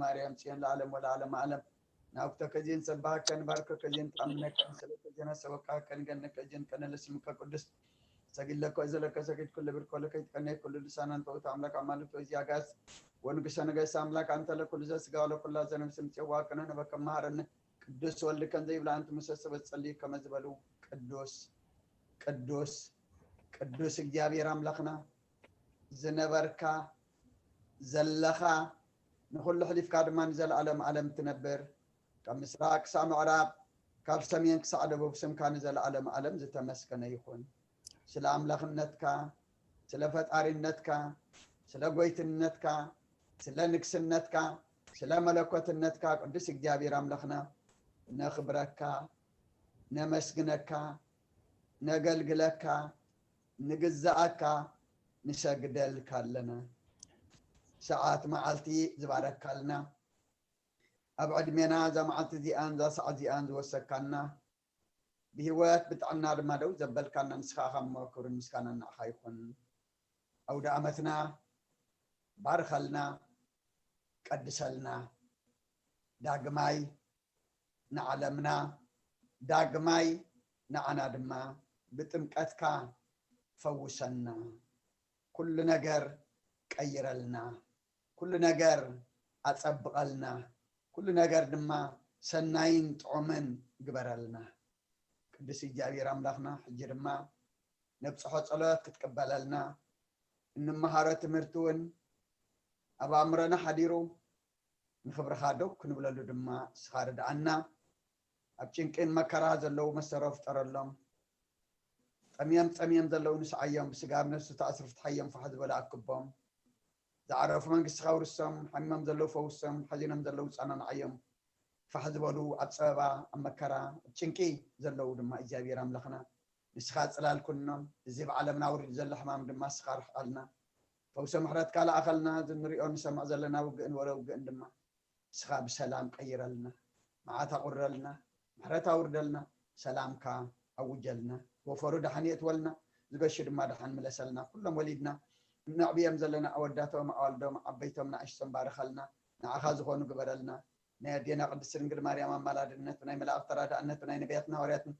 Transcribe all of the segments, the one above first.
ማርያም ጽዮን ለዓለም ወለዓለመ ዓለም። ናብኩ ተከዜን ሰባሃከ ንባርከከ ዜን ተኣምነከ ንሰለከ ዜና ሰበካከ ንገነከ ዜን ከነለ ስምከ ቅዱስ ሰጊድ ለከ ዘለከ ሰጊድ ኩሉ ብርኮ ለከ ይትቀነይ ኩሉ ልሳናን ተውት ኣምላክ ኣማልክቶ እዚያጋስ ወንግሰ ነገስ ኣምላክ ኣንተ ለኩሉ ዘስጋ ወለኩላ ዘነብስ ምጽዋ ከነ ነበከ መሃረነ ቅዱስ ወልድ ከንዘ ይብላ ኣንቲ ሙሰ ሰበት ጸልዩ ከመ ዝበሉ ቅዱስ ቅዱስ ቅዱስ እግዚኣብሔር ኣምላኽና ዝነበርካ ዘለኻ ንኹሉ ሕሊፍካ ድማ ንዘለኣለም ዓለም ትነብር ካብ ምስራቅ ክሳብ ምዕራብ ካብ ሰሜን ክሳዕ ደቡብ ስምካ ንዘለኣለም ዓለም ዝተመስገነ ይኹን። ስለ ኣምላኽነትካ፣ ስለ ፈጣሪነትካ፣ ስለ ጎይትነትካ፣ ስለ ንግስነትካ፣ ስለ መለኮትነትካ ቅዱስ እግዚኣብሔር ኣምላኽና ነኽብረካ፣ ነመስግነካ፣ ነገልግለካ፣ ንግዛኣካ፣ ንሰግደልካ ኣለና። ሰዓት መዓልቲ ዝባረካልና ኣብ ዕድሜና እዛ መዓልቲ እዚኣን እዛ ሰዓት እዚኣን ዝወሰካና ብህይወት ብጥዕና ድማ ደው ዘበልካና ንስኻ ኢኻ እሞ ክብርን ምስጋናን ንዓኻ ይኹን። ኣውደ ኣመትና ባርኸልና፣ ቀድሰልና፣ ዳግማይ ንዓለምና፣ ዳግማይ ንዓና ድማ ብጥምቀትካ ፈውሰና፣ ኩሉ ነገር ቀይረልና፣ ኩሉ ነገር ኣጸብቐልና፣ ኩሉ ነገር ድማ ሰናይን ጥዑምን ግበረልና። ቅዱስ እግዚኣብሔር ኣምላኽና ሕጂ ድማ ነብጽሖ ጸሎት ክትቅበለልና እንመሃሮ ትምህርቲ እውን ኣብ ኣእምሮና ሓዲሩ ንኽብርኻ ደው ክንብለሉ ድማ ንስኻ ርድኣና። ኣብ ጭንቅን መከራ ዘለዉ መሰሮ ፍጠረሎም። ጠምዮም ጸምዮም ዘለዉ ንስዓዮም፣ ብስጋ ኣብ ነፍሲ ተኣስሩ ፍትሓዮም፣ ፋሕ ዝበሉ ኣክቦም። ዝዓረፉ መንግስትኻ ውርሶም፣ ሓሚሞም ዘለዉ ፈውሶም፣ ሓዚኖም ዘለዉ ጸናንዓዮም። ፋሕ ዝበሉ ኣብ ጸበባ ኣብ መከራ ኣብ ጭንቂ ዘለዉ ድማ እግዚኣብሔር ኣምላኽና ንስኻ ጽላል ኩኖም። እዚ ብዓለምና ውሪዱ ዘሎ ሕማም ድማ ንስኻ ርሕቐልና። ፈውሰ ምሕረትካ ለኣኸልና። እዚ ንሪኦ ንሰምዕ ዘለና ውግእን ወረ ውግእን ድማ ንስኻ ብሰላም ቀይረልና፣ መዓት ኣቑረልና፣ ምሕረት ኣውርደልና፣ ሰላምካ ኣውጀልና። ወፈሩ ደሓን የእትወልና፣ ዝገሹ ድማ ደሓን ምለሰልና። ኩሎም ወሊድና እነዕብዮም ዘለና ኣወዳቶም፣ ኣዋልዶም፣ ዓበይቶም፣ ንኣሽቶም ባርኸልና። ንዓኻ ዝኾኑ ግበረልና። ናይ ኣዴና ቅድስት ድንግል ማርያም ኣማላድነት፣ ናይ መላእኽቲ ተራዳእነት፣ ናይ ነቢያትን ሃዋርያትን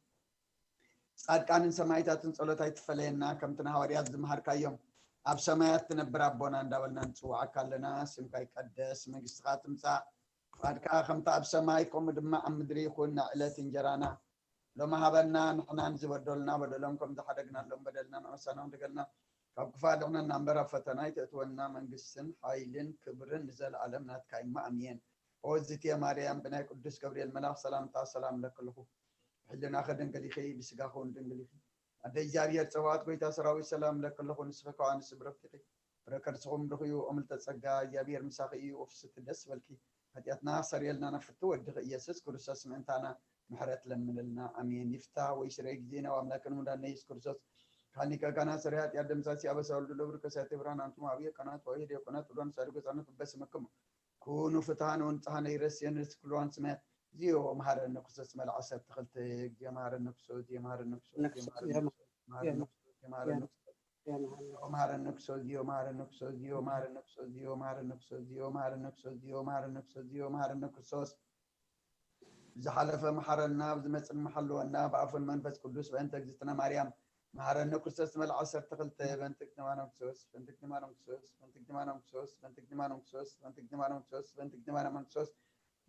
ጻድቃንን ሰማይታትን ጸሎት ኣይትፈለየና። ከምቲ ንሃዋርያት ዝመሃርካዮም ኣብ ሰማያት ትነብር ኣቦና እንዳበልና ንጽውዓካ ኣለና። ስምካ ይቀደስ፣ መንግስትኻ ትምጻእ፣ ፍቓድካ ከምቲ ኣብ ሰማይ ከምኡ ድማ ኣብ ምድሪ ይኹን። ናይ ዕለት እንጀራና ሎሚ ሃበና። ንሕናን ዝበደሉና በደሎም ከም ዝሓደግናሎም በደልና ንኸሳና ደገልና ካብ ክፋ ድሕነና እምበር ኣብ ፈተና ኣይተእትወና። መንግስትን ሓይልን ክብርን ንዘለኣለም ናትካ እማ ኣሜን። ኦ ዝትየ ማርያም ብናይ ቅዱስ ገብርኤል መልኣኽ ሰላምታ ሰላም እለኪ ኣለኹ። ብሕልናኺ ድንግል ኢኺ፣ ብስጋኺ እውን ድንግል ኢኺ። ኣደ እግዚኣብሔር ጸባኦት ጎይታ ሰራዊት ሰላም እለኪ ኣለኹ። ንስኺ ከዋ ንስብረብቲ ኢኺ። ፍረ ከርስኹም ብሩኽ እዩ። ኦምልተ ጸጋ እግዚኣብሔር ምሳኺ እዩ። ኦፍስቲ ደስ በልኪ። ሓጢኣትና ሰሪየልና ናብ ፍቱ ወድኺ ኢየሱስ ክርስቶስ ምእንታና ምሕረት ለምንልና። ኣሜን። ይፍታ ወይ ስረ ጊዜና ወኣምላክን ሙዳና ኢየሱስ ክርስቶስ ካኒከ ካና ስረ ኃጢአት ደምሳሲ አበሳ ወልዱ ለብሩ ከሳቴ ብርሃን አንቱም አብየ ካናት ወይ ዲያቆናት ሁሉ አንሳሪ ገጻነት በስመክሙ ኩኑ ፍትሃን ወንጽሃን ይረስየን ርስ ኩሉ አንስመ ዚዮ መሐረነ ክርስቶስ መልዓ ሰብ ተኽልተ ጊዜ መሐረነ ክርስቶስ ዚዮ መሐረነ ክርስቶስ ዚዮ መሐረነ ክርስቶስ ዚዮ መሐረነ ክርስቶስ ዚዮ መሐረነ ክርስቶስ ዚዮ መሐረነ ክርስቶስ ዚዮ መሐረነ ክርስቶስ ዚዮ መሐረነ ክርስቶስ ዚዮ መሐረነ ክርስቶስ ዚዮ መሐረነ ክርስቶስ ዚዮ መሐረነ ክርስቶስ ዝሓለፈ መሓረና፣ ብዝመጽእ መሓልወና፣ ብኣፉን መንፈስ ቅዱስ፣ በእንተ እግዝእትነ ማርያም መሓረነ ክርስቶስ ዝመልኣ ዓሰርተ ክልተ በእንተ እግዝእትነ ማርያም ክርስቶስ፣ በእንተ እግዝእትነ ማርያም ክርስቶስ፣ በእንተ እግዝእትነ ማርያም ክርስቶስ፣ በእንተ እግዝእትነ ማርያም ክርስቶስ፣ በእንተ እግዝእትነ ማርያም ክርስቶስ፣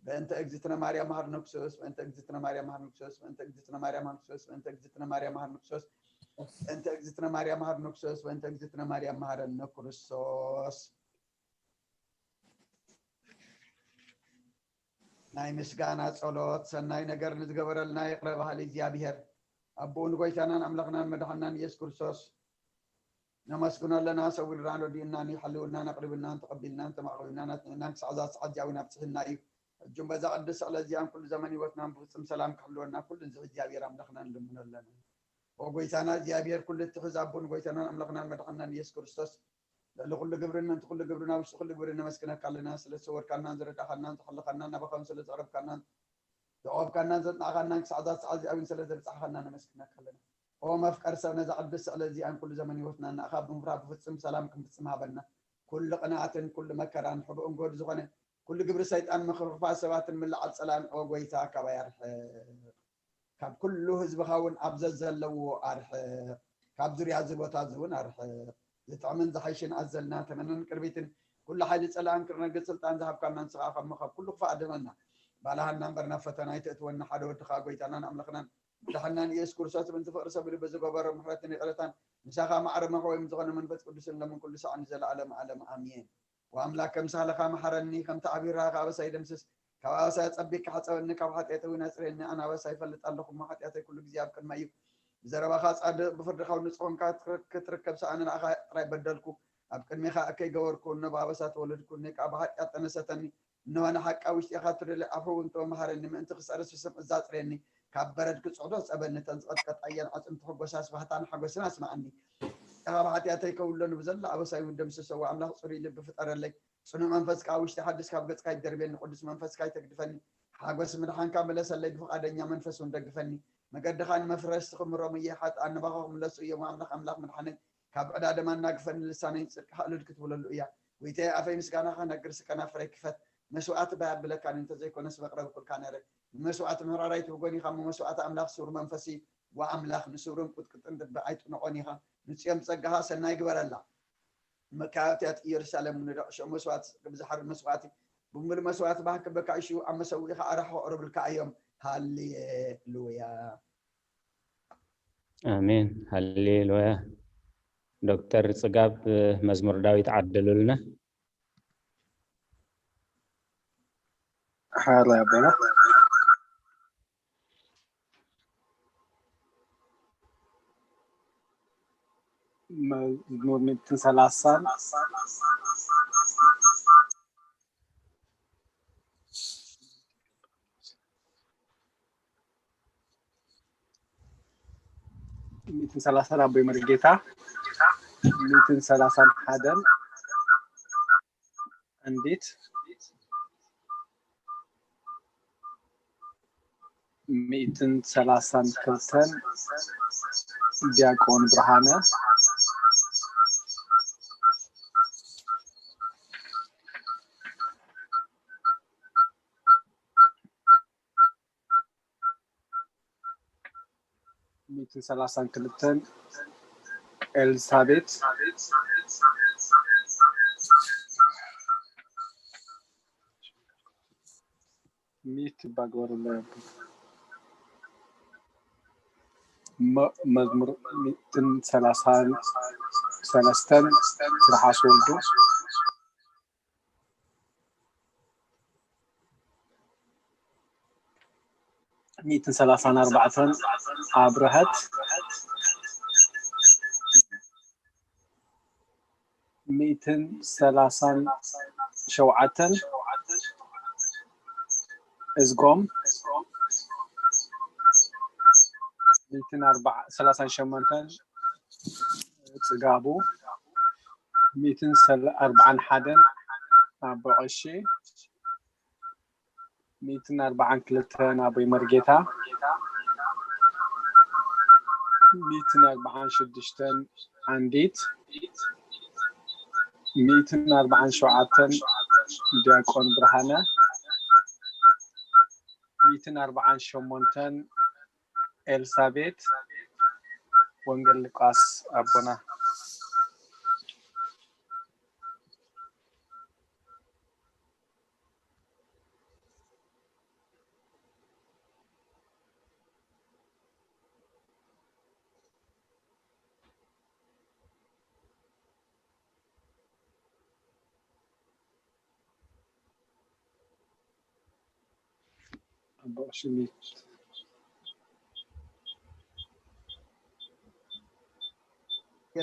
በእንተ እግዝእትነ ማርያም ክርስቶስ፣ በእንተ እግዝእትነ ማርያም መሓረነ ክርስቶስ፣ በእንተ እግዝእትነ ማርያም መሓረነ ክርስቶስ፣ በእንተ እግዝእትነ ማርያም መሓረነ ክርስቶስ፣ በእንተ እግዝእትነ ማርያም መሓረነ ክርስቶስ፣ በእንተ እግዝእትነ ማርያም መሓረነ ክርስቶስ፣ በእንተ እግዝእትነ ማርያም መሓረነ ክርስቶስ። ናይ ምስጋና ጸሎት። ሰናይ ነገር ንዝገበረልና ይቕረ በሃሊ እግዚኣብሔር ኣቦኡ ንጎይታናን ኣምላኽናን መድሓናን ኢየሱስ ክርስቶስ ነመስግኖ ኣለና። ሰዊርናን ረዲኡናን እዩ፣ ሓልውናን ኣቕሪብናን ተቐቢልናን ተማዕቂብናን ኣጽኒዕናን ክሳዕ እዛ ሰዓት እዚኣ እውን ኣብጽሕና እዩ። ሕጂ እውን በዛ ቅድስቲ ዕለት እዚኣን ኩሉ ዘመን ህይወትናን ብፍጹም ሰላም ክሕልወና ኩሉ ንዝሒ እግዚኣብሔር ኣምላኽና ንልምኖ ኣለና። ኦ ጎይታና እግዚኣብሔር ኩሉ እትሕዝ ኣቦ ንጎይታናን ኣምላኽናን መድሓናን ኢየሱስ ክርስቶስ ልዕሊ ኩሉ ግብርን ምእንቲ ኩሉ ግብርን ኣብ ውሽጢ ኩሉ ግብርን ነመስግነካ ኣለና። ስለ ዝሰወርካናን ዝረዳእካናን ዝሓለኻናን ናባኻን ስለ ዘቕረብካናን ዘዕቆብካናን ዘጽናዕካናን ክሳዕ እዛ ሰዓት እዚኣ እውን ስለ ዘብጻሕኻና ነመስግነካ ኣለና። ኦ መፍቀር ሰብ ነዛ ቅድስቲ ዕለት እዚኣን ኩሉ ዘመን ህይወትናን ንኣኻ ብምፍራህ ብፍጹም ሰላም ክንፍጽም ሃበና። ኩሉ ቅንኣትን ኩሉ መከራን ሕቡእን ጎድ ዝኾነ ኩሉ ግብሪ ሰይጣን ምክፍፋል ሰባትን ምልዓል ጸላእን ኦ ጎይታ ካባይ ኣርሕቕ። ካብ ኩሉ ህዝብኻ እውን ኣብ ዘዘለዎ ኣርሕቕ። ካብ ዙርያ እዚ ቦታ እዚ እውን ኣርሕቕ። ዝጥዕምን ዝሓይሽን ኣዘልና ተመነን ቅርቢትን ኩሉ ሓይሊ ጸላእን ክርነግጽ ስልጣን ዝሃብካና ንስኻ ካብ መኸብ ኩሉ ክፋእ ኣድነና። ባላሃና እምበር ናብ ፈተና ኣይተእትወና ሓደ ወድኻ ጎይታናን ኣምላኽናን ድሓናን ኢየሱስ ክርስቶስ ብምንቲ ፍቕሪ ሰቢሉ ብዝገበሮ ምሕረትን ይቕረታን ምሳኻ ማዕረ መሕወይም ዝኾነ መንፈስ ቅዱስን ለምን ኩሉ ሳዕ ንዘለኣለም ኣለም ኣሜን። ወኣምላክ ከም ሳህለኻ መሓረኒ ከም ተዓቢራ ካብ ኣበሳይ ደምስስ ካብ ኣበሳይ ጸቢቅካ ሓጸበኒ ካብ ሓጢኣተይ እውን ኣጽርየኒ ኣነ ኣበሳይ ይፈልጥ ኣለኹ እሞ ሓጢኣተይ ኩሉ ግዜ ኣብ ቅድመይ እዩ። ብዘረባኻ ጻድቕ ብፍርድኻ ንጹህ ኮንካ ክትርከብ ሰኣነ ንዓኻ ጥራይ በደልኩ። ኣብ ቅድሜኻ እከይ ገበርኩ እኖ ብኣበሳ ተወለድኩ እነይ ከዓ ብሓጢኣት ጠነሰተኒ። እንሆ ንሓቂ ኣብ ውሽጢ ኢኻ ትደሊ ኣፉ እውን ተመሃረኒ ምእንቲ ክጸርስ ብስም እዛ ጽሬኒ ካብ በረድ ክጽዕዶ ጸበኒ ተን ዝቐጥቀጣየን ኣጽምቲ ሕጎሳ ስባህታን ሓጎስን ኣስማዓኒ። ኢኻ ብሓጢኣተይ ከውሎ ንብዘላ ኣበሳይ እውን ደምስሰዎ ኣምላኽ ጽሩይ ልቢ ፍጠረለይ ጽኑዕ መንፈስ ከዓ ውሽጢ ሓድስ ካብ ገጽካ ይደርብየኒ ቅዱስ መንፈስካ ይተግድፈኒ ሓጎስ ምድሓንካ ምለሰለይ ብፍቓደኛ መንፈስ እውን ደግፈኒ መገድኻ ንመፍረስ ትኽምሮም እየ ሓጥኣን ንባኻ ክምለሱ እዮም ኣምላኽ ኣምላኽ ምድሓነይ ካብ ዕዳ ደማ እናግፈኒ ልሳነይ ጽድቅኻ እልል ክትብለሉ እያ። ጎይታየ ኣፈይ ምስጋናኻ ክነግር ስከናፍረይ ክፈት። መስዋእቲ ባይ ኣብለካኒ እንተዘይኮነስ መቕረቢ ኩልካ ነረ። ንመስዋእቲ ምህራራይ ትብጎኒ ካብ መስዋእቲ ኣምላኽ ስውር መንፈሲ ወኣምላኽ ንስውርን ቁጥቅጥን ልቢ ኣይጥንቆን ኢኻ። ንጽዮም ጸጋኻ ሰናይ ግበረላ። መካብትያት ኢየሩሳሌም ንደቕሾ መስዋእቲ ብዝሓርድ መስዋእቲ ብምሉእ መስዋእቲ ባህ ክብለካ እሹ ኣብ መሰውኢኻ ኣራሕ ክቕርብልካ እዮም። ሃሌሉያ። ኣሜን ሃሌሉያ። ዶክተር ጽጋብ መዝሙር ዳዊት ዓድሉልና። ሓራይ ኣቦና መዝሙር ሚእትን ሰላሳን ሚእትን ሰላሳን ኣቦይ መርጌታ ሚእትን ሰላሳን ሓደን እንዴት ሚእትን ሰላሳን ክልተን ዲያቆን ብርሃነ ሚእትን ሰላሳን ክልተን ኤልሳቤት ሚት ባግበሩ መዝሙር ሚእትን ሰላሳን ሰለስተን ትርሓስ ወልዱ ሚእትን ሰላሳን ኣርባዕተን ኣብርሀት ሚእትን ሰላሳን ሸውዓተን እዝጎም ሚእትን ሰላሳን ሸሞንተን ጽጋቡ ሚእትን ኣርባዓን ሓደን ኣቦ ቀሺ ሚእትን ኣርባዓን ክልተን ኣቦይ መርጌታ ሚእትን ኣርባዓን ሽዱሽተን ኣንዲት ሚእትን ኣርባዓን ሸውዓተን ዲያቆን ብርሃነ ሚእትን ኣርባዓን ሸሞንተን ኤልሳቤት ወንጌል ሉቃስ ኣቦና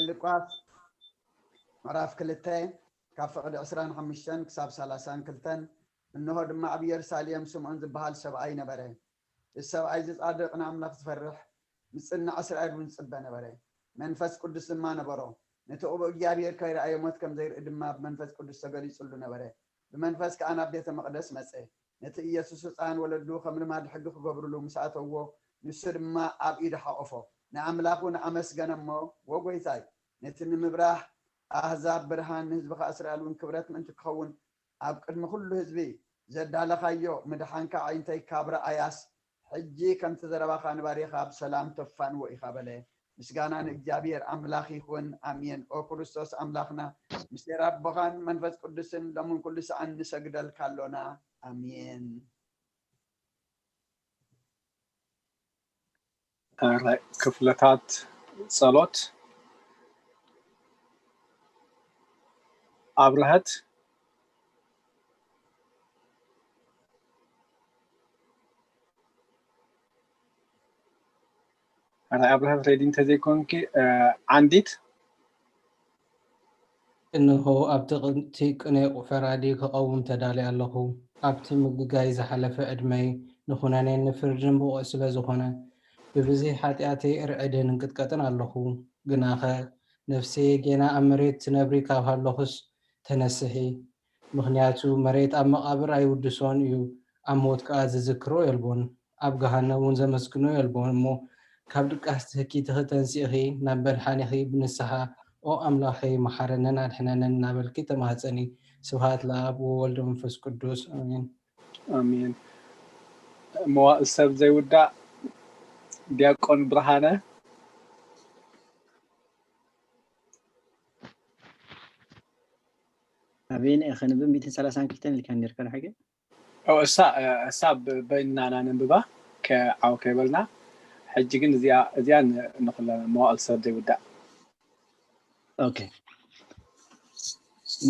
ሉቃስ ምዕራፍ ክልተ ካብ ፍቕዲ ዕስራን ሓሙሽተን ክሳብ ሰላሳን ክልተን እንሆ ድማ ኣብ ኢየሩሳሌም ስምዖን ዝበሃል ሰብኣይ ነበረ። እዚ ሰብኣይ እዚ ጻድቕ ንኣምላኽ ዝፈርሕ ምጽናዕ እስራኤል እውን ዝጽበ ነበረ። መንፈስ ቅዱስ ድማ ነበሮ። ነቲ ቅቡእ እግዚኣብሔር ከይረኣየ ሞት ከም ዘይርኢ ድማ ብመንፈስ ቅዱስ ተገሊጹሉ ነበረ። ብመንፈስ ከኣ ናብ ቤተ መቕደስ መጸ። ነቲ ኢየሱስ ህፃን ወለዱ ከም ልማድ ሕጊ ክገብርሉ ምስ ኣተውዎ ንሱ ድማ ኣብ ኢዱ ሓቆፎ ንኣምላኽ እውን ኣመስገነ እሞ ወጎይታይ ነቲ ንምብራህ ኣህዛብ ብርሃን ንህዝብኻ እስራኤል እውን ክብረት ምእንቲ ክኸውን ኣብ ቅድሚ ኩሉ ህዝቢ ዘዳለኻዮ ምድሓንካ ኣዒንተይ ካብ ረኣያስ፣ ሕጂ ከምቲ ዘረባኻ ንባሪኻ ብሰላም ተፋንዎ ኢኻ በለ። ምስጋና ንእግዚኣብሔር ኣምላኽ ይኹን። ኣሜን። ኦ ክርስቶስ ኣምላኽና፣ ምስጢር ኣቦኻን መንፈስ ቅዱስን ሎምን ኩሉ ሰዓን ንሰግደልካ ኣሎና። ኣሜን። ክፍልታት ጸሎት ኣብርሀት። ኣረ ኣብርሀት ሬዲ እንተዘይኮንኪ፣ ዓንዲት። እንሆ ኣብቲ ቅንኢ ፈራዲ ክቐውም ተዳልየ ኣለኹ። ኣብቲ ምግጋይ ዝሓለፈ ዕድመይ ንኹነኔን ንፍርድን ብቑዕ ስለ ዝኾነ፣ ብብዝሒ ሓጢኣተይ እርዕድን እንቅጥቀጥን ኣለኹ። ግናኸ ነፍሰየ ጌና ኣብ መሬት ትነብሪ ካብ ሃለኹስ ተነስሒ፣ ምኽንያቱ መሬት ኣብ መቓብር ኣይውድሶን እዩ፣ ኣብ ሞት ከኣ ዝዝክሮ የልቦን፣ ኣብ ገሃነም እውን ዘመስግኖ የልቦን። እሞ ካብ ድቃስ ትህኪትኺ ተንሲእኺ ናብ መድሓኒኺ ብንስሓ ኦ ኣምላኸይ መሓረንን ኣድሕነንን እናበልኪ ተማህፀኒ። ስብሃት ለኣብ ወወልድ መንፈስ ቅዱስ ኣሜን። ኣሜን። መዋእል ሰብ ዘይውዳእ ዲያቆን ብርሃነ። ኣበየን ኢኻ ነብብ ሚእትን ሰላሳን ክልተን ኢልካ ነርካ ድሓቂ? እሳ እሳ በይንና ነንብባ ከዓው ከይበልና። ሕጂ ግን እዚኣ እዚኣ ንኩለና መዋእል ሰብ ዘይውዳእ። ኦኬ።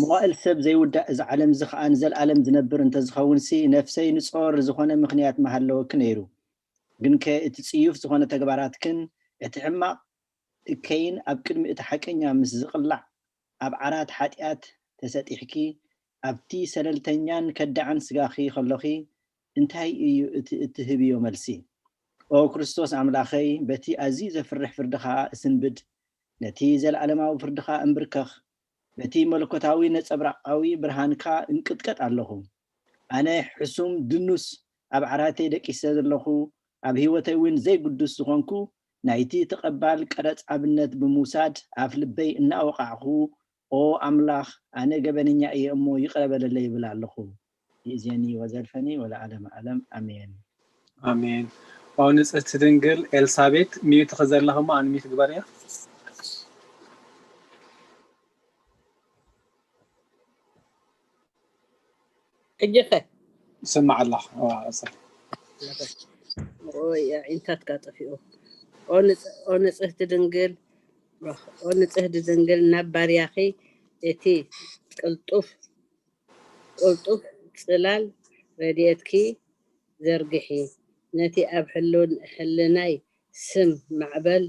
መዋእል ሰብ ዘይውዳእ እዚ ዓለም እዚ ኸኣ ንዘለኣለም ዝነብር እንተዝኸውን ሲ ነፍሰይ ንጾር ዝኾነ ምኽንያት ምሃለወኪ ነይሩ። ግንከ እቲ ጽዩፍ ዝኾነ ተግባራትክን እቲ ሕማቕ እከይን ኣብ ቅድሚ እቲ ሓቀኛ ምስ ዝቕላዕ ኣብ ዓራት ሓጢኣት ተሰጢሕኪ ኣብቲ ሰለልተኛን ከዳዕን ስጋኺ ከሎኺ እንታይ እዩ እቲ እትህብዮ መልሲ? ኦ ክርስቶስ ኣምላኸይ በቲ ኣዝዩ ዘፍርሕ ፍርድኻ እስንብድ ነቲ ዘለኣለማዊ ፍርድኻ እንብርከኽ በቲ መለኮታዊ ነጸብራቓዊ ብርሃንካ እንቅጥቀጥ ኣለኹ። ኣነ ሕሱም ድኑስ ኣብ ዓራተይ ደቂሰ ዘለኹ ኣብ ህይወተይ እውን ዘይግዱስ ዝኾንኩ ናይቲ ተቐባል ቀረጽ ኣብነት ብምውሳድ ኣፍ ልበይ እናወቓዕኹ ኦ ኣምላኽ ኣነ ገበነኛ እየ እሞ ይቕረ በለለይ ይብል ኣለኹ። ይእዜኒ ወዘልፈኒ ወለዓለመ ዓለም ኣሜን። ኣሜን። ኦ ንጽህቲ ድንግል ኤልሳቤት ሚዩት ክዘለኽሞ ኣንሚት ግበርያ። ሕጂኸ ስማዕ ኣለኹ። ወይ ኣዒንታትካ ጠፊኡ። ኦ ንጽህቲ ድንግል ኦ ንጽህቲ ድንግል ናብ ባርያኺ እቲ ቅልጡፍ ቅልጡፍ ጽላል ረድኤትኪ ዘርግሒ፣ ነቲ ኣብ ሕልናይ ስም ማዕበል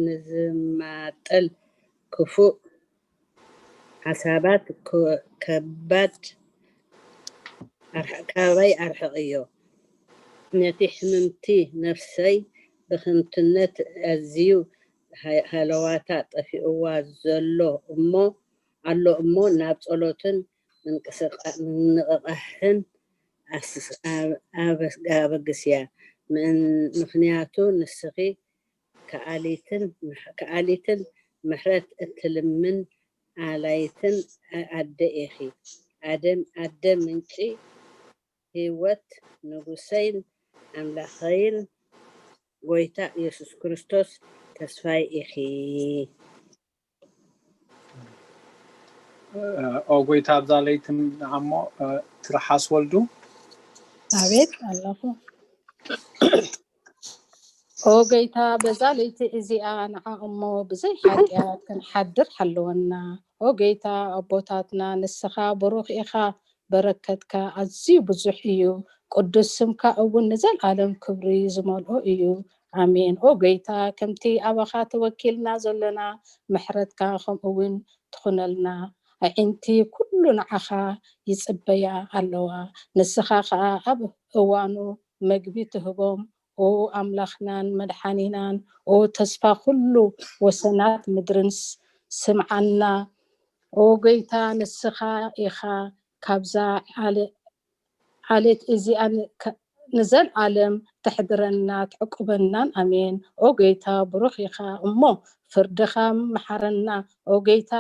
ንዝማጠል ክፉእ ሓሳባት ከባድ ካባይ ኣርሕቕዮ። ነቲ ሕምምቲ ነፍሰይ ብኽንቱነት ኣዝዩ ሃለዋታ ጠፊእዋ ዘሎ እሞ ኣሎ እሞ ናብ ጸሎትን ምንቕቓሕን ኣበግስያ፣ ምኽንያቱ ንስኺ ከኣሊትን ምሕረት እትልምን ኣላይትን ኣደ ኢኺ። ኣደ ኣደ ምንጪ ህይወት ንጉሰይን ኣምላኸይን ጎይታ ኢየሱስ ክርስቶስ ተስፋይ ኢኺ። ኦ ጎይታ ኣብዛ ለይቲ ንዓሞ ትርሓስ ወልዱ። ኣቤት ኣለኹ። ኦ ጎይታ በዛ ለይቲ እዚኣ ንዓ እሞ ብዘይ ሓጢኣት ክንሓድር ሓልወና። ኦ ጎይታ ኣቦታትና ንስኻ ብሩኽ ኢኻ፣ በረከትካ ኣዝዩ ብዙሕ እዩ። ቅዱስ ስምካ እውን ንዘለኣለም ክብሪ ዝመልኦ እዩ። ኣሜን። ኦ ጎይታ ከምቲ ኣባኻ ተወኪልና ዘለና ምሕረትካ ከምኡ እውን ትኹነልና። ኣዒንቲ ኩሉ ንዓኻ ይጽበያ ኣለዋ። ንስኻ ኸኣ ኣብ እዋኑ መግቢ ትህቦም። ኦ ኣምላኽናን መድሓኒናን ኦ ተስፋ ኩሉ ወሰናት ምድርን ስምዓና። ኦ ጎይታ ንስኻ ኢኻ ካብዛ ዓሌት እዚኣ ንዘልኣለም ተሕድረና ትዕቁበናን። ኣሜን። ኦ ጎይታ ብሩኽ ኢኻ እሞ ፍርድኻ ምሓረና። ኦ ጎይታ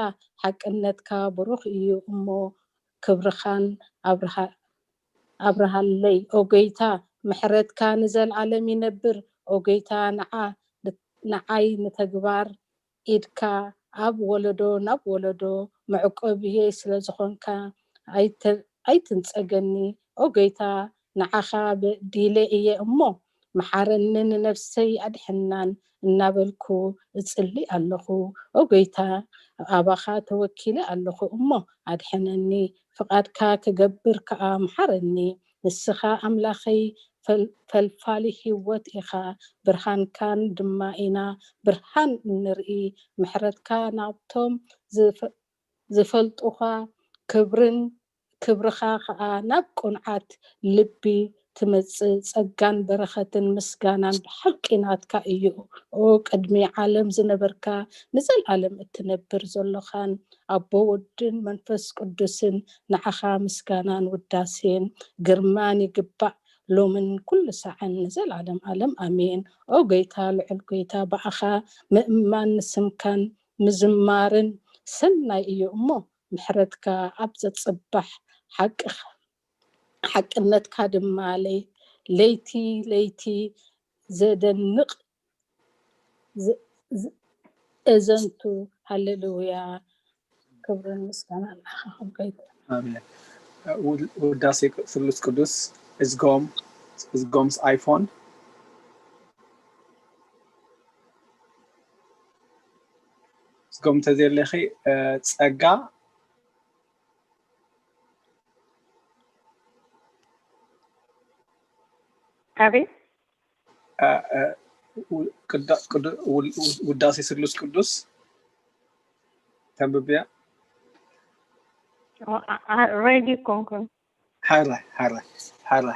ሓቅነትካ ብሩኽ እዩ እሞ ክብርኻን ኣብርሃ ኣብርሃለይ። ኦ ጎይታ ምሕረትካ ንዘልኣለም ይነብር። ኦ ጎይታ ንዓ ንዓይ ንተግባር ኢድካ ኣብ ወለዶ ናብ ወለዶ መዕቆብየይ ስለ ዝኾንካ ኣይተ- ኣይትንጸገኒ። ኦ ጎይታ ንዓኻ በዲለ እየ እሞ መሓረኒ ንነፍሰይ ኣድሕናን እናበልኩ እጽሊ ኣለኹ። ኦ ጎይታ ኣባኻ ተወኪለ ኣለኹ እሞ ኣድሕነኒ። ፍቓድካ ክገብር ከኣ ምሓረኒ። ንስኻ ኣምላኸይ ፈል- ፈልፋሊ ህይወት ኢኻ፣ ብርሃንካን ድማ ኢና ብርሃን እንርኢ። ምሕረትካ ናብቶም ዝፈ- ዝፈልጡኻ ክብርን ክብርኻ ከኣ ናብ ቅኑዓት ልቢ ትመጽእ። ጸጋን በረኸትን ምስጋናን ብሓቂ ናትካ እዩ። ኦ ቅድሚ ዓለም ዝነበርካ ንዘልኣለም እትነብር ዘሎኻን ኣቦ ወድን መንፈስ ቅዱስን ንዓኻ ምስጋናን ውዳሴን ግርማን ይግባእ ሎምን ኩሉ ሰዓን ንዘልኣለም ኣለም ኣሜን። ኦ ጎይታ ልዑል ጎይታ ብኣኻ ምእማን ንስምካን ምዝማርን ሰናይ እዩ እሞ ምሕረትካ ኣብ ዘጽባሕ ሓቅኻ ሓቅነትካ ድማ ለይ- ለይቲ ለይቲ ዘደንቕ ዘ- ዘ- እዘንቱ። ሃሌሉያ። ክብርን ምስጋና ንዓኻ ጎይታ። ኣሜን። ውድ- ውዳሴ ስሉስ ቅዱስ እዝጎም እዝጎምስ ኣይፎን እዝጎም ተዘየለኺ ጸጋ ኣቤት ውዳሴ ስሉስ ቅዱስ ተንብብያ። ሬዲ ኮንኩን ሓረ ሓረ ሓረ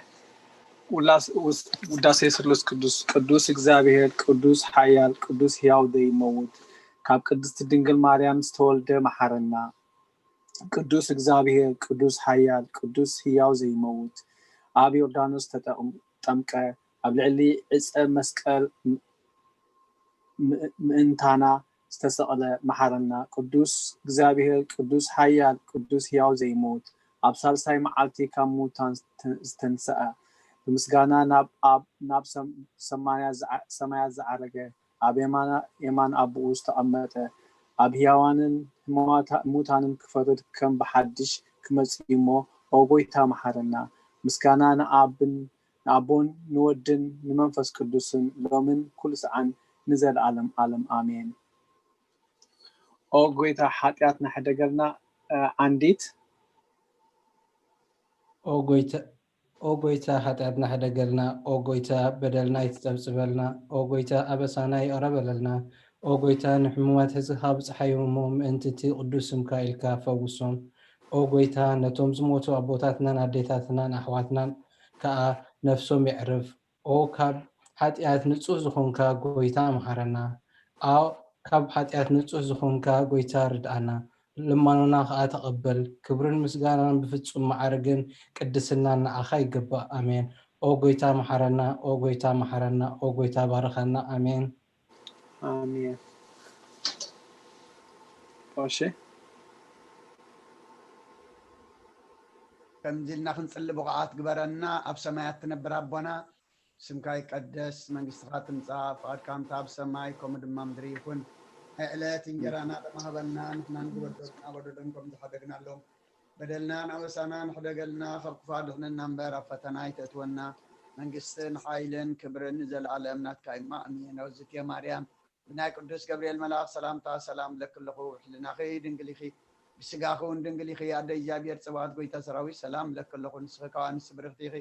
ውዳሴ ስሉስ ቅዱስ ቅዱስ እግዚኣብሔር ቅዱስ ሓያል ቅዱስ ሕያው ዘይመውት ካብ ቅድስቲ ድንግል ማርያም ዝተወልደ መሓረና። ቅዱስ እግዚኣብሔር ቅዱስ ሓያል ቅዱስ ሕያው ዘይመውት ኣብ ዮርዳኖስ ተጠምቀ ኣብ ልዕሊ ዕፀ መስቀል ምእንታና ዝተሰቕለ መሓረና። ቅዱስ እግዚኣብሔር ቅዱስ ሓያል ቅዱስ ሕያው ዘይመውት ኣብ ሳልሳይ መዓልቲ ካብ ሙታን ዝተንስኣ ብምስጋና ናብ ኣብ ናብ ሰማያት ዝዓረገ ኣብ የማን ኣቦኡ ዝተቐመጠ ኣብ ህያዋንን ሙታንን ክፈርድ ከም ብሓድሽ ክመጽእ እዩ እሞ ኦ ጎይታ መሓረና። ምስጋና ንኣብን ንኣቦን ንወድን ንመንፈስ ቅዱስን ሎምን ኩሉ ሰዓን ንዘለኣለም ኣለም ኣሜን። ኦ ጎይታ ሓጢኣትና ሕደገልና። ዓንዲት ኦ ጎይታ ኦ ጎይታ ሓጢኣትና ሕደገልና። ኦ ጎይታ በደልና ይትጸብጽበልና። ኦ ጎይታ ኣበሳና ይቕረ በለልና። ኦ ጎይታ ንሕሙማት ሕዝኻ ብጽሓዮም እሞ ምእንቲ እቲ ቅዱስ ስምካ ኢልካ ፈውሶም። ኦ ጎይታ ነቶም ዝሞቱ ኣቦታትናን ኣዴታትናን ኣሕዋትናን ከኣ ነፍሶም የዕርፍ። ኦ ካብ ሓጢኣት ንጹህ ዝኾንካ ጎይታ መሓረና። ኣው ካብ ሓጢኣት ንጹህ ዝኾንካ ጎይታ ርድኣና። ልማኖና ከኣ ተቐበል። ክብርን ምስጋናን ብፍጹም መዓርግን ቅድስናን ንዓኻ ይገባእ። ኣሜን። ኦ ጎይታ መሓረና፣ ኦ ጎይታ መሓረና፣ ኦ ጎይታ ባርኸና። ኣሜን። ኣሜን። እሺ ከምዚ ኢልና ክንጽሊ ብቑዓት ግበረና። ኣብ ሰማያት ትነብር ኣቦና ስምካ ይቀደስ፣ መንግስትኻ ትምጻእ፣ ፍቓድካ ከምቲ ኣብ ሰማይ ከምኡ ድማ ምድሪ ይኹን። ናይ ዕለት እንጀራና ሎሚ ሃበና፣ ንሕናን ዝበደሉና በደሎም ከም ዝሓደግናሎም በደልናን ኣበሳናን ሕደገልና፣ ካብ ክፉእ ኣድሕነና እምበር ኣብ ፈተና ኣይተእትወና። መንግስትን ሓይልን ክብርን ንዘለኣለም ናትካ እዩ እሞ ኣሜን። ኣውዝትየ ማርያም ብናይ ቅዱስ ገብርኤል መልኣኽ ሰላምታ ሰላም እብለኪ ኣለኹ። ሕልናኺ ድንግል ኢኺ፣ ብስጋኺ እውን ድንግል ኢኺ። ኣደ እግዚኣብሔር ጽባኦት ጎይታ ሰራዊት ሰላም እብለኪ ኣለኹ። ንስኺ ካብ ኣንስቲ ብርኽቲ ኢኺ፣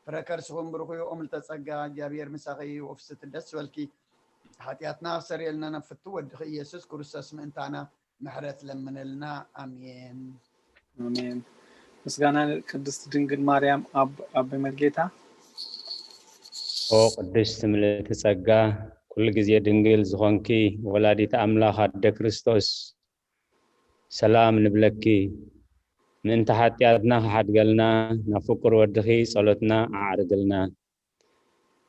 ፍረ ከርስኹም ብሩኽ እዩ። ኦም ልተ ጸጋ እግዚኣብሔር ምሳኺ እዩ። ወፍስቲ ደስ በልኪ፣ ሓጢኣትና ክሰርየልና ናብ ፍቱ ወድኺ ኢየሱስ ክርስቶስ ምእንታና ምሕረት ለምነልና። ኣሜን። ኣሜን። ምስጋና ንቅድስቲ ድንግል ማርያም ኣብ ኣቦ መልጌታ። ኦ ቅድስት ምልእቲ ጸጋ ኩሉ ግዜ ድንግል ዝኾንኪ ወላዲት ኣምላኽ ኣደ ክርስቶስ ሰላም ንብለኪ። ምእንቲ ሓጢኣትና ክሓድገልና ናብ ፍቁር ወድኺ ጸሎትና ኣዕርግልና።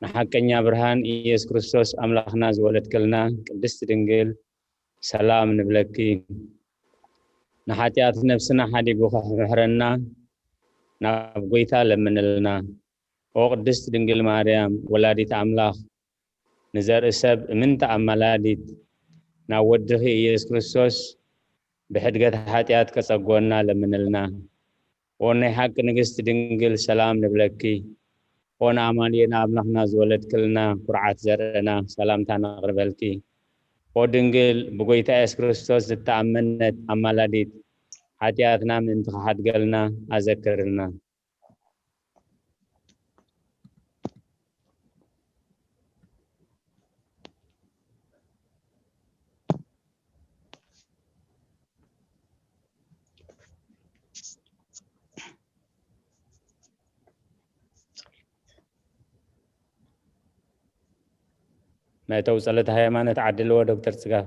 ንሓቀኛ ብርሃን ኢየሱስ ክርስቶስ ኣምላኽና ዝወለድክልና ቅድስቲ ድንግል ሰላም ንብለኪ። ንሓጢኣት ነፍስና ሓዲጉ ክሕብሕረና ናብ ጎይታ ለምንልና። ኦ ቅድስቲ ድንግል ማርያም ወላዲት ኣምላኽ፣ ንዘርኢ ሰብ እምንቲ ኣማላዲት፣ ናብ ወድኺ ኢየሱስ ክርስቶስ ብሕድገት ሓጢኣት ከጸግወና ለምንልና። ኦ ናይ ሓቂ ንግስቲ ድንግል ሰላም ንብለኪ። ኦ ንኣማኑኤል ኣምላኽና ዝወለድክልና ኩርዓት ዘርእና ሰላምታ ነቕርበልኪ። ኦ ድንግል ብጎይታ የሱስ ክርስቶስ ዝተኣመነት ኣማላዲት፣ ሓጢኣትና ምእንቲ ክሓድገልና ኣዘክርልና። መእተዊ ጸሎት ሃይማኖት ዓድልዎ ዶክተር ጽጋብ።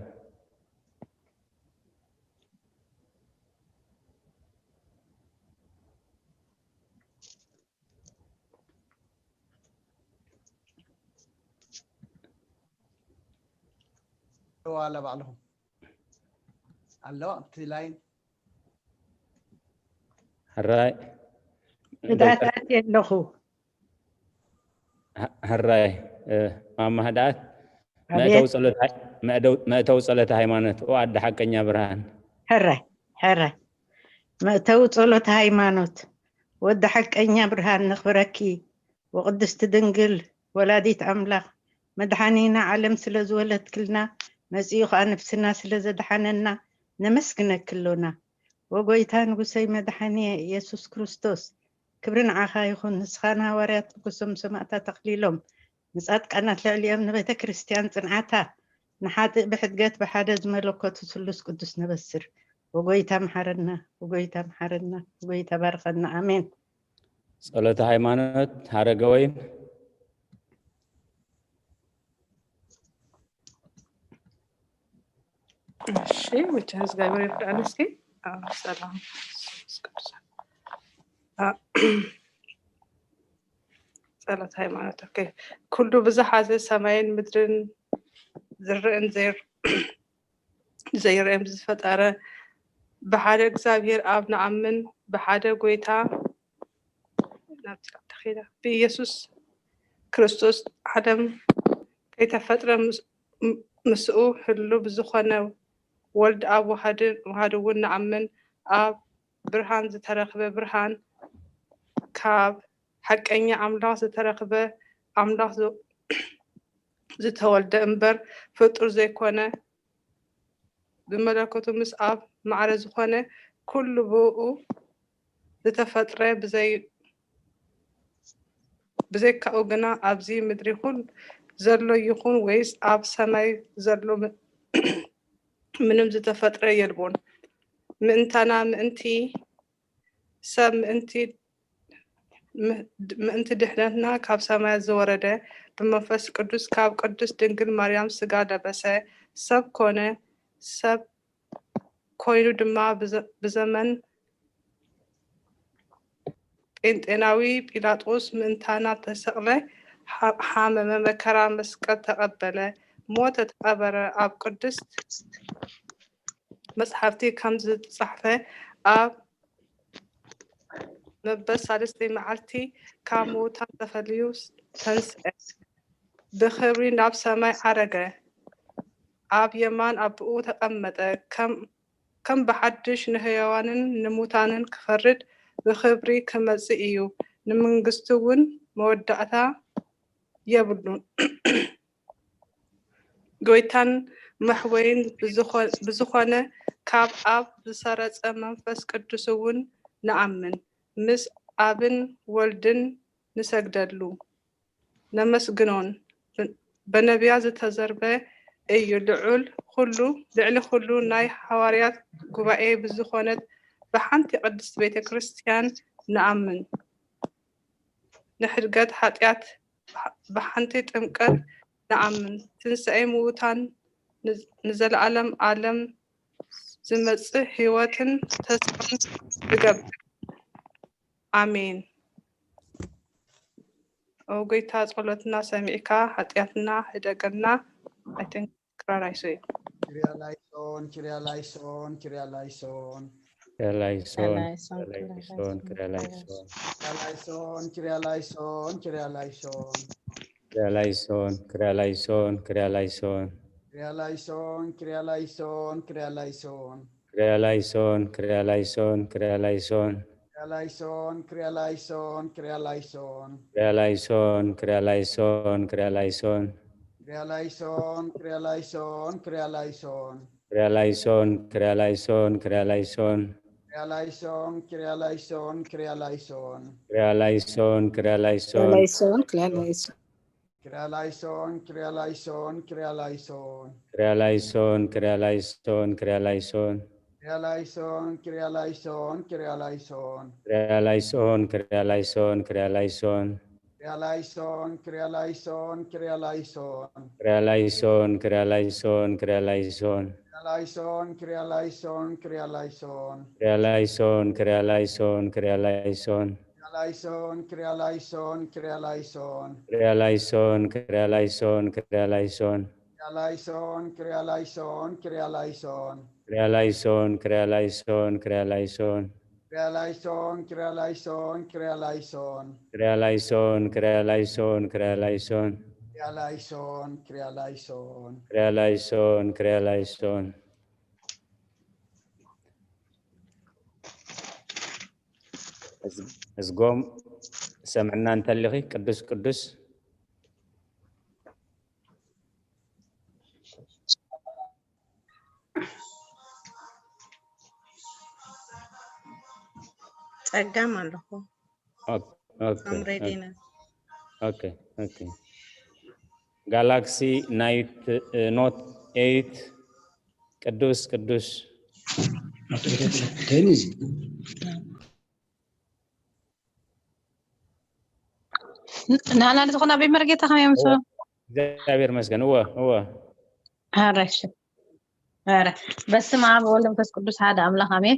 ዋላ ባዕልኹም ኣሎ ኣብቲ ላይን ሕራይ ህድኣት ኣትየ ኣለኹ። ሕራይ ማማ ህድኣት መእተዊ ጸሎት ሃይ- መእደው- መእተዊ ጸሎት ሃይማኖት ኦ ኣደ ሓቀኛ ብርሃን ሕራይ ሕራይ መእተዊ ጸሎት ሃይማኖት። ወዲ ሓቀኛ ብርሃን ነኽብረኪ፣ ወቅድስቲ ድንግል ወላዲት ኣምላኽ፣ መድሓኒና ዓለም ስለ ዝወለድክልና፣ መጺኡ ኸኣ ነፍስና ስለ ዘድሓነና ነመስግነኪ ኣሎና። ወጎይታ ንጉሰይ መድሓኒየ ኢየሱስ ክርስቶስ፣ ክብሪ ንዓኻ ይኹን። ንስኻ ንሃዋርያት ንጉሶም ሰማእታት ኣኽሊሎም፣ ንጻድቃናት ልዕሊኦም፣ ንቤተ ክርስቲያን ጽንዓታ፣ ንሓጥእ ብሕድገት ብሓደ ዝመለኮቱ ስሉስ ቅዱስ ነበስር። ወጎይታ መሓረና፣ ወጎይታ መሓረና፣ ወጎይታ ባርኸና። ኣሜን። ጸሎተ ሃይማኖት ሀረገወይን። እሺ መቸም እግዚኣብሔር ይርዳእና። እስኪ ኣብ ሰላም መንፈስ ቅዱስ ኣብ ጸሎት ሃይማኖት። ኦኬ። ኩሉ ብዝሓዘ ሰማይን ምድርን ዝርእን ዘይር- ዘይርእን ዝፈጠረ ብሓደ እግዚኣብሔር ኣብ ንኣምን፣ ብሓደ ጎይታ ናብቲ ተኺላ ብኢየሱስ ክርስቶስ ዓለም ከይተፈጥረ ምስ- ም- ምስኡ ህሉ ብዝኾነ ወልድ ኣብ ዋህድ- ዋህድ እውን ንኣምን። ኣብ ብርሃን ዝተረኽበ ብርሃን፣ ካብ ሓቀኛ ኣምላኽ ዝተረኽበ ኣምላኽ ዝ- ዝተወልደ እምበር ፍጡር ዘይኮነ፣ ብመለኮቱ ምስ ኣብ ማዕረ ዝኾነ ኩሉ ብኡ ዝተፈጥረ ብዘይ ብዘይካኡ ግና ኣብዚ ምድሪ ይኹን ዘሎ ይኹን ወይስ ኣብ ሰማይ ዘሎ ም- ምንም ዝተፈጥረ የልቦን። ምእንታና ምእንቲ ሰብ ምእንቲ ም- ምእንቲ ድሕነትና ካብ ሰማያት ዝወረደ ብመንፈስ ቅዱስ ካብ ቅድስት ድንግል ማርያም ስጋ ለበሰ፣ ሰብ ኮነ፣ ሰብ ኮይኑ ድማ ብዘ- ብዘመን ጴንጤናዊ ጲላጦስ ምእንታና ተሰቕለ፣ ሓ- ሓመመ፣ መከራ መስቀል ተቐበለ፣ ሞተ፣ ተቐበረ። ኣብ ቅድስት መጽሓፍቲ ከም ዝተጻሕፈ ኣብ መበል ሳልስተይ መዓልቲ ካብ ምዉታን ተፈልዩ ተንስአ፣ ብኽብሪ ናብ ሰማይ ዓረገ፣ ኣብ የማን ኣቦኡ ተቐመጠ። ከም ከም ብሓድሽ ንህያዋንን ንሙታንን ክፈርድ ብኽብሪ ክመጽእ እዩ። ንመንግስቱ እውን መወዳእታ የብሉን። ጎይታን መሕወይን ብዝኾ- ብዝኾነ ካብ ኣብ ዝሰረጸ መንፈስ ቅዱስ እውን ንኣምን። ምስ ኣብን ወልድን ንሰግደሉ። ነመስግኖን። በነቢያት ዝተዘርበ እዩ። ልዑል ኩሉ ልዕሊ ኩሉ ናይ ሃዋርያት ጉባኤ ብዝኾነት ብሓንቲ ቅድስት ቤተ ክርስቲያን ንኣምን። ንሕድገት ሓጢኣት ብሓንቲ ጥምቀት ንኣምን። ትንሳኤ ምዉታን ንዘለኣለም ዓለም ዝመጽእ ህይወትን ተስፋን ዝገብር። ኣሜን። ኦ ጎይታ፣ ጸሎትና ሰሚዕካ፣ ሓጢኣትና ህደገልና። I think ክራር ኣይሶ እዩ። ክሪያ ላይሶን፣ ክሪያ ላይሶን፣ ክሪያ ላይሶን። ክሪያ ላይሶን፣ ክሪያ ላይሶን፣ ክሪያ ላይሶን። ክሪያ ላይሶን፣ ክሪያ ላይሶን፣ ክሪያ ላይሶን። ክሪያ ላይሶን፣ ክሪያ ላይሶን፣ ክሪያ ላይሶን። ክሪያ ላይሶን፣ ክሪያ ላይሶን፣ ክሪያ ላይሶን። ክሪያ ላይሶን፣ ክሪያ ላይሶን፣ ክሪያ ላይሶን። ክሪያ ላይሶን፣ ክሪያ ላይሶን፣ ክሪያ ላይሶን። ክሪያ ላይሶን፣ ክሪያ ላይሶን፣ ክሪያ ላይሶን። ክሪያ ላይሶን፣ ክሪያ ላይሶን፣ ክሪያ ላይሶን። ክሪያ ላይሶን፣ ክሪያ ላይሶን፣ ክሪያ ላይሶን። ክሪያ ላይሶን፣ ክሪያ ላይሶን፣ ክሪያ ላይሶን። ክሪያ ላይሶን፣ ክሪያ ላይሶን። ክሪያ ላይሶን፣ ክሪያ ላይሶን። ክሪያ ላይሶን፣ ክሪያ ላይሶን፣ ክሪያ ላይሶን። ክሪያ ላይሶን፣ ክሪያ ላይሶን፣ ክሪያ ላይሶን። ክሪያ ላይሶን፣ ክሪያ ላይሶን፣ ክሪያ ላይሶን። ክሪያ ላይሶን፣ ክሪያ ላይሶን፣ ክሪያ ላይሶን። ክሪያ ላይሶን፣ ክሪያ ላይሶን፣ ክሪያ ላይሶን። ክሪያ ላይሶን፣ ክሪያ ላይሶን፣ ክሪያ ላይሶን። ክሪያ ላይሶን፣ ክሪያ ላይሶን፣ ክሪያ ላይሶን። ክሪያ ላይሶን፣ ክሪያ ላይሶን፣ ክሪያ ላይሶን። ክሪያ ላይሶን፣ ክሪያ ላይሶን፣ ክሪያ ላይሶን። ክሪያ ላይሶን፣ ክሪያ ላይሶን፣ ክሪያ ላይሶን። ክሪያ ላይሶን፣ ክሪያ ላይሶን፣ ክሪያ ላይሶን። ክሪያ ላይሶን፣ ክሪያ ላይሶን፣ ክሪያ ላይሶን። ክሪያ ላይሶን፣ ክሪያ ላይሶን፣ ክሪያ ላይሶን። ክሪያ ላይሶን፣ ክሪያ ላይሶን፣ ክሪያ ላይሶን። ክሪያ ላይሶን፣ ክሪያ ላይሶን። ክሪያ ላይሶን፣ ክሪያ ላይሶን። እዝጎም ሰምዕና እንተልኺ ቅዱስ ቅዱስ። ጸጋም ኣለኹ። ኦክ- ኦክ- I'm ready now። ኦኬ፣ ኦኬ። ጋላክሲ ናይት ኖት ኤይት ቅዱስ ቅዱስ። ናና ዝኾና ቤት መርጌታ ከመይ ምስ እግዚኣብሔር ይመስገን። እወ፣ እወ። ሐረሽ ሐረ በስመ አብ ወወልድ መንፈስ ቅዱስ ሓደ አምላክ አሜን።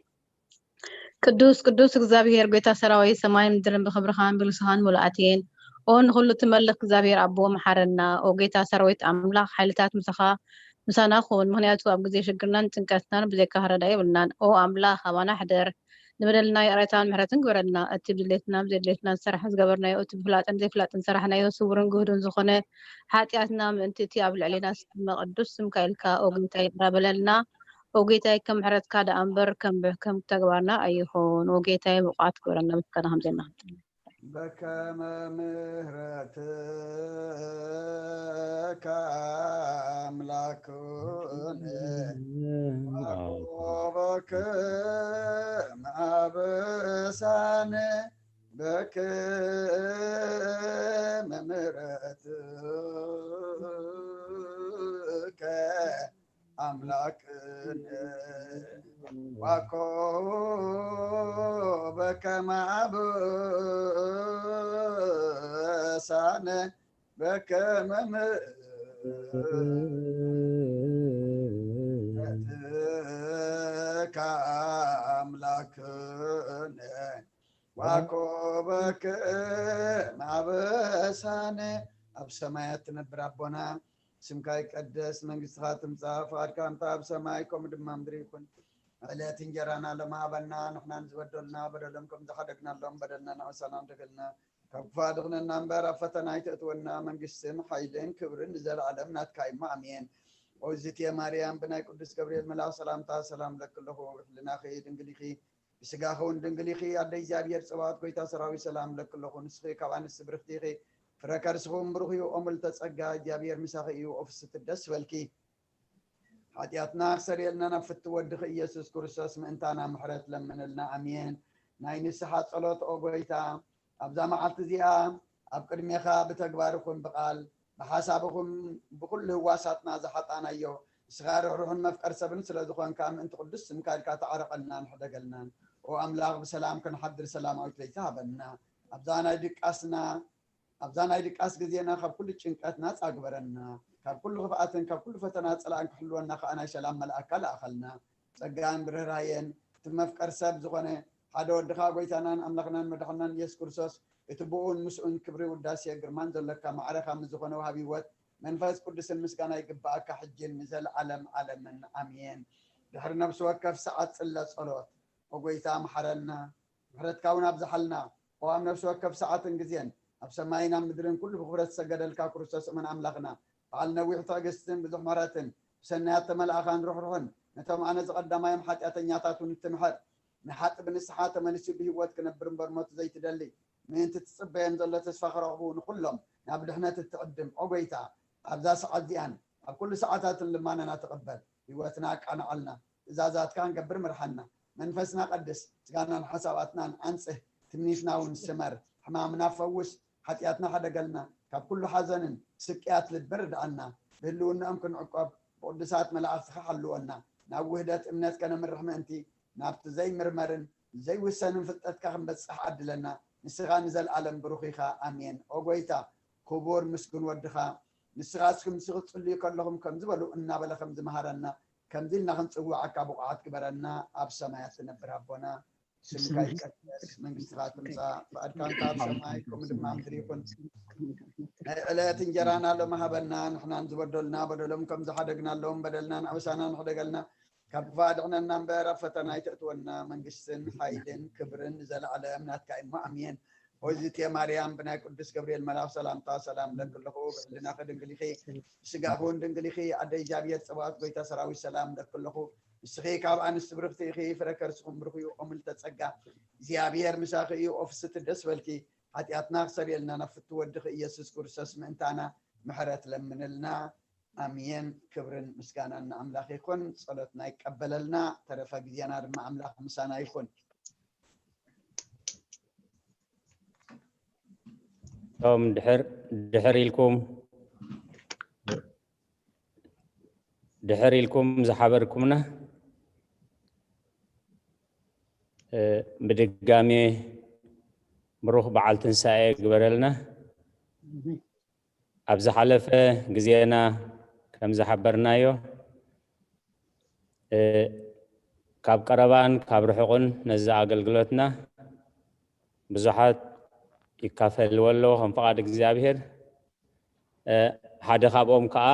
ቅዱስ ቅዱስ እግዚኣብሔር ጎይታ ሰራዊት፣ ሰማይን ምድርን ብክብርኻን ብልግስኻን ምሉኣት እየን። ኦ ንኹሉ ትመልኽ እግዚኣብሔር ኣቦ መሓረና። ኦ ጎይታ ሰራዊት ኣምላኽ ሓይልታት ምሳኻ ምሳና ኩን፣ ምኽንያቱ ኣብ ግዜ ሽግርናን ጭንቀትናን ብዘይካ ረዳ የብልናን። ኦ ኣምላኽ ኣባና ሕደር፣ ንበደልና ይቕሬታን ምሕረትን ግበረልና። እቲ ብድሌትናን ብዘይድሌትናን ዝሰራሕ ዝገበርናዮ፣ እቲ ብፍላጥን ዘይፍላጥን ዝሰራሕናዮ፣ ስውርን ግህዱን ዝኾነ ሓጢኣትና ምእንቲ እቲ ኣብ ልዕሌና ዝስመ ቅዱስ ስምካ ኢልካ ኦ ጎይታይ ይቕረ በለልና። ኦ ጎይታይ ከም ምሕረትካ ደኣ እምበር ከም ከም ተግባርና ኣይኹን። ኦ ጎይታይ ብቑዓት ግበረና ምስጋና ከም ዘናኽብር በከመ ምሕረትከ ኣምላክነ ወበከመ አበሳነ በከመ ምሕረትከ አምላክነ ዋኮ በከመ አበሳነ በከመ ምሕረትከ አምላክነ ዋኮ በከመ አበሳነ። ኣብ ሰማያት ትነብር ኣቦና፣ ስምካ ይቀደስ፣ መንግስትኻ ትምጻእ፣ ፍቓድካ እንተ ኣብ ሰማይ ከምኡ ድማ ምድሪ ይኹን። ዕለት እንጀራና ሎም ሃበና፣ ንሕና ንዝበደሉና በደሎም ከም ዝሓደግናሎም በደልና ንሕሰና ንደገልና፣ ካብ ክፉእ ኣድሕነና እምበር ኣብ ፈተና ኣይተእትወና፣ መንግስትን ሓይልን ክብርን ንዘለኣለም ናትካ እዩ፣ ኣሜን። ኦዝቴ ማርያም፣ ብናይ ቅዱስ ገብርኤል መልኣኽ ሰላምታ ሰላም ለኪ ኣለኹ፣ ሕልናኺ ድንግል ኢኺ፣ ብስጋኺ እውን ድንግል ኢኺ፣ ኣደ እግዚኣብሔር ጸባኦት፣ ጎይታ ሰራዊት ሰላም ለኪ ኣለኹ፣ ንስኺ ካብ ኣንስቲ ብርኽቲ ኢኺ፣ ፍረ ከርስኺ እውን ብሩኽ እዩ፣ ኦ ምልዕተ ጸጋ፣ እግዚኣብሔር ምሳኺ እዩ፣ ኦ ፍስሕቲ ደስ በልኪ። ሓጢኣትና ክሰርየልና ናብ ፍትው ወድኺ ኢየሱስ ክርስቶስ ምእንታና ምሕረት ለምንልና። ኣሜን። ናይ ንስሓ ጸሎት ኦ ጎይታ፣ ኣብዛ መዓልቲ እዚኣ ኣብ ቅድሜኻ ብተግባር ይኹን ብቓል ብሓሳብ ይኹን ብኹሉ ህዋሳትና ዝሓጣናዮ፣ ንስኻ ርሕሩሕን መፍቀር ሰብን ስለ ዝኾንካ ምእንቲ ቅዱስ ስምካ ኢልካ ተዓረቐልናን ሕደገልናን። ኦ ኣምላኽ ብሰላም ክንሓድር ሰላማዊት ለይቲ ሃበና። ኣብዛ ናይ ድቃስና ኣብዛ ናይ ድቃስ ግዜና ካብ ኩሉ ጭንቀት ናጻ ግበረና። ካብ ኩሉ ክፍኣትን ካብ ኩሉ ፈተና ጸላእን ክሕልወና ከኣ ናይ ሰላም መልኣካ ለኣኸልና። ጸጋን ርህራሄን እቲ መፍቀር ሰብ ዝኾነ ሓደ ወድኻ ጎይታናን ኣምላኽናን መድሓናን ኢየሱስ ክርስቶስ፣ እቲ ብኡን ምስኡን ክብሪ ውዳሴ ግርማን ዘለካ ማዕረኻ ምስ ዝኾነ ወሃቢ ህይወት መንፈስ ቅዱስን ምስጋና ይግባኣካ፣ ሕጂን ንዘለዓለም ዓለምን ኣሜን። ድሕሪ ነፍሲ ወከፍ ሰዓት ጽለ ጸሎት፣ ኦ ጎይታ፣ መሓረና፣ ምሕረትካ እውን ኣብዝሓልና። ኦ ኣብ ነፍሲ ወከፍ ሰዓትን ግዜን፣ ኣብ ሰማይን ኣብ ምድርን ኩሉ ብኽብረት ዝሰገደልካ ክርስቶስ እመን ኣምላኽና፣ በዓል ነዊሕ ትዕግስትን ብዙሕ ምሕረትን፣ ብሰናያት ተመልኣኻን ርሕሩሕን፣ ነቶም ኣነ ዝቐዳማዮም ሓጢኣተኛታት እውን እትምሕር፣ ንሓጢ ብንስሓ ተመሊሱ ብህይወት ክነብር እምበር ሞት ዘይትደሊ፣ ምእንቲ ትጽበዮም ዘሎ ተስፋ ክረኽቡ፣ ንኹሎም ናብ ድሕነት እትዕድም፣ ኦ ጎይታ፣ ኣብዛ ሰዓት እዚኣን ኣብ ኩሉ ሰዓታትን ልማናና ተቐበል። ህይወትና ኣቃንዓልና፣ ትእዛዛትካ ክንገብር ምርሓና። መንፈስና ቀድስ፣ ስጋናን ሓሳባትናን ኣንጽህ፣ ትምኒትና እውን ስመር። ሕማምና ፈውስ፣ ሓጢኣትና ሕደገልና፣ ካብ ኩሉ ሓዘንን ስቅያት ልብን ርድኣና። ብህልውናኦም ክንዕቆብ ብቅዱሳት መላእኽትኻ ሓልወና። ናብ ውህደት እምነት ከነምርሕ ምእንቲ፣ ናብቲ ዘይምርመርን ዘይውሰንን ፍልጠትካ ክንበጽሕ ዓድለና። ንስኻ ንዘለኣለም ብሩኽ ኢኻ። ኣሜን። ኦ ጎይታ፣ ክቡር ምስጉን ወድኻ፣ ንስኻስ ከምዚ ክትጽልዩ ከለኹም ከምዚ በሉ እናበለ ከም ዝመሃረና፣ ከምዚ ኢልና ክንጽውዓካ ብቑዓት ግበረና። ኣብ ሰማያት ትነብር ኣቦና፣ ስምካ ይቀደስ፣ መንግስትኻ ትምጻእ፣ ፍቓድካ እንተ ኣብ ሰማይ ከምኡ ድማ ኣብ ምድሪ ይኹን። ናይ ዕለት እንጀራና ሎሚ ሃበና፣ ንሕናን ዝበደሉና በደሎም ከም ዝሓደግናሎም በደልናን ኣበሳናን ሕደገልና፣ ካብ ክፉእ ኣድሕነና እምበር ኣብ ፈተና ኣይተእትወና፣ መንግስትን ሓይልን ክብርን ንዘለኣለም ናትካ እዩ እሞ ኣሜን። ኦይዝቴ ማርያም፣ ብናይ ቅዱስ ገብርኤል መልኣኽ ሰላምታ ሰላም እብለኪ ኣለኹ። ብሕልናኺ ድንግል ኢኺ፣ ብስጋኺ እውን ድንግል ኢኺ። ኣደ እግዚኣብሔር ጸባኦት፣ ጎይታ ሰራዊት፣ ሰላም እብለኪ ኣለኹ። ንስኺ ካብ ኣንስቲ ብርኽቲ ኢኺ፣ ፍረ ከርስኹም ብሩኽ እዩ። ኦ ምልዕተ ጸጋ፣ እግዚኣብሔር ምሳኺ እዩ። ኦ ፍስቲ ደስ በልኪ፣ ሓጢኣትና ክሰርየልና ናብ ፍቱ ወድኺ ኢየሱስ ክርስቶስ ምእንታና ምሕረት ለምንልና። ኣሜን። ክብርን ምስጋናን ንኣምላኽ ይኹን። ጸሎትና ይቀበለልና። ተረፈ ግዜና ድማ ኣምላኽ ምሳና ይኹን። እቶም ድሕር ድሕር ኢልኩም ድሕር ኢልኩም ዝሓበርኩምና፣ እ፣ ብድጋሜ ብሩኽ በዓል ትንሳኤ ግበረልና። ኣብ ዝሓለፈ ግዜና ከም ዝሓበርናዮ፣ እ፣ ካብ ቀረባን ካብ ርሑቕን ነዚ ኣገልግሎትና ብዙሓት ይካፈልዎ ኣለዉ ከም ፍቓድ እግዚኣብሔር። እ፣ ሓደ ካብኦም ከኣ፣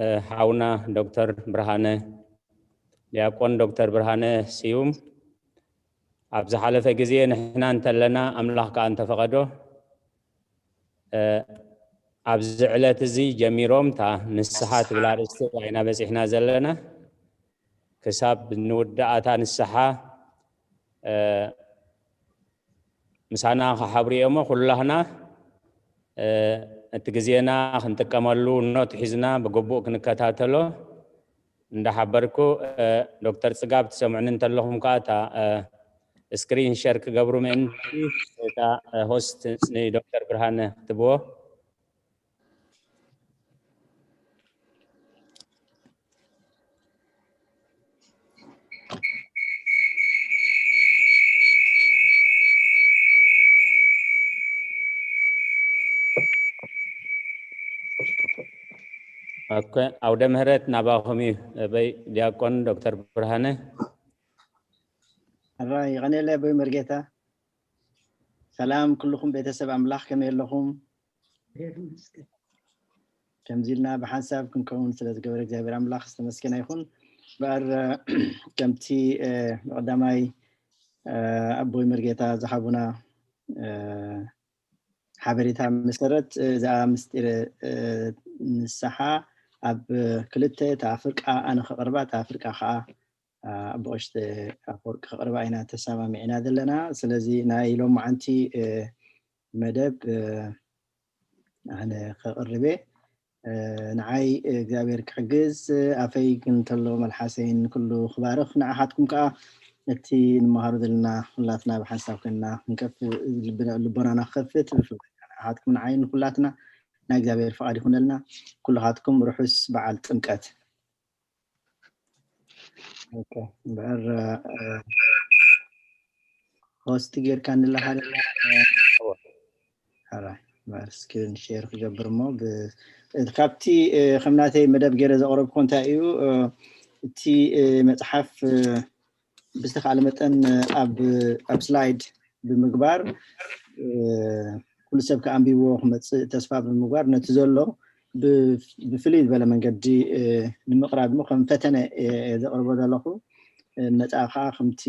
እ፣ ሓውና ዶክተር ብርሃነ፣ ዲያቆን ዶክተር ብርሃነ ስዩም፣ ኣብ ዝሓለፈ ግዜ ንሕና እንተለና፣ ኣምላኽ ከኣ እንተፈቐዶ፣ እ፣ ኣብዚ ዕለት እዚ ጀሚሮም እታ ንስሓ ትብል ኣርእስቲ ኢና በጺሕና ዘለና። ክሳብ ንውዳእ እታ ንስሓ፣ እ፣ ምሳና ክሓብሩ እዮሞ፣ ኩላህና፣ እ፣ እቲ ግዜና ክንጥቀመሉ ኖት ሒዝና ብግቡእ ክንከታተሎ። እንዳሓበርኩ፣ እ፣ ዶክተር ጽጋብ ትሰምዑኒ እንተለኹም ከኣ እታ፣ እ፣ ስክሪን ሸር ክገብሩ ምእንቲ እታ፣ እ፣ ሆስት ንዶክተር ብርሃነ ክትብዎ። ኦኬ፣ ኣውደ ምህረት ናባኹም እዩ። በይ ዲያቆን ዶክተር ብርሃነ። ሕራይ፣ የቐንየለይ ኣቦይ መርጌታ። ሰላም ኩልኹም ቤተሰብ ኣምላኽ፣ ከመይ ኣለኹም? ከምዚ ኢልና ብሓንሳብ ክንከውን ስለ ዝገበረ እግዚኣብሔር ኣምላኽ ዝተመስገነ ይኹን። እምበኣር፣ ከምቲ፣ እ፣ ብቐዳማይ፣ እ፣ ኣቦይ መርጌታ ዝሃቡና፣ እ፣ ሓበሬታ መሰረት፣ እ፣ እዛ ምስጢር፣ እ፣ ንስሓ ኣብ ክልተ፣ እታ ፍርቃ ኣነ ከቕርባ፣ እታ ፍርቃ ኸዓ፣ እ፣ ኣቦ ቀሽተ ኣፈወርቂ ከቕርባ ኢና ተሰማሚዕና ዘለና። ስለዚ ናይ ሎማዓንቲ፣ እ፣ መደብ፣ እ፣ ኣነ ከቕርብ እየ። እ፣ ንዓይ እግዚኣብሔር ክሕግዝ፣ ኣፈይ እንተሎ መልሓሰይን ኩሉ ክባርኽ፣ ንዓኻትኩም ከኣ እቲ ንመሃሮ ዘለና ኩላትና ብሓንሳብ ኮይንና ክንከፍ-፣ ልብ-፣ ልቦናና ክኸፍት ብፍላይ ንዓኻትኩም ንዓይን ንኩላትና ናይ እግዚኣብሔር ፍቓድ ይኹነልና። ኩልኻትኩም ርሑስ በዓል ጥምቀት። ኦኬ፣ እምበኣር፣ እ፣ ሆስት ጌርካ ንለኻ ደላ፣ እ፣ እወ። ሕራይ፣ እምበኣር ስክሪን ሼር ክገብር እሞ ብ-፣ ካብቲ፣ እ፣ ከም ናተይ መደብ ገይረ ዘቕረብኩ እንታይ እዩ፣ እ፣ እቲ፣ እ፣ መጽሓፍ፣ እ፣ ብዝተኻለ መጠን ኣብ ኣብ ስላይድ ብምግባር ኩሉ ሰብ ከኣንቢብዎ ክመፅእ ተስፋ ብምግባር ነቲ ዘሎ ብፍልይ ዝበለ መንገዲ ንምቕራብ ሞ ከም ፈተነ ዘቕርቦ ዘለኹ። መፃ ከዓ ከምቲ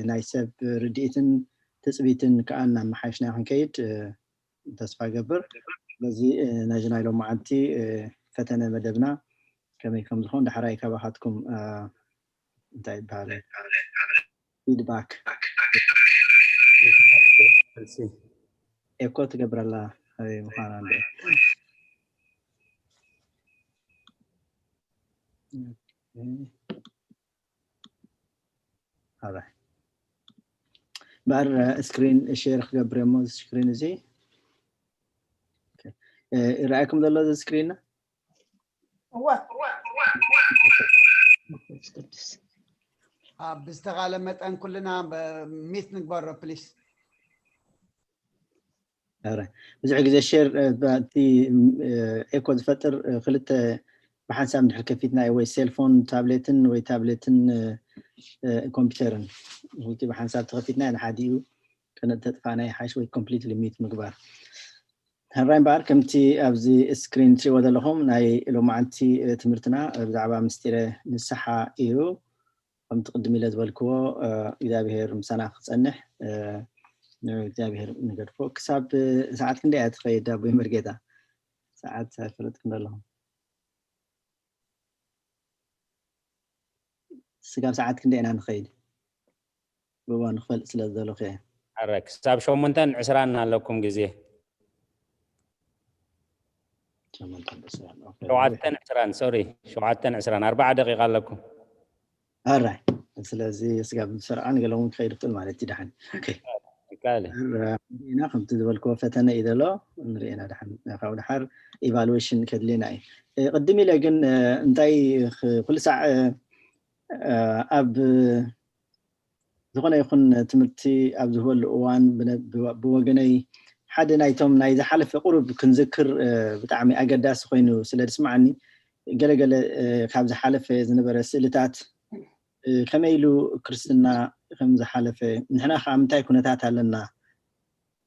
ናይ ሰብ ርድኢትን ትፅቢትን ከዓ እናመሓየሽና ክንከይድ ተስፋ ገብር። ስለዚ ነዚ ናይ ሎመዓንቲ ፈተነ መደብና ከመይ ከም ዝኾን ዳሕራይ ካባኻትኩም እንታይ ይበሃል ፊድባክ ኤኮ ትገብረላ ምዃና በር ስክሪን ሼር ክገብር ሞ ስክሪን እዚ ይረኣየኩም ዘሎ እዚ ስክሪን ብዝተኻለ መጠን ኩልና ሚት ንግበሮ ፕሊስ። ብዙሕ ግዜ ሼር እቲ ኤኮ ዝፈጥር ክልተ ብሓንሳብ እንድሕር ከፊትና ወይ ሴልፎን ታብሌትን ወይ ታብሌትን ኮምፒውተርን እቲ ብሓንሳብ ተኸፊትና ንሓዲኡ ከነተጥፋና ይሓይሽ ወይ ኮምፕሊትሊ ሚት ምግባር። ሕራይ እምበኣር ከምቲ ኣብዚ ስክሪን ትሪእዎ ዘለኹም ናይ ሎማዓንቲ ትምህርትና ብዛዕባ ምስጢረ ንስሓ እዩ። ከምቲ ቅድም ኢለ ዝበልክዎ እግዚኣብሄር ምሳና ክፀንሕ እግዚኣብሄር ንገድፎ። ክሳብ ሰዓት ክንደይ እያ ትኸይድ ኣቦይ መርጌታ? ሰዓት ኣይፈለጥኩን ዘለኹም። ስጋብ ሰዓት ክንደይ ኢና ንኸይድ? ብእዋኑ ክፈልጥ ስለ ዝደለኹ እየ። ኣረ ክሳብ ሸሞንተን ዕስራን ኣለኩም ግዜ። ሸሞንተን ዕስራን፣ ኦኬ። ሸውዓተን ዕስራን፣ ሶሪ፣ ሸውዓተን ዕስራን፣ ኣርባዓ ደቂቃ ኣለኩም። ኣራይ፣ ስለዚ ስጋብ ዝሰርዓ ንገለ እውን ክኸይድ ይኽእል ማለት እዩ። ደሓን። ኦኬ። ይከኣል እዩ። ኣረ፣ ኢና ከምቲ ዝበልክዎ ፈተነ እዩ ዘሎ፣ ንሪኤና ደሓን። ካብኡ ደሓር ኢቫሉዌሽን ከድልየና እዩ። እ፣ ቅድም ኢለ ግን፣ እ፣ እንታይ ኽ-፣ ኩሉ ሳዕ፣ እ፣ እ፣ ኣብ ዝኾነ ይኹን ትምህርቲ ኣብ ዝህበሉ እዋን ብነ-፣ ብወ-፣ ብወገነይ ሓደ ናይቶም ናይ ዝሓለፈ ቁሩብ ክንዝክር፣ እ፣ ብጣዕሚ ኣገዳሲ ኮይኑ ስለ ዝስማዓኒ፣ ገለገለ፣ እ፣ ካብ ዝሓለፈ ዝነበረ ስእልታት፣ እ፣ ከመይ ኢሉ ክርስትና ከም ዝሓለፈ፣ ንሕና ከዓ ምንታይ ኩነታት ኣለና፣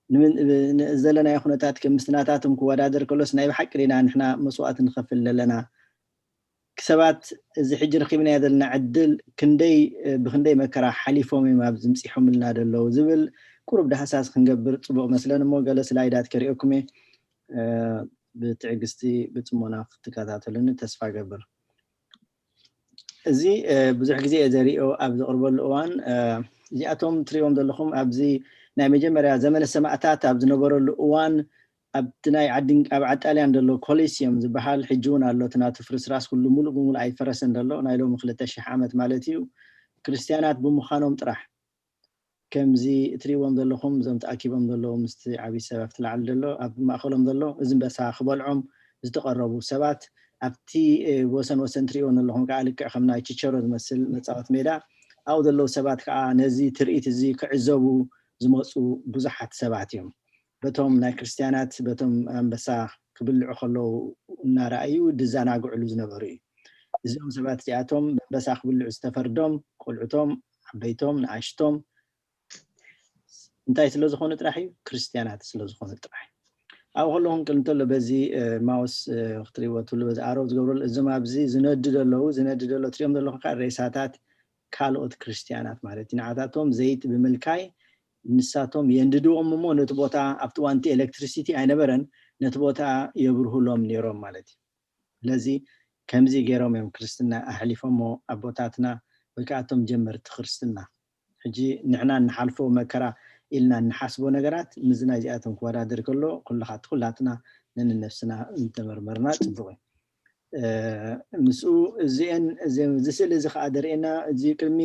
ንምን-፣ ን-፣ ዘለናዮ ኩነታት ከም ምስቲ ናታቶም ክወዳደር ከሎስ ናይ ብሓቂ ዲና ንሕና መስዋእቲ ንኸፍል ዘለና? ሰባት እዚ ሕጂ ረኺብናዮ ዘለና ዕድል ክንደይ፣ እ፣ ብኽንደይ መከራ ሓሊፎም እዮም ኣብዚ ምጺሖምልና ደለዉ ዝብል ቁሩብ ዳህሳስ ክንገብር ጽቡቕ መስለን እሞ ገለ ስላይዳት ከርእየኩም እየ። እ፣ ብትዕግስቲ ብጽሞና ክትከታተሉኒ ተስፋ እገብር። እዚ፣ እ፣ ብዙሕ ግዜ እየ ዘርእዮ ኣብ ዘቕርበሉ እዋን፣ እ፣ እዚኣቶም ትሪእዎም ዘለኹም ኣብዚ ናይ መጀመርያ ዘመነ ሰማእታት ኣብ ዝነበረሉ እዋን ኣብቲ ናይ ዓዲ-፣ ኣብ ዓጣልያን ዘሎ ኮሊሲየም ዝበሃል ሕጂ እውን ኣሎ፣ እቲ ናቱ ፍርስራስ ኩሉ ሙሉእ ብሙሉእ ኣይፈረሰን ዘሎ፣ ናይ ሎሚ ክልተ ሽሕ ዓመት ማለት እዩ። ክርስትያናት ብምዃኖም ጥራሕ ከምዚ እትሪእዎም ዘለኹም እዞም ተኣኪቦም ዘለዉ ምስቲ ዓብዪ ሰብ ኣብቲ ላዕሊ ዘሎ ኣብ ማእኸሎም ዘሎ እዚ እምበሳ ክበልዖም ዝተቐረቡ ሰባት ኣብቲ፣ እ፣ ወሰን ወሰን ትሪእዎም ዘለኹም ከዓ ልክዕ ከም ናይ ችቸሮ ዝመስል መጻወቲ ሜዳ ኣብኡ ዘለዉ ሰባት ከዓ ነዚ ትርኢት እዚ ክዕዘቡ ዝመፁ ብዙሓት ሰባት እዮም። በቶም ናይ ክርስትያናት በቶም ኣንበሳ ክብልዑ ከለዉ እናረኣዩ ዝዘናግዕሉ ዝነበሩ እዩ። እዚኦም ሰባት እዚኣቶም ብኣንበሳ ክብልዑ ዝተፈርዶም ቆልዑቶም፣ ዓበይቶም፣ ንኣሽቶም እንታይ ስለ ዝኾኑ ጥራሕ እዩ? ክርስትያናት ስለ ዝኾኑ ጥራሕ። ኣብኡ ከለኹም ቅድሚ እንተሎ በዚ፣ እ፣ ማውስ፣ እ፣ ክትሪእዎ ትብሉ በዚ ኣሮ ዝገብረሉ እዞም ኣብዚ ዝነዱ ዘለዉ፣ ዝነዱ ዘሎ ትሪኦም ዘለኹም ከዓ ሬሳታት ካልኦት ክርስትያናት ማለት እዩ። ንዓታቶም ዘይት ብምልካይ ንሳቶም የንድድዎም እሞ ነቲ ቦታ ኣብቲ እዋን እቲ ኤሌክትሪሲቲ ኣይነበረን፣ ነቲ ቦታ የብርሁሎም ነይሮም ማለት እዩ። ስለዚ ከምዚ ገይሮም እዮም ክርስትና ኣሕሊፎሞ ኣቦታትና ወይ ከዓ እቶም ጀመርቲ ክርስትና። ሕጂ ንሕና እንሓልፎ መከራ ኢልና እንሓስቦ ነገራት ምስዚ ናይዚኣቶም ክወዳደር ከሎ ኩልኻ-፣ ኩላትና ነንነብስና እንተመርመርና ጽቡቕ እዩ። እ፣ ምስኡ እዚአን፣ እዚ፣ እዚ ስእሊ እዚ ከዓ ደርእየና፣ እዚ ቅድሚ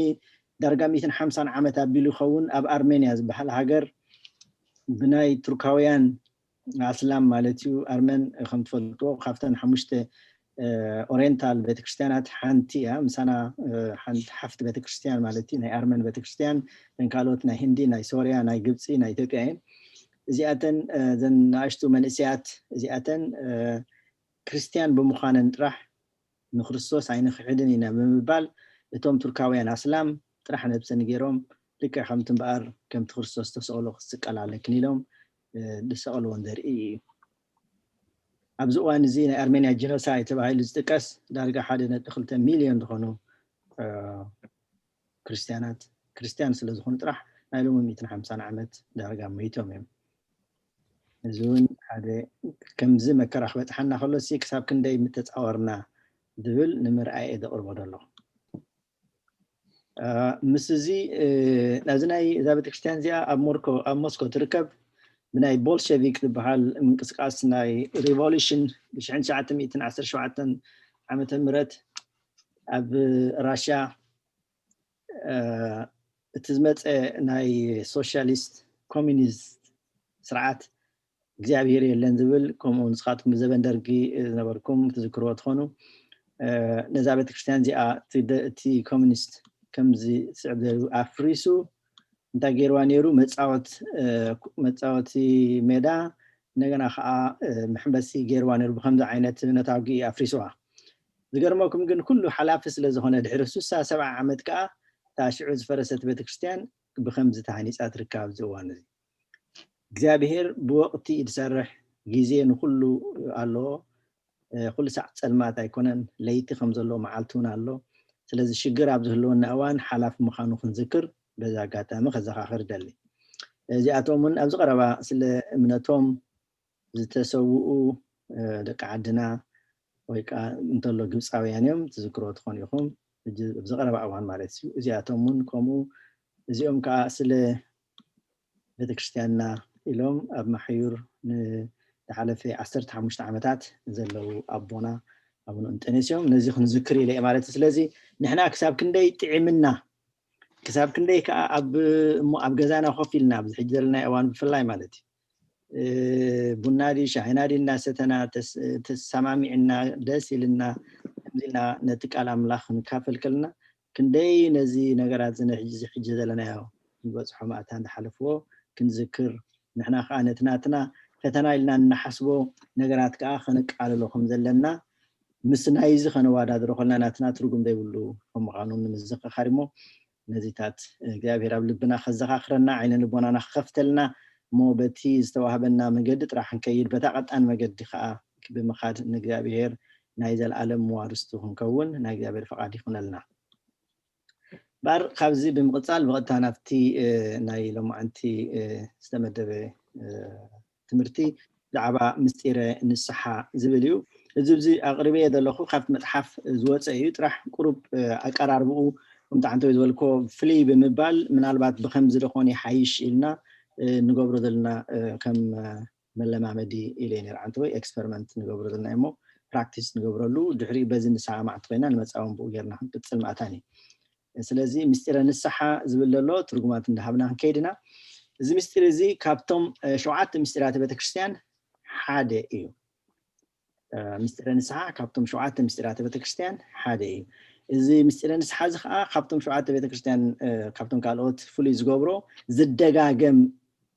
ዳርጋ ሚእትን ሓምሳን ዓመት ኣቢሉ ይኸውን ኣብ ኣርሜንያ ዝበሃል ሃገር ብናይ ቱርካውያን ኣስላም ማለት እዩ። ኣርመን ከም ትፈልጥዎ ካብተን ሓሙሽተ፣ እ፣ ኦሪየንታል ቤተክርስትያናት ሓንቲ እያ። ምሳና፣ እ፣ ሓንቲ ሓፍቲ ቤተክርስትያን ማለት እዩ። ናይ ኣርመን ቤተክርስትያን፣ እተን ካልኦት ናይ ህንዲ፣ ናይ ሶርያ፣ ናይ ግብፂ፣ ናይ ኢትዮጵያ እየን። እዚኣተን፣ እ፣ እዘን ንኣሽቱ መንእሰያት እዚኣተን፣ እ፣ ክርስትያን ብምዃነን ጥራሕ ንክርስቶስ ኣይንኽሕድን ኢና ብምባል እቶም ቱርካውያን ኣስላም ጥራሕ ነብሰን ገይሮም ልክዕ ከምቲ እምበኣር ከምቲ ክርስቶስ ዝተሰቕሎ ክትስቀል ኣለክን ኢሎም ዝሰቐልዎን ዘርኢ እዩ። ኣብዚ እዋን እዚ ናይ ኣርሜንያ ጂኖሳይድ ተባሂሉ ዝጥቀስ ዳርጋ ሓደ ነጥቢ ክልተ ሚልዮን ዝኾኑ ክርስትያናት ክርስትያን ስለ ዝኾኑ ጥራሕ ናይ ሎሚ ሚእትን ሓምሳን ዓመት ዳርጋ መይቶም እዮም። እዚ እውን ሓደ ከምዚ መከራ ክበፅሓና ከሎሲ ክሳብ ክንደይ ምተፃወርና ዝብል ንምርኣይ እየ ዘቕርቦ ዘሎ። ምስ እዚ ናዚ ናይ እዛ ቤተክርስትያን እዚኣ ኣብ ሞርኮ ኣብ ሞስኮ ትርከብ ብናይ ቦልሸቪክ ዝበሃል ምንቅስቃስ ናይ ሪቮሉሽን ብሽሕን ትሽዓተ ሚእትን ዓሰርተ ሸውዓተን ዓመተ ምህረት ኣብ ራሽያ እቲ ዝመፀ ናይ ሶሻሊስት ኮሚኒስት ስርዓት እግዚኣብሄር የለን ዝብል ከምኡ ንስኻትኩም ብዘበን ደርጊ ዝነበርኩም ትዝክርዎ ትኾኑ ነዛ ቤተክርስትያን እዚኣ እቲ ኮሚኒስት ከምዚ ስዕብ ዘሉ ኣፍሪሱ እንታይ ገይርዋ ነይሩ መፃወት መፃወቲ ሜዳ እንደገና ከዓ መሐንበሲ ገይርዋ ነይሩ ብከምዚ ዓይነት ነታውጊ ኣፍሪስዋ ዝገርመኩም ግን ኩሉ ሓላፊ ስለ ዝኾነ ድሕሪ ሱሳ ሰብዓ ዓመት ከዓ እታ ሽዑ ዝፈረሰት ቤተክርስትያን ብከምዚ ተሃኒፃ ትርከብ ኣብዚ እዋን እዚ እግዚኣብሔር ብወቕቲ ዝሰርሕ ግዜ ንኩሉ ኣለዎ ኩሉ ሳዕ ፀልማት ኣይኮነን ለይቲ ከም ዘሎ መዓልቲ እውን ኣሎ ስለዚ ሽግር ኣብ ዝህልወና እዋን ሓላፊ ምዃኑ ክንዝክር በዚ ኣጋጣሚ ከዘኻኽር ደሊ እዚኣቶም እውን ኣብዚ ቀረባ ስለ እምነቶም ዝተሰውኡ ደቂ ዓድና ወይ ከዓ እንተሎ ግብፃውያን እዮም ትዝክሮ ትኾኑ ኢኹም ኣብዚ ቀረባ እዋን ማለት እዩ እዚኣቶም እውን ከምኡ እዚኦም ከዓ ስለ ቤተክርስትያንና ኢሎም ኣብ ማሕዩር ንዝሓለፈ ዓሰርተ ሓሙሽተ ዓመታት ዘለዉ ኣቦና ኣቡነ እንጠኔስ እዮም ነዚ ክንዝክር ኢለ ማለት ስለዚ ንሕና ክሳብ ክንደይ ጥዒምና ክሳብ ክንደይ ከዓ ኣብ እሞ ኣብ ገዛና ኮፍ ኢልና ኣብዚ ሕጂ ዘለና እዋን ብፍላይ ማለት እዩ ቡና ዲ ሻሂና ዲ እናሰተና ተሰማሚዕና ደስ ኢልና ከምዚና ነቲ ቃል ኣምላኽ ክንካፈል ከለና ክንደይ ነዚ ነገራት ዝነ ሕጂ ዘለናዮ ንበፅሖ ማእታ እንዳሓለፍዎ ክንዝክር ንሕና ከዓ ነቲ ናትና ፈተና ኢልና እናሓስቦ ነገራት ከዓ ከነቃልሎ ከም ዘለና ምስ ናይዚ ከነዋዳድሮ ከለና ናትና ትርጉም ዘይብሉ ከም ምዃኑ ንምዝኽኻር እሞ ነዚታት እግዚኣብሔር ኣብ ልብና ከዘኻኽረና ዓይነ ልቦናና ክኸፍተልና እሞ በቲ ዝተዋህበና መገዲ ጥራሕ ክንከይድ በታ ቀጣን መገዲ ከዓ ብምኻድ ንእግዚኣብሔር ናይ ዘለኣለም መዋርስቱ ክንከውን ናይ እግዚኣብሔር ፈቓድ ይኹነልና። ባር ካብዚ ብምቕፃል ብቐጥታ ናብቲ ናይ ሎማዓንቲ ዝተመደበ ትምህርቲ ብዛዕባ ምስጢረ ንስሓ ዝብል እዩ። እዚ ኣብዚ ኣቕሪበዮ ዘለኹ ካብቲ መፅሓፍ ዝወፀ እዩ። ጥራሕ ቁሩብ ኣቀራርብኡ ከምቲ ዓንተወይ ዝበልኮ ፍልይ ብምባል ምናልባት ብከምዚ ዶ ክኾን ይሓይሽ ኢልና ንገብሮ ዘለና ከም መለማመዲ ኢለ ነር ዓንተወይ ኤክስፐሪመንት ንገብሮ ዘለና እሞ ፕራክቲስ ንገብረሉ ድሕሪ በዚ ንስሓ ማዕቲ ኮይና ንመፃወን ብኡ ጌርና ክንቅፅል ማእታን እዩ። ስለዚ ምስጢረ ንስሓ ዝብል ዘሎ ትርጉማት እንዳሃብና ክንከይድ ኢና። እዚ ምስጢር እዚ ካብቶም ሸውዓተ ምስጢራተ ቤተክርስትያን ሓደ እዩ። ምስጢረ ንስሓ ካብቶም ሸውዓተ ምስጢራተ ቤተክርስትያን ሓደ እዩ። እዚ ምስጢረ ንስሓ እዚ ከዓ ካብቶም ሸውዓተ ቤተክርስትያን ካብቶም ካልኦት ፍሉይ ዝገብሮ ዝደጋገም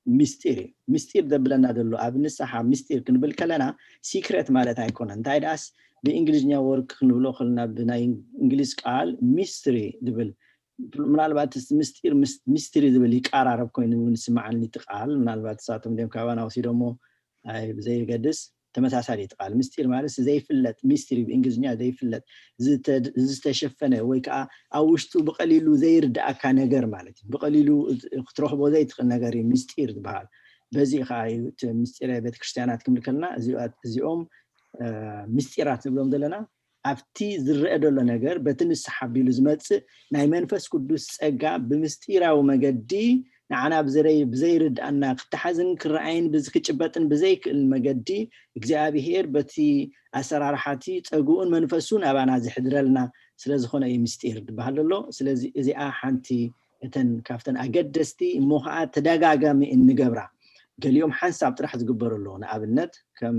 ምስጢር እዩ። ምስጢር ዘብለና ዘሎ ኣብ ንስሓ ምስጢር ክንብል ከለና ሲክሬት ማለት ኣይኮነን። እንታይ ደኣስ ብእንግሊዝኛ ወርክ ክንብሎ ከለና ብናይ እንግሊዝ ቃል ሚስትሪ ዝብል ምናልባት ምስጢር ሚስትሪ ዝብል ይቀራረብ ኮይኑ እውን ስማዓኒ እቲ ቃል ምናልባት እሳቶም ድም ካባና ወሲዶሞ ብዘይገድስ ተመሳሳሊ እቲ ቃል ምስጢር ማለት ዘይፍለጥ ሚስትሪ ብእንግሊዝኛ ዘይፍለጥ ዝተሸፈነ ወይ ከዓ ኣብ ውሽጡ ብቀሊሉ ዘይርዳእካ ነገር ማለት እዩ ብቀሊሉ ክትረኽቦ ዘይትኽእል ነገር እዩ ምስጢር ዝበሃል በዚ ከዓ እዩ ምስጢረ ቤተክርስትያናት ክንብል ከለና እዚኦም ምስጢራት ንብሎም ዘለና ኣብቲ ዝረአ ዘሎ ነገር በቲ ንስሓ ኣቢሉ ዝመፅእ ናይ መንፈስ ቅዱስ ፀጋ ብምስጢራዊ መገዲ ንዓና ብዘይርድኣና ክተሓዝን ክረኣይን ክጭበጥን ብዘይክእል መገዲ እግዚኣብሄር በቲ ኣሰራርሓቲ ፀግኡን መንፈሱን ኣባና ዝሕድረልና ስለዝኾነ እዩ ምስጢር ዝበሃል ዘሎ ስለዚ እዚኣ ሓንቲ እተን ካብተን ኣገደስቲ እሞ ከዓ ተደጋጋሚ እንገብራ ገሊኦም ሓንሳብ ጥራሕ ዝግበሩ ኣለዉ ንኣብነት ከም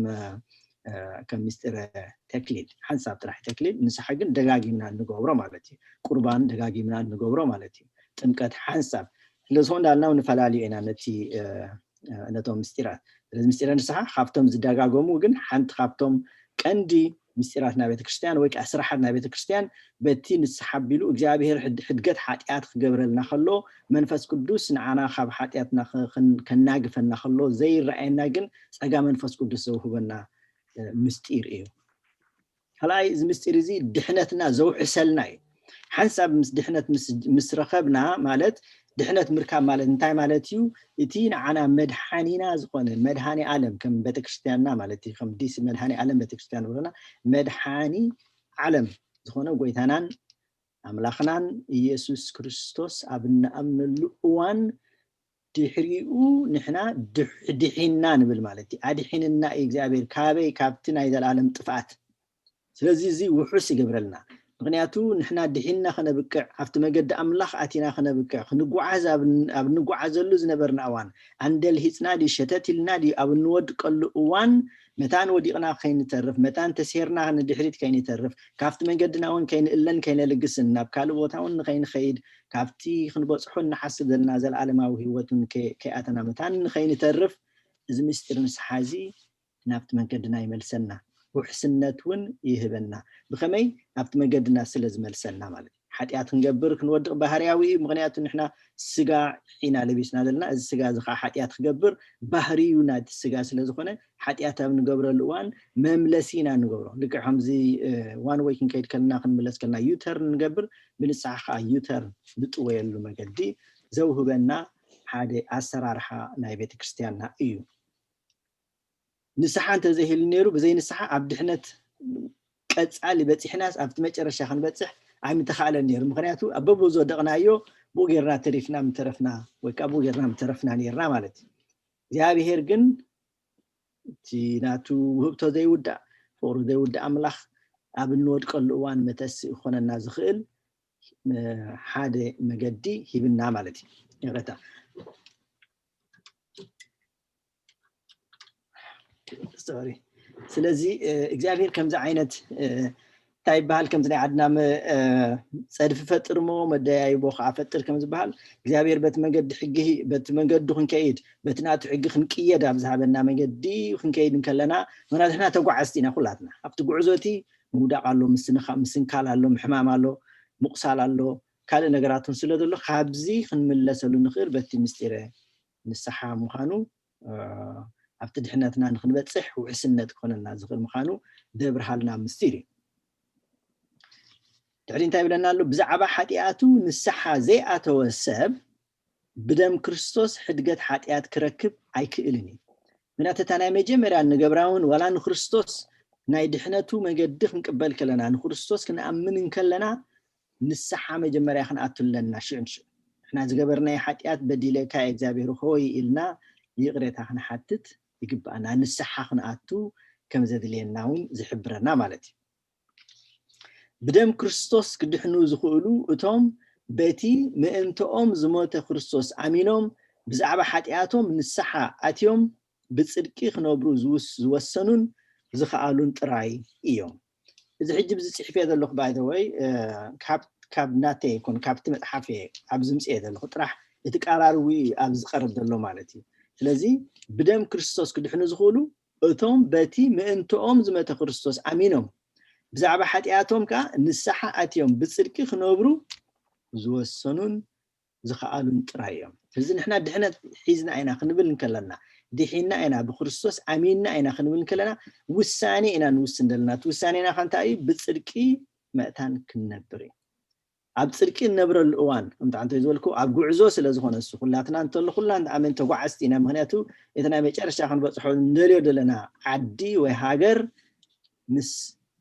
ከም ምስጢረ ተክሊል ሓንሳብ ጥራሕ ተክሊል ንስሓ ግን ደጋጊምና እንገብሮ ማለት እዩ ቁርባን ደጋጊምና እንገብሮ ማለት እዩ ጥምቀት ሓንሳብ ስለዝኾን ዳልና ንፈላለዩ ኢና ነቲ ነቶም ምስጢራት ስለዚ ምስጢረ ንስሓ ካብቶም ዝደጋገሙ ግን ሓንቲ ካብቶም ቀንዲ ምስጢራት ናይ ቤተክርስትያን ወይ ከዓ ስራሓት ናይ ቤተክርስትያን በቲ ንስሓ ኣቢሉ እግዚኣብሔር ሕድገት ሓጢኣት ክገብረልና ከሎ መንፈስ ቅዱስ ንዓና ካብ ሓጢኣትና ከናግፈና ከሎ ዘይረኣየና ግን ጸጋ መንፈስ ቅዱስ ዘውህበና ምስጢር እዩ። ካልኣይ እዚ ምስጢር እዚ ድሕነትና ዘውሕሰልና እዩ። ሓንሳብ ምስ ድሕነት ምስ ረኸብና ማለት ድሕነት ምርካብ ማለት እንታይ ማለት እዩ? እቲ ንዓና መድሓኒና ዝኾነ መድሃኒ ዓለም ከም ቤተክርስትያንና ማለት እዩ ከም ዲሲ መድሃኒ ዓለም ቤተክርስትያን ብለና መድሓኒ ዓለም ዝኾነ ጎይታናን ኣምላኽናን ኢየሱስ ክርስቶስ ኣብ እንኣምነሉ እዋን ድሕሪኡ ንሕና ድሒንና ንብል ማለት እዩ። ኣድሒንና እዩ እግዚኣብሔር ካበይ ካብቲ ናይ ዘለኣለም ጥፍኣት። ስለዚ እዚ ውሑስ ይገብረልና። ምክንያቱ ንሕና ድሒንና ከነብቅዕ ኣብቲ መገዲ ኣምላኽ ኣቲና ከነብቅዕ ክንጓዓዝ ኣብ እንጓዓዘሉ ዝነበርና እዋን ኣንደልሂፅና ድዩ ሸተት ኢልና ድዩ ኣብ እንወድቀሉ እዋን መታን ወዲቕና ከይንተርፍ መታን ተሴርና ንድሕሪት ከይንተርፍ ካብቲ መንገድና እውን ከይንእለን ከይነልግስን ናብ ካልእ ቦታ እውን ንከይንኸይድ ካብቲ ክንበፅሖ እናሓስብ ዘለና ዘለዓለማዊ ህይወት እውን ከይኣተና መታን ንከይንተርፍ እዚ ምስጢር ንስሓ እዚ ናብቲ መንገድና ይመልሰና ውሕስነት እውን ይህበና። ብኸመይ? ኣብቲ መንገድና ስለ ዝመልሰና ማለት እዩ። ሓጢኣት ክንገብር ክንወድቕ ባህርያዊ እዩ። ምክንያቱ ንሕና ስጋ ኢና ለቢስና ዘለና። እዚ ስጋ እዚ ከዓ ሓጢኣት ክገብር ባህርዩ ናይቲ ስጋ ስለ ዝኾነ ሓጢኣት ኣብ ንገብረሉ እዋን መምለሲ ኢና ንገብሮ። ልክዕ ከምዚ ዋን ወይ ክንከይድ ከለና ክንምለስ ከለና ዩተርን ንገብር፣ ብንስሓ ከዓ ዩተርን ንጥወየሉ መገዲ ዘውህበና ሓደ ኣሰራርሓ ናይ ቤተክርስትያንና እዩ። ንስሓ እንተዘይህሉ ነይሩ ብዘይ ንስሓ ኣብ ድሕነት ቀፃሊ በፂሕናስ ኣብቲ መጨረሻ ክንበፅሕ ኣይምተኻእለን ነይሩ። ምክንያቱ ኣብ በብኡ ዝወደቕናዮ ብኡ ጌርና ተሪፍና ምተረፍና ወይ ከዓ ብኡ ጌርና ምተረፍና ነይርና ማለት እዩ። እግዚኣብሄር ግን እቲ ናቱ ውህብቶ ዘይውዳእ ፍቕሩ ዘይውዳእ ኣምላኽ ኣብ እንወድቀሉ እዋን መተሲ ክኾነና ዝኽእል ሓደ መገዲ ሂብና ማለት እዩ። ይቕረታ። ስለዚ እግዚኣብሔር ከምዚ ዓይነት እንታይ ይበሃል ከምዚ ናይ ዓድና ጸድፊ ፈጥር ሞ መደያይቦ ከዓ ፈጥር ከም ዝበሃል እግዚኣብሔር በቲ መንገዲ ሕጊ በቲ መንገዱ ክንከይድ በቲ ናቱ ሕጊ ክንቅየድ ኣብ ዝሃበና መንገዲ ክንከይድ እንከለና ምክንያቱ ንሕና ተጓዓዝቲ ኢና ኩላትና ኣብቲ ጉዕዞ እቲ ምውዳቕ ኣሎ ምስንካል ኣሎ ምሕማም ኣሎ ምቑሳል ኣሎ ካልእ ነገራትን ስለ ዘሎ ካብዚ ክንምለሰሉ ንኽእል በቲ ምስጢረ ንስሓ ምዃኑ ኣብቲ ድሕነትና ንክንበፅሕ ውሕስነት ክኾነና ዝኽእል ምዃኑ ደብርሃልና ምስጢር እዩ። ድሕሪ እንታይ ይብለና ኣሎ? ብዛዕባ ሓጢኣቱ ንስሓ ዘይኣተወ ሰብ ብደም ክርስቶስ ሕድገት ሓጢኣት ክረክብ ኣይክእልን እዩ። ምክንያቱ እታ ናይ መጀመርያ ንገብራውን ዋላ ንክርስቶስ ናይ ድሕነቱ መገዲ ክንቅበል ከለና ንክርስቶስ ክንኣምን እንከለና ንስሓ መጀመርያ ክንኣቱ ኣለና ሽዑ ንሽዑ ንሕና ዝገበርናዮ ሓጢኣት በዲለካ እግዚኣብሔር ሆይ ኢልና ይቕሬታ ክንሓትት ይግባኣና ንስሓ ክንኣቱ ከም ዘድልየና እውን ዝሕብረና ማለት እዩ። ብደም ክርስቶስ ክድሕኑ ዝኽእሉ እቶም በቲ ምእንትኦም ዝሞተ ክርስቶስ ኣሚኖም ብዛዕባ ሓጢኣቶም ንስሓ ኣትዮም ብፅድቂ ክነብሩ ዝወሰኑን ዝኸኣሉን ጥራይ እዮም። እዚ ሕጂ ብዚ ፅሒፈ ዘለኹ ባይዘወይ ካብ ናተ ይኮን ካብቲ መፅሓፍ እየ ኣብዚ ምፅኤ ዘለኹ ጥራሕ እቲ ቃራርዊ ኣብ ዝቀረብ ዘሎ ማለት እዩ። ስለዚ ብደም ክርስቶስ ክድሕኑ ዝኽእሉ እቶም በቲ ምእንትኦም ዝመተ ክርስቶስ ኣሚኖም ብዛዕባ ሓጢኣቶም ከዓ ንስሓ ኣትዮም ብፅድቂ ክነብሩ ዝወሰኑን ዝኸኣሉን ጥራይ እዮም። ስለዚ ንሕና ድሕነት ሒዝና ኢና ክንብል እንከለና ድሒና ኢና ብክርስቶስ ኣሚንና ኢና ክንብል እንከለና ውሳኔ ኢና ንውስን ዘለና። እቲ ውሳኔና ከ እንታይ እዩ? ብፅድቂ መእታን ክንነብር እዩ። ኣብ ፅድቂ እንነብረሉ እዋን ከምቲ ዓንተ ዝበልኩ ኣብ ጉዕዞ ስለ ዝኾነ እሱ ኩላትና እንተሎ ኩላ ኣመን ተጓዓዝቲ ኢና። ምክንያቱ እቲ ናይ መጨረሻ ክንበፅሖ ንደልዮ ዘለና ዓዲ ወይ ሃገር ምስ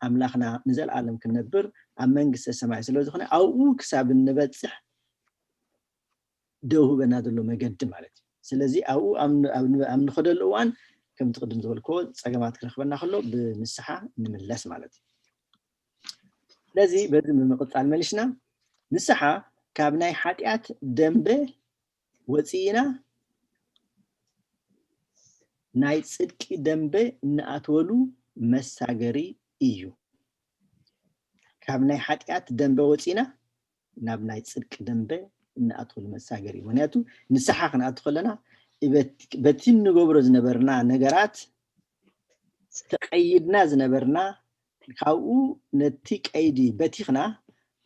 ኣምላኽና ንዘለኣለም ክንነብር ኣብ መንግስተ ሰማይ ስለ ዝኾነ ኣብኡ ክሳብ እንበፅሕ ደው ህበና ዘሎ መገዲ ማለት እዩ። ስለዚ ኣብኡ ኣብ ንኸደሉ እዋን ከምቲ ቅድም ዝበልክዎ ፀገማት ክረክበና ከሎ ብንስሓ ንምለስ ማለት እዩ። ስለዚ በዚ ብምቅፃል መሊስና ንስሓ ካብ ናይ ሓጢኣት ደንበ ወፂእና ናይ ፅድቂ ደንበ እንኣትወሉ መሳገሪ እዩ። ካብ ናይ ሓጢኣት ደንበ ወፂእና ናብ ናይ ፅድቂ ደንበ እንኣትወሉ መሳገሪ እዩ። ምክንያቱ ንስሓ ክንኣቱ ከለና በቲ እንገብሮ ዝነበርና ነገራት ተቀይድና ዝነበርና ካብኡ ነቲ ቀይዲ በቲኽና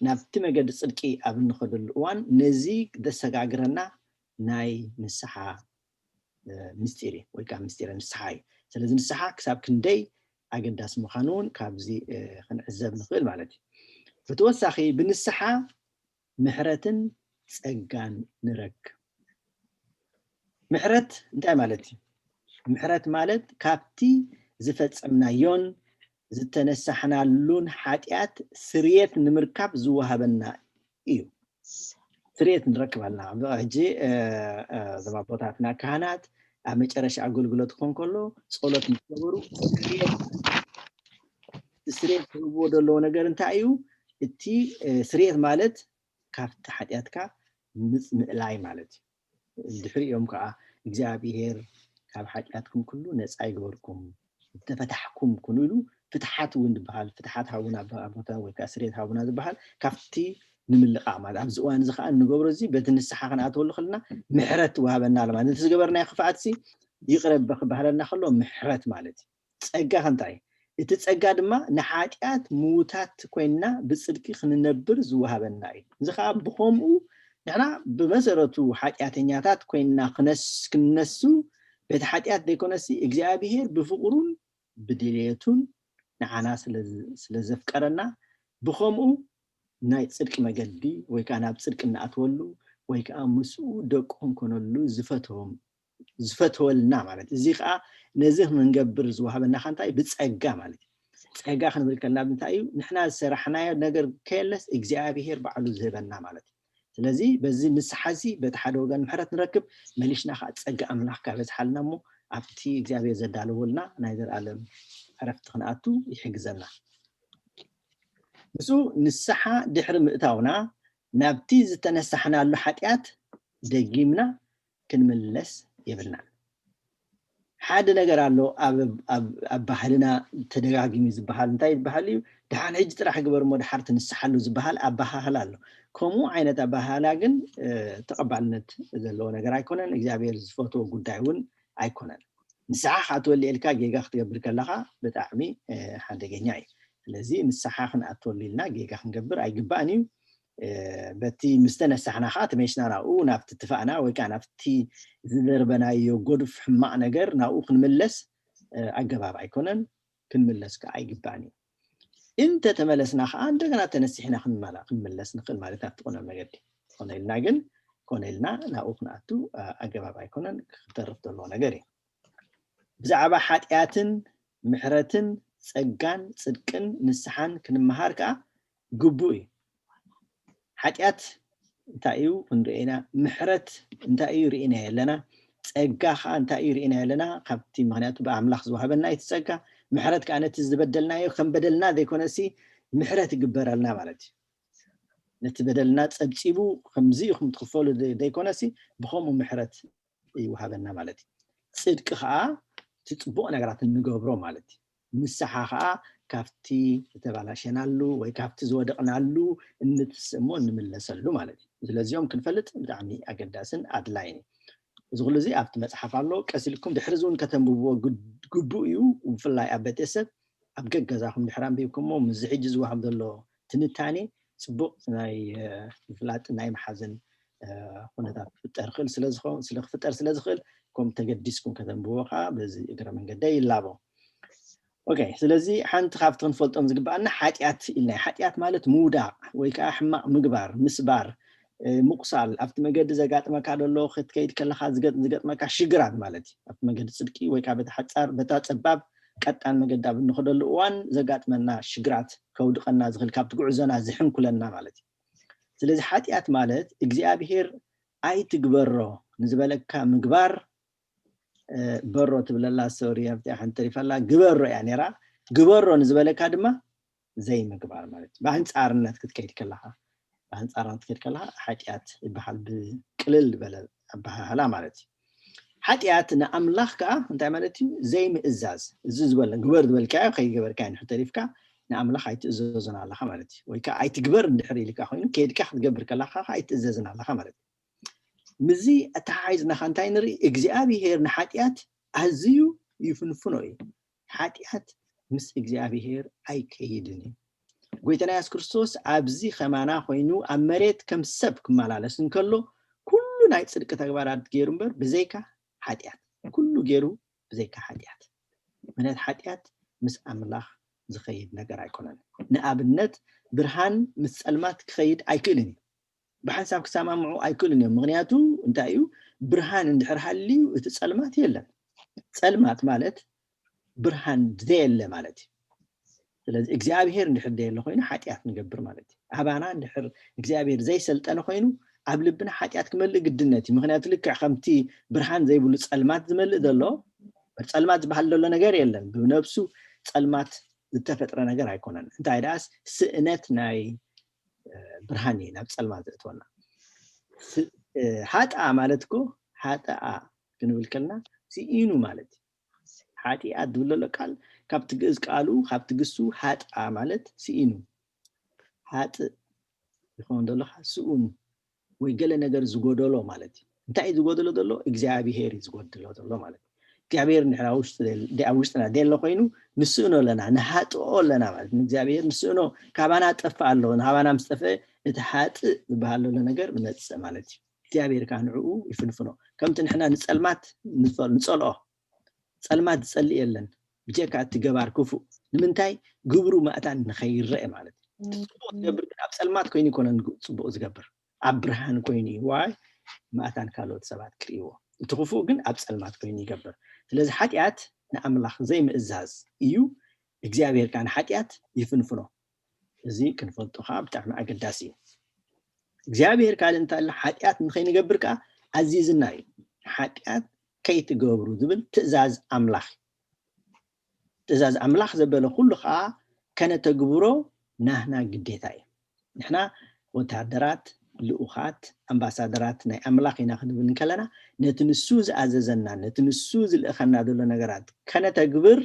ናብቲ መገዲ ጽድቂ ኣብ እንኸደሉ እዋን ነዚ ዘሰጋግረና ናይ ንስሓ ምስጢር እዩ ወይ ከዓ ምስጢረ ንስሓ እዩ። ስለዚ ንስሓ ክሳብ ክንደይ ኣገዳሲ ምዃኑ እውን ካብዚ ክንዕዘብ ንኽእል ማለት እዩ። ብተወሳኺ ብንስሓ ምሕረትን ጸጋን ንረክብ። ምሕረት እንታይ ማለት እዩ? ምሕረት ማለት ካብቲ ዝፈጸምናዮን ዝተነሳሕናሉን ሓጢኣት ስርየት ንምርካብ ዝወሃበና እዩ። ስርየት ንረክብ ኣለና። ሕጂ እዞም ኣቦታትና ካህናት ኣብ መጨረሻ ኣገልግሎት ክኾን ከሎ ጸሎት ምስ ገበሩ ስርየት ዝህብዎ ዘለዎ ነገር እንታይ እዩ? እቲ ስርየት ማለት ካብቲ ሓጢኣትካ ምእላይ ማለት እዩ። ድሕሪኦም ከዓ እግዚኣብሔር ካብ ሓጢኣትኩም ኩሉ ነፃ ይግበርኩም ዝተፈታሕኩም ኩኑ ኢሉ ፍትሓት እውን ዝበሃል ፍትሓት ሃቡና ኣቦታ ወይ ከዓ ስርየት ሃቡና ዝበሃል ካብቲ ንምልቃቕ ማለት ኣብዚ እዋን እዚ ከዓ እንገብሮ እዚ በቲ ንስሓ ክንኣትወሉ ከለና ምሕረት ወሃበና ኣሎ ማለት ነቲ ዝገበርናዮ ክፍኣት ሲ ይቕረ ክበሃለና ከሎ ምሕረት ማለት እዩ። ጸጋ ከንታይ እቲ ጸጋ ድማ ንሓጢኣት ምዉታት ኮይንና ብጽድቂ ክንነብር ዝወሃበና እዩ። እዚ ከዓ ብኸምኡ ንሕና ብመሰረቱ ሓጢኣተኛታት ኮይንና ክንነሱ በቲ ሓጢኣት ዘይኮነሲ እግዚኣብሄር ብፍቕሩን ብድልየቱን ንዓና ስለ ዘፍቀረና ብኸምኡ ናይ ጽድቂ መገዲ ወይ ከዓ ናብ ጽድቂ እንኣትወሉ ወይ ከዓ ምስኡ ደቁ ክንኮነሉ ዝፈትዎም ዝፈተወልና ማለት እዚ ከዓ ነዚ ክንገብር ዝወሃበና ከንታይ ብፀጋ ማለት እዩ። ፀጋ ክንብል ከልና ብምንታይ እዩ? ንሕና ዝሰራሕናዮ ነገር ከየለስ እግዚኣብሄር ባዕሉ ዝህበና ማለት እዩ። ስለዚ በዚ ንስሓ እዚ በቲ ሓደ ወገን ምሕረት ንረክብ፣ መሊሽና ከዓ ፀጋ ኣምላኽ ካበዝሓልና እሞ ኣብቲ እግዚኣብሔር ዘዳለወልና ናይ ዘላለም ዕረፍቲ ክንኣቱ ይሕግዘና። ንሱ ንስሓ ድሕሪ ምእታውና ናብቲ ዝተነሳሕናሉ ሓጢኣት ደጊምና ክንምለስ የብልናን። ሓደ ነገር ኣሎ ኣብ ባህልና ተደጋጊሙ ዝበሃል እንታይ ይበሃል እዩ? ደሓን ሕጂ ጥራሕ ግበር እሞ ደሓር ትንስሓሉ ዝበሃል ኣበሃህላ ኣሎ። ከምኡ ዓይነት ኣበሃህላ ግን ተቐባልነት ዘለዎ ነገር ኣይኮነን። እግዚኣብሔር ዝፈትዎ ጉዳይ እውን ኣይኮነን። ንስሓ ክትወሊ ኢልካ ጌጋ ክትገብር ከለካ ብጣዕሚ ሓደገኛ እዩ። ስለዚ ንስሓ ክንኣትወሉ ኢልና ጌጋ ክንገብር ኣይግባእን እዩ። በቲ ምስተነሳሕና ከዓ ተመሽና ናብኡ ናብቲ ትፋእና ወይ ከዓ ናብቲ ዝደርበናዮ ጎዱፍ ሕማቕ ነገር ናብኡ ክንምለስ ኣገባብ ኣይኮነን። ክንምለስ ከዓ ኣይግባእን እዩ። እንተ ተመለስና ከዓ እንደገና ተነሲሕና ክንመላ ክንምለስ ንኽእል ማለት ኣብቲ ቆነ መገዲ። ኮነ ኢልና ግን ኮነ ኢልና ናብኡ ክንኣቱ ኣገባብ ኣይኮነን። ክተርፍ ዘለዎ ነገር እዩ። ብዛዕባ ሓጢኣትን ምሕረትን ጸጋን ጽድቅን ንስሓን ክንመሃር ከዓ ግቡእ እዩ። ሓጢኣት እንታይ እዩ ክንርኢ ኢና? ምሕረት እንታይ እዩ ርኢና ኣለና? ጸጋ ከዓ እንታይ እዩ ርኢና ኣለና? ካብቲ ምክንያቱ ብኣምላኽ ዝወሃበና እቲ ጸጋ ምሕረት ከዓ ነቲ ዝበደልናዮ ከም በደልና ዘይኮነሲ ምሕረት ይግበረልና ማለት እዩ። ነቲ በደልና ጸብጺቡ ከምዚ ኢኹም ትኽፈሉ ዘይኮነሲ ብኸምኡ ምሕረት ይወሃበና ማለት እዩ። ጽድቂ ከዓ እቲ ጽቡቕ ነገራት እንገብሮ ማለት እዩ። ንስሓ ከዓ ካብቲ ዝተባላሸናሉ ወይ ካብቲ ዝወደቕናሉ እንትስእሞ እንምለሰሉ ማለት እዩ። ስለዚኦም ክንፈልጥ ብጣዕሚ ኣገዳስን ኣድላይን እዩ። እዚ ኩሉ እዚ ኣብቲ መፅሓፍ ኣሎ። ቀሲልኩም ድሕሪ እዚ እውን ከተንብብዎ ግቡእ እዩ። ብፍላይ ኣብ ቤተሰብ ኣብ ገገዛኹም ድሕሪ ኣንቢብኩሞ ምስዚ ሕጂ ዝወሃብ ዘሎ ትንታኔ ፅቡቕ ናይ ምፍላጥ ናይ መሓዝን ኩነታት ክፍጠር ክእል ስለዝኸውን ስለክፍጠር ስለዝኽእል ከም ተገዲስኩም ከተንብቦ ከዓ በዚ እግረ መንገደይ ይላቦ። ኦኬ፣ ስለዚ ሓንቲ ካብቲ ክንፈልጦም ዝግባኣና ሓጢኣት ኢልና ሓጢኣት ማለት ምውዳቕ ወይ ከዓ ሕማቕ ምግባር ምስባር ምቁሳል ኣብቲ መገዲ ዘጋጥመካ ዘሎ ክትከይድ ከለካ ዝገጥመካ ሽግራት ማለት እዩ። ኣብቲ መገዲ ፅድቂ ወይ ከዓ በታ ሓፃር በታ ፀባብ ቀጣን መገዲ ኣብ እንኸደሉ እዋን ዘጋጥመና ሽግራት ከውድቐና ዝኽእል ካብቲ ጉዕዞና ዝሕንኩለና ማለት እዩ። ስለዚ ሓጢኣት ማለት እግዚኣብሄር ኣይትግበሮ ንዝበለካ ምግባር በሮ ትብለላ ሶሪ ኣብቲኣ ሓንቲ ተሪፋላ ግበሮ እያ ነራ። ግበሮ ንዝበለካ ድማ ዘይምግባር ማለት እዩ። ብኣንፃርነት ክትከይድ ከለካ ብኣንፃርነት ክትከይድ ከለካ ሓጢኣት ይበሃል ብቅልል ዝበለ ኣበሃህላ ማለት እዩ። ሓጢኣት ንኣምላኽ ከዓ እንታይ ማለት እዩ? ዘይምእዛዝ። እዚ ዝበለ ግበር ዝበልካዮ ከይገበርካዮ እንድሕር ተሪፍካ ንኣምላኽ ኣይትእዘዞን ኣለካ ማለት እዩ። ወይ ከዓ ኣይትግበር እንድሕር ኢልካ ኮይኑ ከይድካ ክትገብር ከለካ ከዓ ኣይትእዘዝን ኣለካ ማለት እዩ። ምስዚ ኣተሓሒዝና ከዓ እንታይ ንርኢ? እግዚኣብሄር ንሓጢኣት ኣዝዩ ይፍንፍኖ እዩ። ሓጢኣት ምስ እግዚኣብሔር ኣይከይድን እዩ። ጎይታና የሱስ ክርስቶስ ኣብዚ ከማና ኮይኑ ኣብ መሬት ከም ሰብ ክመላለስ እንከሎ ኩሉ ናይ ጽድቂ ተግባራት ገይሩ እምበር ብዘይካ ሓጢኣት፣ ኩሉ ገይሩ ብዘይካ ሓጢኣት። ምክንያት ሓጢኣት ምስ ኣምላኽ ዝኸይድ ነገር ኣይኮነን። ንኣብነት ብርሃን ምስ ጸልማት ክኸይድ ኣይክእልን እዩ። ብሓንሳብ ክሰማምዑ ኣይክእልን እዮም። ምክንያቱ እንታይ እዩ? ብርሃን እንድሕር ሃልዩ እቲ ጸልማት የለን። ጸልማት ማለት ብርሃን ዘየለ ማለት እዩ። ስለዚ እግዚኣብሔር እንድሕር ዘየለ ኮይኑ ሓጢኣት ንገብር ማለት እዩ። ኣባና እንድሕር እግዚኣብሔር ዘይሰልጠነ ኮይኑ ኣብ ልብና ሓጢኣት ክመልእ ግድነት እዩ። ምክንያቱ ልክዕ ከምቲ ብርሃን ዘይብሉ ጸልማት ዝመልእ ዘሎ፣ ጸልማት ዝበሃል ዘሎ ነገር የለን። ብነብሱ ጸልማት ዝተፈጥረ ነገር ኣይኮነን። እንታይ ደኣስ ስእነት ናይ ብርሃን እዩ ናብ ጸልማት ዘእትወና። ሃጥኣ ማለት እኮ ሃጥኣ ክንብል ከልና ስኢኑ ማለት እዩ። ሓጢኣት ዝብለሎ ቃል ካብቲ ግእዝ ቃሉ ካብቲ ግሱ ሃጥኣ ማለት ስኢኑ፣ ሃጥእ ይኸውን ዘሎ ስኡን ወይ ገለ ነገር ዝጎደሎ ማለት እዩ። እንታይ እዩ ዝጎደሎ ዘሎ? እግዚኣብሄር እዩ ዝጎድሎ ዘሎ ማለት እዩ። እግዚኣብሄር እንድሕር ኣብ ውሽጥና ደሎ ኮይኑ ንስእኖ ኣለና፣ ንሃጥኦ ኣለና ማለት ንእግዚኣብሄር ንስእኖ። ካባና ጠፍእ ኣሎ። ካባና ምስ ጠፍአ እቲ ሃጥእ ዝበሃል ዘሎ ነገር ይመፅእ ማለት እዩ። እግዚኣብሄር ከዓ ንዕኡ ይፍንፍኖ። ከምቲ ንሕና ንፀልማት ንፀልኦ፣ ጸልማት ዝጸልእ የለን ብጀካ እቲ ገባር ክፉእ። ንምንታይ? ግብሩ መእታን ንኸይረአ ማለት እዩ። እቲ ጽቡቕ ዝገብር ግን ኣብ ጸልማት ኮይኑ ይኮነን ጽቡቕ ዝገብር፣ ኣብ ብርሃን ኮይኑ እዩ። ዋይ መእታን ካልኦት ሰባት ክርእይዎ። እቲ ክፉእ ግን ኣብ ጸልማት ኮይኑ ይገብር። ስለዚ ሓጢኣት ንኣምላኽ ዘይምእዛዝ እዩ። እግዚኣብሔር ከዓ ንሓጢኣት ይፍንፍኖ። እዚ ክንፈልጦ ከዓ ብጣዕሚ ኣገዳሲ እዩ። እግዚኣብሔር ካልእ እንታይ ኣሎ? ሓጢኣት ንኸይንገብር ከዓ ኣዚዝና እዩ። ሓጢኣት ከይትገብሩ ዝብል ትእዛዝ ኣምላኽ እዩ። ትእዛዝ ኣምላኽ ዘበለ ኩሉ ከዓ ከነተግብሮ ናህና ግዴታ እዩ። ንሕና ወታደራት፣ ልኡኻት፣ ኣምባሳደራት ናይ ኣምላኽ ኢና ክንብል እንከለና ነቲ ንሱ ዝኣዘዘና፣ ነቲ ንሱ ዝልእኸና ዘሎ ነገራት ከነተግብር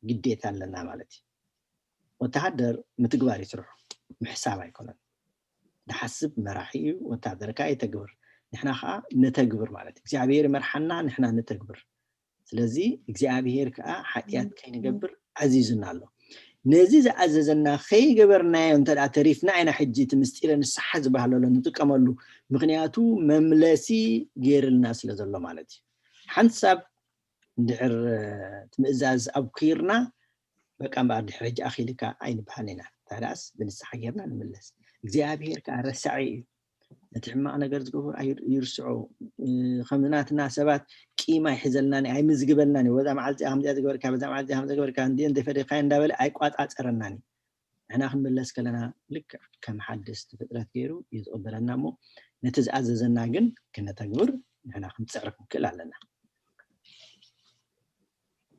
ግዴታ ኣለና ማለት እዩ። ወተሃደር ምትግባር እዩ ስርሑ፣ ምሕሳብ ኣይኮነን። ዝሓስብ መራሒ እዩ፣ ወተሃደር ከዓ የተግብር። ንሕና ከዓ ነተግብር ማለት እዩ። እግዚኣብሔር ይመርሓና፣ ንሕና ነተግብር። ስለዚ እግዚኣብሔር ከዓ ሓጢኣት ከይንገብር ኣዚዙና ኣሎ። ነዚ ዝኣዘዘና ከይገበርናዮ እንተ ደኣ ተሪፍና ኢና ሕጂ እቲ ምስጢረ ንስሓ ዝበሃለሎ ንጥቀመሉ። ምኽንያቱ መምለሲ ገይርልና ስለ ዘሎ ማለት እዩ። ሓንሳብ እንድሕር እቲ ምእዛዝ ኣብኪርና በቃ እምበኣር ድሕሪ ሕጂ ኣኺልካ ኣይንበሃልን ኢና። እንታይ ደኣስ ብንስሓ ጌርና ንምለስ። እግዚኣብሔር ከዓ ረሳዒ እዩ። ነቲ ሕማቕ ነገር ዝገብሩ ኣይር- ይርስዖ። እ፣ ከም ናትና ሰባት ቂም ኣይሕዘልናን እዩ፣ ኣይምዝግበልናን እዩ። በዛ መዓልቲ ከምዚኣ ዝገበርካ፣ በዛ መዓልቲ ከምዚኣ ዝገበርካ፣ እንዲኡ እንተፈዲኻዮ እንዳበለ ኣይቋጻጸረናን እዩ። ንሕና ክንምለስ ከለና ልክዕ ከም ሓደስቲ ፍጥረት ገይሩ እዩ ዝቕበለና እሞ ነቲ ዝኣዘዘና ግን ክነተግብር ንሕና ክንጽዕር ክንክእል ኣለና።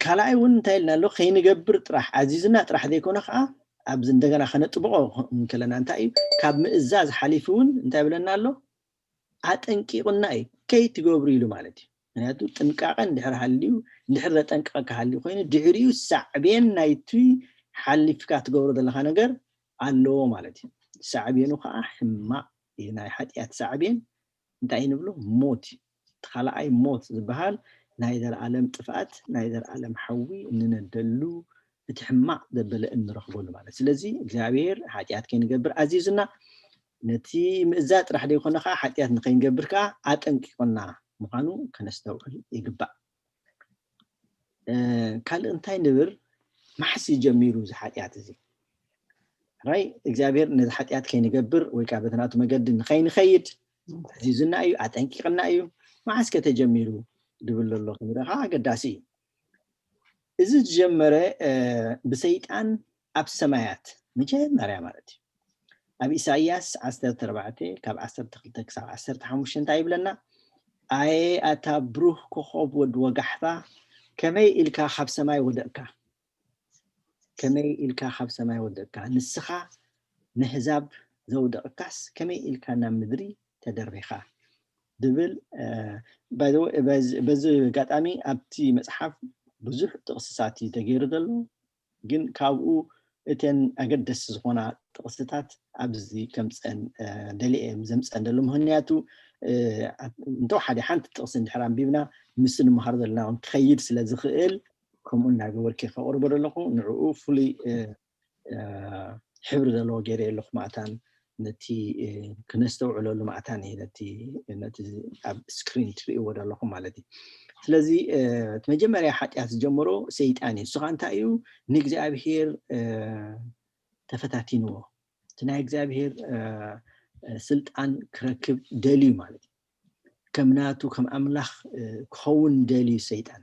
ካልኣይ እውን እንታይ ኢልና ኣሎ? ከይንገብር ጥራሕ ኣዚዝና ጥራሕ ዘይኮነ ከዓ ኣብዚ እንደገና ከነጥብቆ እንከለና እንታይ እዩ? ካብ ምእዛዝ ሓሊፉ እውን እንታይ ይብለና ኣሎ? ኣጠንቂቑና እዩ፣ ከይትገብሩ ኢሉ ማለት እዩ። ምክንያቱ ጥንቃቐ እንድሕር ሃልዩ፣ እንድሕር ዘጠንቀቐካ ሃልዩ ኮይኑ ድሕሪኡ ሳዕቤን ናይቲ ሓሊፍካ ትገብሮ ዘለካ ነገር ኣለዎ ማለት እዩ። ሳዕቤኑ ከዓ ሕማቕ እዩ። ናይ ሓጢኣት ሳዕቤን እንታይ ንብሎ? ሞት እዩ። እቲ ካልኣይ ሞት ዝበሃል ናይ ዘለኣለም ጥፍኣት፣ ናይ ዘለኣለም ሓዊ እንነደሉ እቲ ሕማቕ ዘበለ እንረኽበሉ ማለት። ስለዚ እግዚኣብሔር ሓጢኣት ከይንገብር ኣዚዙና፣ ነቲ ምእዛዝ ጥራሕ ዘይኮነ ከዓ ሓጢኣት ንኸይንገብር ከዓ ኣጠንቂቑና ምዃኑ ከነስተውዕል ይግባእ። እ፣ ካልእ እንታይ ንብር? መዓስ እዩ ጀሚሩ እዚ ሓጢኣት እዚ? ራይ እግዚኣብሔር ነዚ ሓጢኣት ከይንገብር ወይ ከዓ በቲ ናቱ መገዲ ንኸይንኸይድ ኣዚዙና እዩ፣ ኣጠንቂቕና እዩ። መዓስ ከተጀሚሩ ድብል ዘሎ ክንርኢ ከዓ ኣገዳሲ እዩ። እዚ ዝጀመረ እ፣ ብሰይጣን ኣብ ሰማያት መጀመርያ ማለት እዩ። ኣብ ኢሳይያስ ዓሰርተ ኣርባዕተ ካብ ዓሰርተ ክልተ ክሳብ ዓሰርተ ሓሙሽተ እንታይ ይብለና? ኣየ ኣታ ብሩህ ኮኾብ ወዲ ወጋሕታ፣ ከመይ ኢልካ ካብ ሰማይ ወደቕካ? ከመይ ኢልካ ካብ ሰማይ ወደቕካ? ንስኻ ነህዛብ ዘውደቕካስ ከመይ ኢልካ ናብ ምድሪ ተደሪኻ? ድብል እ፣ by the way፣ በዚ በዚ ኣጋጣሚ ኣብቲ መፅሓፍ ብዙሕ ጥቕስታት እዩ ተገይሩ ዘሎ፣ ግን ካብኡ እተን ኣገደስቲ ዝኾና ጥቕስታት ኣብዚ ከምፀን እ፣ ደሊየ ዘምፀን ዘሎ። ምክንያቱ እ፣ እንተወሓደ ሓንቲ ጥቕሲ እንድሕር ኣንቢብና ምስ ንምሃር ዘለና እውን ክኸይድ ስለ ዝኽእል ከምኡ እናገበርኪ ከቕርቦ ዘለኹ ንዕኡ ፍሉይ ሕብሪ ዘለዎ ገይረ ኣለኹ። ማእታን ነቲ ክነስተውዕለሉ ማእታን እዩ ነቲ ኣብ ስክሪን ትርእይዎ ዘለኹም ማለት እዩ። ስለዚ እቲ መጀመርያ ሓጢኣት ዝጀመሮ ሰይጣን እዩ። እሱ ከዓ እንታይ እዩ? ንእግዚኣብሄር ተፈታቲንዎ። እቲ ናይ እግዚኣብሄር ስልጣን ክረክብ ደልዩ ማለት እዩ። ከም ናቱ ከም ኣምላኽ ክኸውን ደልዩ ሰይጣን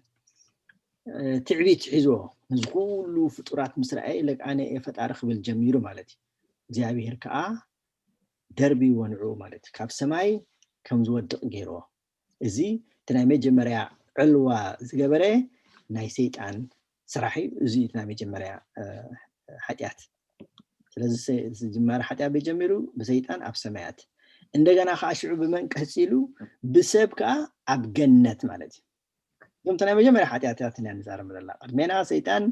ትዕቢት ሒዝዎ። ነዚ ኩሉ ፍጡራት ምስ ረኣየ ለቃነ እየ ፈጣሪ ክብል ጀሚሩ ማለት እዩ። እግዚኣብሄር ከዓ ደርብይዎ ንዕኡ ማለት እዩ። ካብ ሰማይ ከም ዝወድቕ ገይርዎ። እዚ እቲ ናይ መጀመርያ ዕልዋ ዝገበረ ናይ ሰይጣን ስራሕ እዩ። እዚ እቲ ናይ መጀመርያ ሓጢኣት። ስለዚ ዝጅማር ሓጢኣት ጀሚሩ ብሰይጣን ኣብ ሰማያት፣ እንደገና ከዓ ሽዑ ብመን ቀፂሉ? ብሰብ ከዓ ኣብ ገነት ማለት እዩ። እዞም ናይ መጀመርያ ሓጢኣታት ኢና ንዛረብ ዘለና። ቅድሜና ሰይጣን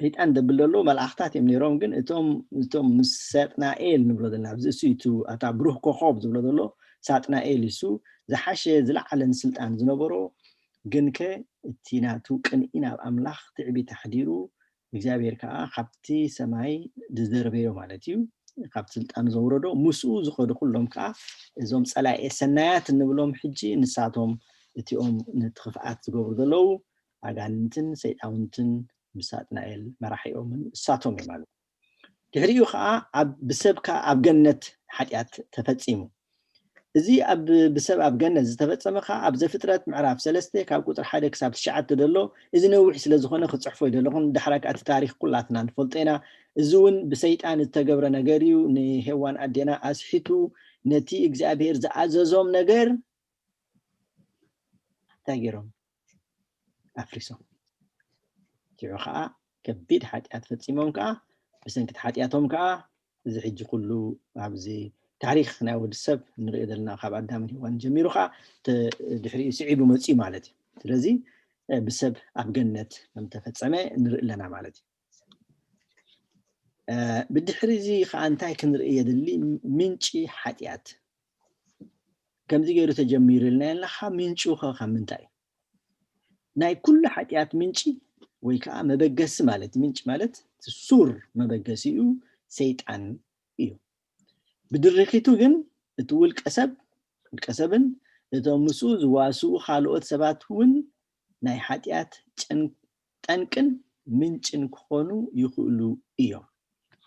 ሰይጣን ደብል ዘሎ መላእክታት እዮም ነይሮም። ግን እቶም እቶም ምስ ሳጥናኤል ንብሎ ዘለና ኣብዚ እሱ እቲ ኣታ ብሩህ ኮኾብ ዝብሎ ዘሎ ሳጥናኤል እሱ ዝሓሸ ዝለዓለን ስልጣን ዝነበሮ፣ ግን ከ እቲ ናቱ ቅንኢ ናብ ኣምላኽ ትዕቢት ኣሕዲሩ እግዚኣብሔር ከዓ ካብቲ ሰማይ ዝደርበዮ ማለት እዩ፣ ካብ ስልጣን ዘውረዶ ምስኡ ዝኸዱ ኩሎም ከዓ እዞም ፀላኤ ሰናያት እንብሎም ሕጂ ንሳቶም እቲኦም ነቲ ክፍኣት ዝገብሩ ዘለዉ ኣጋንንትን ሰይጣውንትን ብሳጥናኤል መራሒኦምን እሳቶም እዮም ማለት። ድሕሪኡ ከዓ ኣብ ብሰብ ከዓ ኣብ ገነት ሓጢኣት ተፈፂሙ። እዚ ኣብ ብሰብ ኣብ ገነት ዝተፈፀመ ከዓ ኣብ ዘፍጥረት ምዕራፍ ሰለስተ ካብ ቁፅሪ ሓደ ክሳብ ትሽዓተ ዘሎ፣ እዚ ነዊሕ ስለ ዝኾነ ክፅሕፎ ይደለኹም። ዳሕራ ከዓ እቲ ታሪክ ኩላትና ንፈልጦ ኢና። እዚ እውን ብሰይጣን ዝተገብረ ነገር እዩ። ንሄዋን ኣዴና ኣስሒቱ ነቲ እግዚኣብሔር ዝኣዘዞም ነገር እንታይ ገይሮም? ኣፍሪሶም። ሽዑ ከዓ ከቢድ ሓጢኣት ፈፂሞም ከዓ ብሰንኪ ሓጢኣቶም ከዓ እዚ ሕጂ ኩሉ ኣብዚ ታሪክ ናይ ወዲ ሰብ ንሪኦ ዘለና ካብ ኣዳምን ሄዋን ጀሚሩ ከዓ ድሕሪኡ ስዒቡ መፅኡ ማለት እዩ። ስለዚ ብሰብ ኣብ ገነት ከም ተፈፀመ ንርኢ ኣለና ማለት እዩ። ብድሕሪ እዚ ከዓ እንታይ ክንርኢ የድሊ? ምንጪ ሓጢኣት ከምዚ ገይሩ ተጀሚሩ ኢልና ኣለካ። ምንጩ ከ ካብ ምንታይ እዩ? ናይ ኩሉ ሓጢኣት ምንጪ ወይ ከዓ መበገሲ ማለት ምንጭ ማለት ሱር መበገሲኡ ሰይጣን እዩ። ብድርኺቱ ግን እቲ ውልቀ ሰብ ውልቀ ሰብን እቶም ምስኡ ዝዋስኡ ካልኦት ሰባት እውን ናይ ሓጢኣት ጠንቅን ምንጭን ክኾኑ ይኽእሉ እዮም።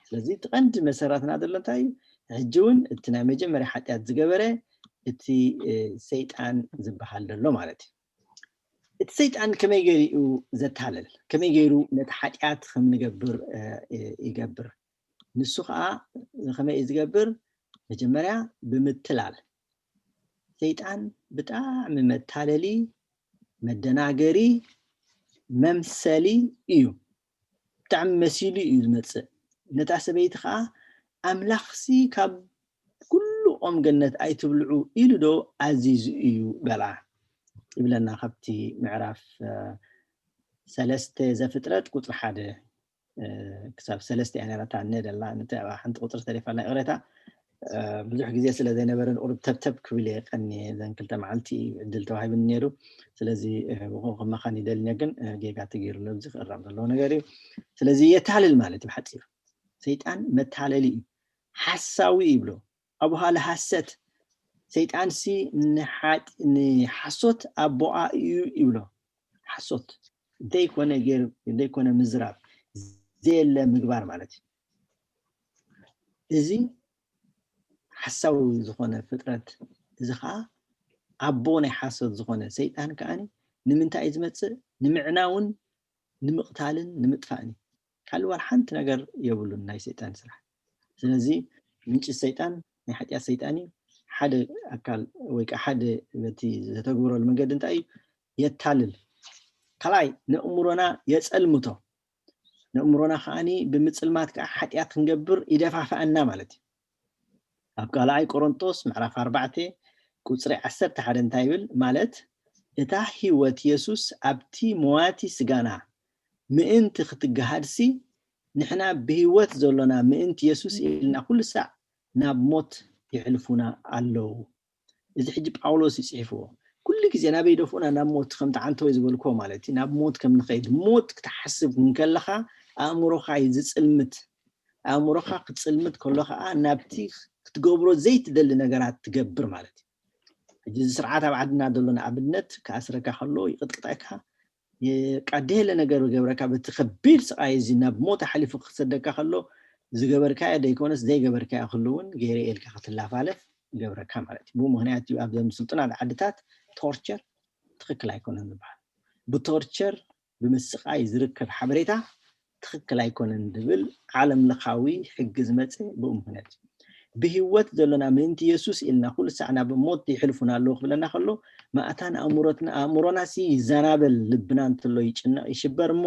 ስለዚ እቲ ቀንዲ መሰረትና ዘሎ እንታይ እዩ? ሕጂ እውን እቲ ናይ መጀመርያ ሓጢኣት ዝገበረ እቲ ሰይጣን ዝበሃል ዘሎ ማለት እዩ። እቲ ሰይጣን ከመይ ገይሩ እዩ ዘታልል? ከመይ ገይሩ ነቲ ሓጢኣት ከም ንገብር ይገብር? ንሱ ከዓ ከመይ እዩ ዝገብር? መጀመርያ ብምትላል። ሰይጣን ብጣዕሚ መታለሊ፣ መደናገሪ፣ መምሰሊ እዩ። ብጣዕሚ መሲሉ እዩ ዝመፅእ። ነታ ሰበይቲ ከዓ ኣምላኽሲ ካብ ኩሉ ኦም ገነት ኣይትብልዑ ኢሉ ዶ ኣዚዙ እዩ በላ ይብለና ካብቲ ምዕራፍ ሰለስተ ዘፍጥረት ቁፅሪ ሓደ ክሳብ ሰለስተ እያ ነራታ እነ ደላ ነቲ ኣብ ሓንቲ ቁፅሪ ተሪፋ ናይ ቅሬታ ብዙሕ ግዜ ስለ ዘይነበረ ንቁሩብ ተብተብ ክብል እየ ቀኒ ዘን ክልተ መዓልቲ ዕድል ተዋሂብኒ ነይሩ። ስለዚ ብኡ ከማኻን ይደልኛ ግን ጌጋ ተገይሩ ነዚ ክእረም ዘለዎ ነገር እዩ። ስለዚ የታልል ማለት እዩ ብሓፂሩ ሰይጣን መታለሊ እዩ። ሓሳዊ ይብሎ ኣቡሃ ለሃሰት ሰይጣንሲ ንሓሶት ኣቦኣ እዩ ይብሎ። ሓሶት ዘይኮነ ገይር ዘይኮነ ምዝራብ ዘየለ ምግባር ማለት እዩ። እዚ ሓሳዊ ዝኾነ ፍጥረት እዚ ከዓ ኣቦ ናይ ሓሶት ዝኾነ ሰይጣን ከዓ ንምንታይ እዩ ዝመፅእ? ንምዕናውን ንምቕታልን ንምጥፋእን እዩ። ካልእ ዋላ ሓንቲ ነገር የብሉን ናይ ሰይጣን ስራሕ። ስለዚ ምንጪ ሰይጣን ናይ ሓጢኣት ሰይጣን እዩ። ሓደ ኣካል ወይ ከዓ ሓደ በቲ ዘተግብረሉ መንገዲ እንታይ እዩ? የታልል። ካልኣይ ንእምሮና የፀልምቶ። ንእምሮና ከዓኒ ብምፅልማት ከዓ ሓጢኣት ክንገብር ይደፋፍኣና ማለት እዩ። ኣብ ካልኣይ ቆሮንቶስ ምዕራፍ ኣርባዕተ ቁፅሪ ዓሰርተ ሓደ እንታይ ይብል? ማለት እታ ህይወት የሱስ ኣብቲ መዋቲ ስጋና ምእንቲ ክትገሃድሲ ንሕና ብህይወት ዘሎና ምእንቲ የሱስ ኢልና ኩሉ ሳዕ ናብ ሞት ይሕልፉና ኣለዉ። እዚ ሕጂ ጳውሎስ እዩ ፅሒፍዎ። ኩሉ ግዜ ናበይ ደፍኡና? ናብ ሞት፣ ከምቲ ዓንተወይ ዝበልክዎ ማለት እዩ። ናብ ሞት ከም ንኸይድ፣ ሞት ክትሓስብ እንከለኻ ኣእምሮኻ እዩ ዝጽልምት። ኣእምሮኻ ክትጽልምት ከሎ ከዓ ናብቲ ክትገብሮ ዘይትደሊ ነገራት ትገብር ማለት እዩ። ሕጂ እዚ ስርዓት ኣብ ዓድና ዘሎ ንኣብነት ክኣስረካ ከሎ ይቕጥቅጠካ፣ የቃደለ ነገር ይገብረካ። በቲ ከቢድ ስቓይ እዚ ናብ ሞት ኣሕሊፉ ክሰደካ ከሎ ዝገበርካዮ ዘይኮነስ ዘይገበርካዮ ክሉ እውን ገይረ ኢልካ ክትላፋለፍ ይገብረካ ማለት እዩ። ብኡ ምክንያት እዩ ኣብዘም ስልጡናት ዓድታት ቶርቸር ትኽክል ኣይኮነን ዝበሃል። ብቶርቸር ብምስቓይ ዝርከብ ሓበሬታ ትኽክል ኣይኮነን ዝብል ዓለም ለኻዊ ሕጊ ዝመፀ ብኡ ምክንያት እዩ። ብህይወት ዘሎና ምእንቲ የሱስ ኢልና ኩሉ ሳዕ ናብ ሞት ይሕልፉና ኣለዉ ክብለና ከሎ፣ ማእታን ኣእምሮትና፣ ኣእምሮና ሲ ይዘናበል፣ ልብና እንተሎ ይጭነቕ ይሽበር እሞ፣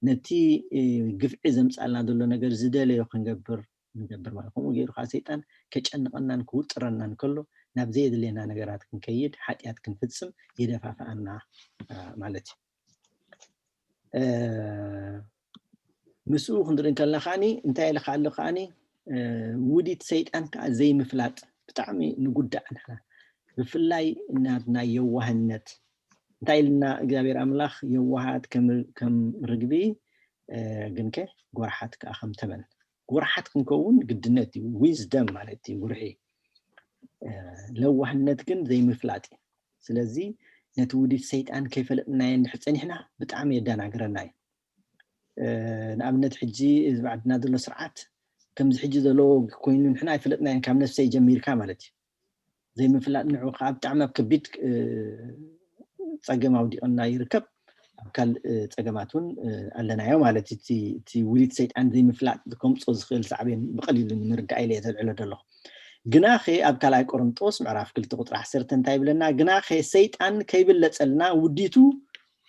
ነቲ ግፍዒ ዘምጻልና ዘሎ ነገር ዝደለዮ ክንገብር ንገብር ማለት። ከምኡ ገይሩ ከዓ ሰይጣን ከጨንቐናን ክውጥረናን ከሎ፣ ናብ ዘየድልየና ነገራት ክንከይድ፣ ሓጢኣት ክንፍጽም ይደፋፍኣና ማለት እዩ። ምስኡ ክንርኢ እንከለና ከዓኒ እንታይ ኢለ ከኣሎ ከዓኒ፣ ውዲት ሰይጣን ከዓ ዘይምፍላጥ። ብጣዕሚ ንጉዳእ ንሕና፣ ብፍላይ እናትና የዋህነት። እንታይ ኢልና እግዚኣብሔር ኣምላኽ፣ የዋሃት ከም ከም ርግቢ፣ ግንከ ጎርሓት ከዓ ከም ተመን። ጎርሓት ክንከውን ግድነት እዩ። ዊዝደም ማለት እዩ ጉርሒ። ለዋህነት ግን ዘይምፍላጥ እዩ። ስለዚ ነቲ ውዲት ሰይጣን ከይፈለጥናዮ እንድሕር ፀኒሕና ብጣዕሚ የደናግረና እዩ። ንኣብነት ሕጂ እዚ ዓድና ዘሎ ስርዓት ከምዚ ሕጂ ዘሎ ኮይኑ ንሕና ኣይፈለጥናዮን፣ ካብ ነፍሰይ ጀሚርካ ማለት እዩ። ዘይምፍላጥ ንዑ ከዓ ብጣዕሚ ኣብ ከቢድ ፀገም ኣውዲቕና ይርከብ። ኣብ ካልእ ፀገማት እውን ኣለናዮ ማለት እዩ። እቲ ውዲት ሰይጣን ዘይምፍላጥ ከምፆ ዝኽእል ሳዕቤን ብቐሊሉ ንምርዳእ ኢለ እየ ዘልዕሎ ዘለኹ። ግናኸ ኣብ ካልኣይ ቆሮንጦስ ምዕራፍ ክልተ ቁፅሪ ዓሰርተ እንታይ ይብለና? ግናኸ ሰይጣን ከይብለፀልና ውዲቱ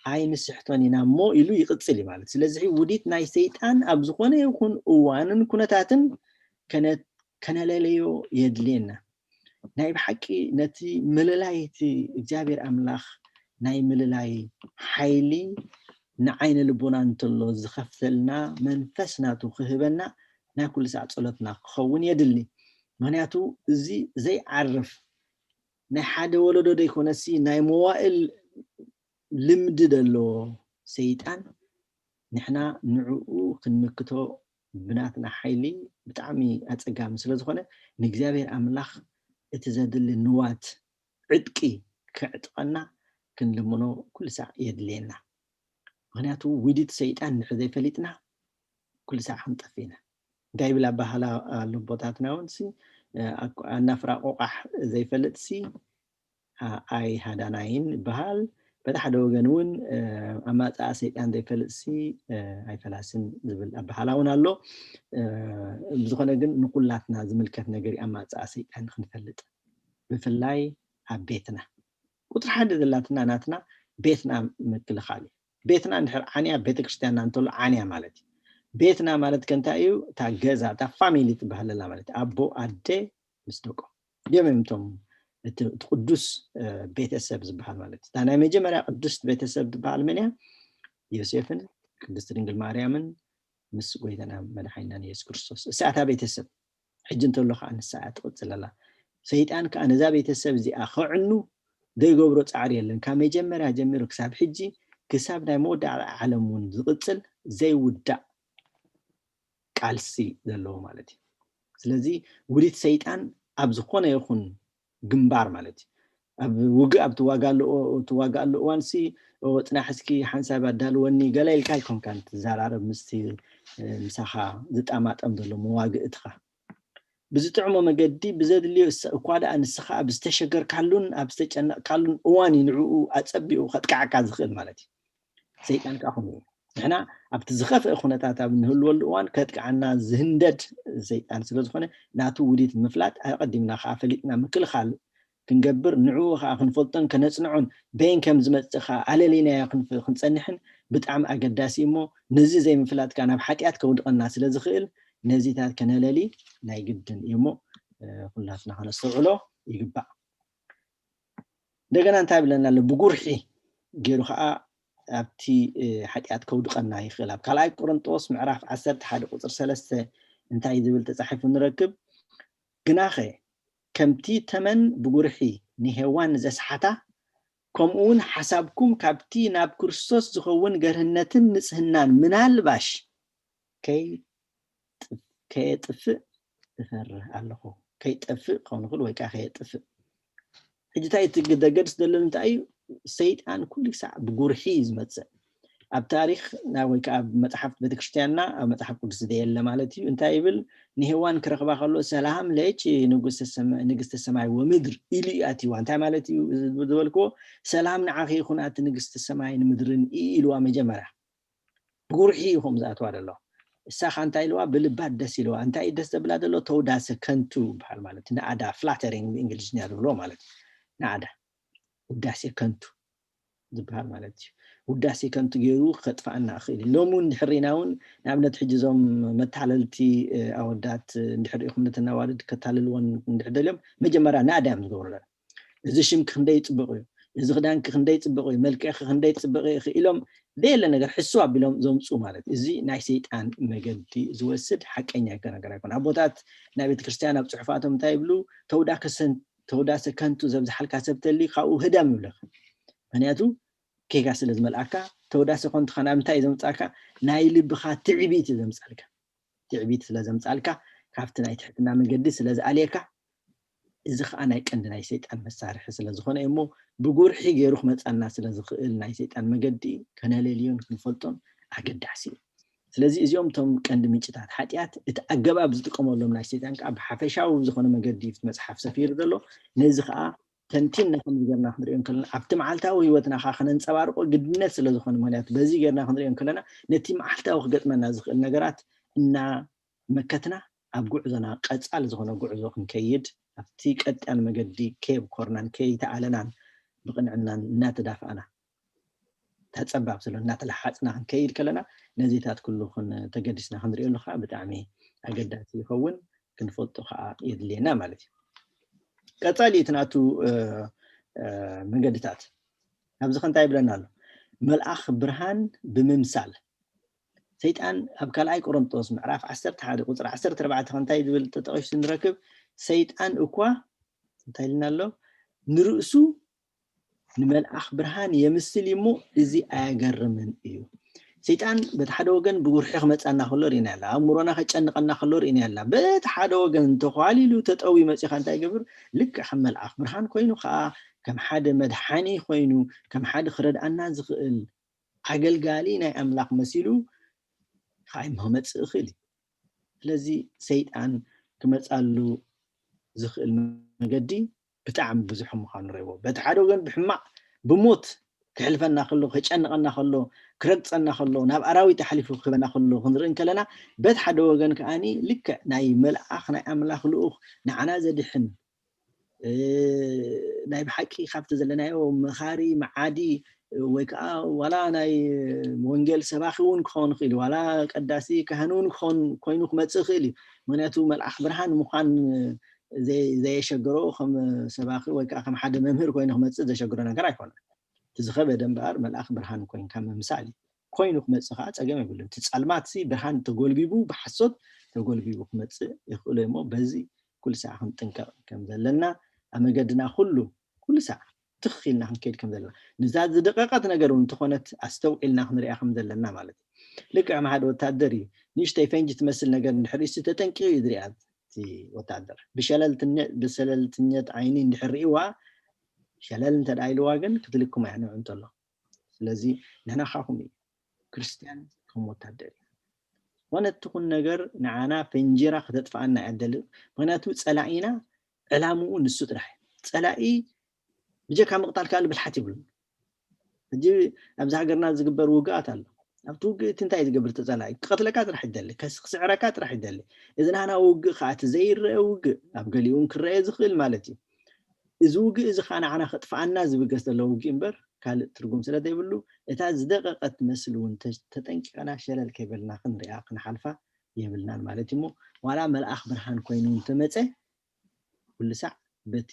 ኣይንስሕቶን ኢና እሞ ኢሉ ይቕፅል እዩ ማለት። ስለዚ ውዲት ናይ ሰይጣን ኣብ ዝኾነ ይኹን እዋንን ኩነታትን ከነለለዮ የድልየና። ናይ ብሓቂ ነቲ ምልላይ፣ እቲ እግዚኣብሔር ኣምላኽ ናይ ምልላይ ሓይሊ ንዓይነ ልቦና እንተሎ ዝኸፍተልና መንፈስ ናቱ ክህበና ናይ ኩሉ ሳዕ ጸሎትና ክኸውን የድሊ። ምኽንያቱ እዚ ዘይዓርፍ ናይ ሓደ ወለዶ ዘይኮነሲ ናይ መዋእል ልምዲ ዘለዎ ሰይጣን ንሕና ንዕኡ ክንምክቶ ብናትና ሓይሊ ብጣዕሚ ኣጸጋሚ ስለ ዝኾነ ንእግዚኣብሔር ኣምላኽ እቲ ዘድሊ ንዋት ዕጥቂ ክዕጥቀና ክንልምኖ ኩሉ ሳዕ የድልየና። ምኽንያቱ ውዲት ሰይጣን ንሕ ዘይፈሊጥና ኩሉ ሳዕ ክንጠፍ ኢና። እንታይ ይብል ኣባህላ ኣሎ ቦታትና እውን ሲ ኣናፍራ ቆቃሕ ዘይፈልጥ ሲ ኣይ ሃዳናይን ይበሃል። በቲ ሓደ ወገን እውን ኣማፅኣ ሰይጣን ዘይፈልጥ ሲ ኣይፈላስን ዝብል ኣባህላ እውን ኣሎ። ብዝኾነ ግን ንኩላትና ዝምልከት ነገር ኣማፅኣ ሰይጣን ክንፈልጥ ብፍላይ ኣብ ቤትና ቁፅሪ ሓደ ዘላትና ናትና ቤትና ምክልኻል እዩ። ቤትና እንድሕር ዓንያ ቤተክርስትያንና እንተሎ ዓንያ ማለት እዩ። ቤትና ማለት ከ እንታይ እዩ? እታ ገዛ እታ ፋሚሊ ትበሃለላ ማለት እዩ። ኣቦ ኣደ ምስ ደቆም እዮም እዮም እቶም እቲ እቲ ቅዱስ ቤተሰብ ዝበሃል ማለት እዩ። እታ ናይ መጀመርያ ቅድስት ቤተሰብ ዝበሃል መን እያ? ዮሴፍን ቅድስት ድንግል ማርያምን ምስ ጎይታና መድሓኒናን የሱስ ክርስቶስ እሳታ ቤተሰብ ሕጂ እንተሎ ከዓ ንሳ እያ ትቕፅል ኣላ። ሰይጣን ከዓ ነዛ ቤተሰብ እዚኣ ከዕኑ ዘይገብሮ ፃዕሪ የለን። ካብ መጀመርያ ጀሚሩ ክሳብ ሕጂ ክሳብ ናይ መወዳእታ ዓለም እውን ዝቕፅል ዘይውዳእ ቃልሲ ዘለዎ ማለት እዩ። ስለዚ ውዲት ሰይጣን ኣብ ዝኾነ ይኹን ግንባር ማለት እዩ። ኣብ ውግእ ኣብ ትዋጋኣሉ እዋንሲ ፅናሕ እስኪ ሓንሳብ ኣዳልወኒ ገለ ኢልካ ኣይኮንካን ትዘራረብ ምስቲ ምሳኻ ዝጣማጠም ዘሎ መዋግእትኻ። ብዝጥዕሞ መገዲ ብዘድልዮ እኳ ደኣ ንስኻ ኣብ ዝተሸገርካሉን ኣብ ዝተጨነቕካሉን እዋን እዩ ንዕኡ ኣጸቢቑ ከጥቅዓካ ዝኽእል ማለት እዩ። ሰይጣን ከዓ ከምኡ እዩ። ንሕና ኣብቲ ዝኸፍአ ኩነታት ኣብ ንህልወሉ እዋን ከጥቅዓና ዝህንደድ ሰይጣን ስለ ዝኾነ ናቱ ውዲት ምፍላጥ ኣቐዲምና ከዓ ፈሊጥና ምክልኻል ክንገብር ንዕኡ ከዓ ክንፈልጦን ከነፅንዖን በይን ከም ዝመፅእ ከዓ ኣለሊናዮ ክንፍ- ክንፀንሕን ብጣዕሚ ኣገዳሲ እዩ እሞ ነዚ ዘይምፍላጥ ከዓ ናብ ሓጢኣት ከውድቐና ስለ ዝኽእል ነዚታት ከነለሊ ናይ ግድን እዩ እሞ ኩላትና ከነስተውዕሎ ይግባእ። እንደገና እንታይ ብለና ኣሎ? ብጉርሒ ገይሩ ከዓ ኣብቲ ሓጢኣት ከውድቐና ይኽእል። ኣብ ካልኣይ ቆሮንጦስ ምዕራፍ ዓሰርተ ሓደ ቁፅሪ ሰለስተ እንታይ ዝብል ተፃሒፉ ንረክብ? ግናኸ ከምቲ ተመን ብጉርሒ ንሄዋን ዘስሓታ ከምኡ እውን ሓሳብኩም ካብቲ ናብ ክርስቶስ ዝኸውን ገርህነትን ንጽህናን ምናልባሽ ከይጥፍ- ከየጥፍእ እፈርህ ኣለኹ። ከይጠፍእ ክኸውን ይኽእል ወይ ከዓ ከየጥፍእ። ሕጂ እንታይ እቲ ዘገድስ ዘሎ እንታይ እዩ? ሰይጣን ኩሉ ሳዕ ብጉርሒ እዩ ዝመፅእ። ኣብ ታሪኽ ና- ወይ ከዓ ኣብ መፅሓፍ ቤተክርስትያንና ኣብ መፅሓፍ ቅዱስ ዘየለ ማለት እዩ። እንታይ ይብል? ንሄዋን ክረኽባ ከሎ ሰላም ለኪ ንጉስተ ሰማ- ንግስተ ሰማይ ወምድር ኢሉ እዩ ኣትይዋ። እንታይ ማለት እዩ እዚ ዝበልክዎ? ሰላም ንዓኺ ይኹን ኣቲ ንግስቲ ሰማይን ምድርን ኢልዋ መጀመርያ። ብጉርሒ እዩ ከምኡ ዝኣትዋ ዘሎ። እሳ ኸ እንታይ ኢልዋ? ብልባ ደስ ኢልዋ። እንታይ እዩ ደስ ዘብላ ዘሎ? ተውዳሰ ከንቱ ይበሃል ማለት እዩ። ናእዳ፣ ፍላተሪንግ ብእንግሊዝኛ ዝብልዎ ማለት እዩ። ናእዳ፣ ውዳሴ ከንቱ ዝበሃል ማለት እዩ። ውዳሴ ከንቱ ገይሩ ከጥፍኣና ይኽእል እዩ። ሎሚ እውን እንድሕር ርኢና እውን ንኣብነት ሕጂ እዞም መታለልቲ ኣወዳት እንድሕር ርኢኹም ነተን ኣዋልድ ከታልልወን እንድሕር ደልዮም መጀመርያ ናእዳ እዮም ዝገብሩለን። እዚ ሽምኪ ክንደይ ፅቡቕ እዩ፣ እዚ ክዳንኪ ክንደይ ፅቡቕ እዩ፣ መልክዕኪ ክንደይ ፅቡቕ ኢኺ ኢሎም ዘየለ ነገር ሕስው ኣቢሎም ዘምፅኡ ማለት እዩ። እዚ ናይ ሰይጣን መገዲ ዝወስድ ሓቀኛ ነገር ኣይኮነ። ኣቦታት ናይ ቤተክርስትያን ኣብ ፅሑፋቶም እንታይ ይብሉ? ተውዳከሰን ተውዳሰ ከንቱ ዘብዝሓልካ ሰብ ተሊ ካብኡ ህደም ይብለካ። ምክንያቱ ጌጋ ስለ ዝመልኣካ። ተውዳሰ ከንቱ ካብ ምንታይ እዩ ዘምፅኣካ? ናይ ልብኻ ትዕቢት እዩ ዘምፅኣልካ። ትዕቢት ስለ ዘምፅኣልካ ካብቲ ናይ ትሕትና መገዲ ስለ ዝኣልየካ እዚ ከዓ ናይ ቀንዲ ናይ ሰይጣን መሳርሒ ስለ ዝኾነ እዩ እሞ ብጉርሒ ገይሩ ክመፃና ስለ ዝኽእል ናይ ሰይጣን መገዲ ከነለልዮን ክንፈልጦን ኣገዳሲ እዩ። ስለዚ እዚኦም እቶም ቀንዲ ምንጭታት ሓጢኣት እቲ ኣገባብ ዝጥቀመሎም ናይ ሰይጣን ከዓ ብሓፈሻዊ ዝኾነ መገዲ እዩ እቲ መፅሓፍ ሰፊሩ ዘሎ። ነዚ ከዓ ተንቲንና ከምዚ ጌርና ክንሪኦ እንከለና ኣብቲ መዓልታዊ ህይወትና ከዓ ከነንፀባርቆ ግድነት ስለ ዝኾነ ምክንያቱ በዚ ጌርና ክንሪኦ እንከለና ነቲ መዓልታዊ ክገጥመና ዝኽእል ነገራት እና መከትና ኣብ ጉዕዞና ቀፃሊ ዝኾነ ጉዕዞ ክንከይድ ኣብቲ ቀጥያን መገዲ ከየብኮርናን ከይተኣለናን ብቕንዕናን እናተዳፋእና እታ ፀባብ ስለ እናተለሓፅና ክንከይድ ከለና ነዚታት ኩሉ ተገዲስና ክንሪኦ ኣለካ ብጣዕሚ ኣገዳሲ ይኸውን። ክንፈልጦ ከዓ የድልየና ማለት እዩ። ቀፃሊ እቲ ናቱ መንገድታት ኣብዚ ከንታይ ይብለና ኣሎ? መልኣኽ ብርሃን ብምምሳል ሰይጣን ኣብ ካልኣይ ቆሮንጦስ ምዕራፍ ዓሰርተ ሓደ ቁፅሪ ዓሰርተ ኣርባዕተ ከንታይ ዝብል ተጠቂሱ ንረክብ? ሰይጣን እኳ እንታይ ኢልና ኣሎ? ንርእሱ ንመልኣኽ ብርሃን የምስል እዩ እሞ እዚ ኣየገርምን እዩ። ሰይጣን በቲ ሓደ ወገን ብጉርሒ ክመፃና ከሎ ርኢና ኣላ፣ ኣእምሮና ከጨንቀና ከሎ ርኢና ኣላ። በቲ ሓደ ወገን እንተኳሊሉ ተጠዊ መፂኻ እንታይ ይገብር? ልክዕ ከም መልኣኽ ብርሃን ኮይኑ ከዓ ከም ሓደ መድሓኒ ኮይኑ ከም ሓደ ክረድኣና ዝኽእል ኣገልጋሊ ናይ ኣምላኽ መሲሉ ከዓ ክመፅእ ይኽእል እዩ። ስለዚ ሰይጣን ክመፃሉ ዝኽእል መገዲ ብጣዕሚ ብዙሕ ምዃኑ ንረእዎ። በቲ ሓደ ወገን ብሕማቕ ብሞት ክሕልፈና ከሎ፣ ከጨንቐና ከሎ፣ ክረግፀና ከሎ፣ ናብ ኣራዊት ኣሕሊፉ ክህበና ከሎ ክንርኢ እንከለና፣ በቲ ሓደ ወገን ከዓኒ ልክዕ ናይ መልኣኽ ናይ ኣምላኽ ልኡኽ ንዓና ዘድሕን ናይ ብሓቂ ካብቲ ዘለናዮ መኻሪ መዓዲ ወይ ከዓ ዋላ ናይ ወንጌል ሰባኺ እውን ክኸውን ይኽእል እዩ ዋላ ቀዳሲ ካህን እውን ክኸውን ኮይኑ ክመፅእ ይኽእል እዩ። ምክንያቱ መልኣኽ ብርሃን ምዃን ዘየሸግሮ ከም ሰባኺ ወይ ከዓ ከም ሓደ መምህር ኮይኑ ክመፅእ ዘሸግሮ ነገር ኣይኮነን። እቲ ዝኸበደ እምበኣር መልኣኽ ብርሃን ኮይንካ ምምሳል እዩ። ኮይኑ ክመፅእ ከዓ ፀገም የብሉን። እቲ ፀልማት ሲ ብርሃን ተጎልቢቡ ብሓሶት ተጎልቢቡ ክመፅእ ይኽእሉ እሞ በዚ ኩሉ ሰዓ ክንጥንቀቕ ከም ዘለና ኣብ መገድና ኩሉ ኩሉ ሰዓ ትኽ ኢልና ክንከይድ ከም ዘለና ንዛ ዝደቀቀት ነገር እውን እንተኾነት ኣስተውዒልና ክንሪኣ ከም ዘለና ማለት እዩ። ልክዕ ሓደ ወታደር እዩ። ንእሽተይ ፈንጂ ትመስል ነገር እንድሕር ርእሲ ተጠንቂቑ እዩ ዝሪኣ። እቲ ወታደር ብሸለልትነት ብሰለልትነት ዓይኒ እንድሕር ርእዋ ሸለል እንተ ኢልዋ ግን ክትልክም ኣያ ንዑ እንተሎ ስለዚ ንሕና ካኹም እዩ ክርስትያን ከም ወታደር እዩ። ዝኾነ ትኹን ነገር ንዓና ፈንጂራ ከተጥፍኣና እያ ደሊ። ምክንያቱ ፀላኢና ዕላምኡ ንሱ ጥራሕ እዩ። ፀላኢ ብጀካ ምቕታል ካልእ ብልሓት ይብሉ። ሕጂ ኣብዚ ሃገርና ዝግበር ውግኣት ኣሎ። ኣብቲ ውግእ እቲ እንታይ ዝገብር እቲ ፀላኢ ክቐትለካ ጥራሕ ይደሊ፣ ክስዕረካ ጥራሕ ይደሊ። እዚ ናህና ውግእ ከዓ እቲ ዘይረአ ውግእ ኣብ ገሊኡ እውን ክረአ ዝኽእል ማለት እዩ። እዚ ውግእ እዚ ከዓ ንዓና ከጥፍኣና ዝብገስ ዘሎ ውግእ እምበር ካልእ ትርጉም ስለ ዘይብሉ እታ ዝደቀቀት ትመስል እውን ተጠንቂቀና ሸለል ከይበልና ክንሪኣ ክንሓልፋ የብልናን ማለት እዩ። ዋላ መልኣኽ ብርሃን ኮይኑ እንተመፀ ኩሉ ሳዕ በቲ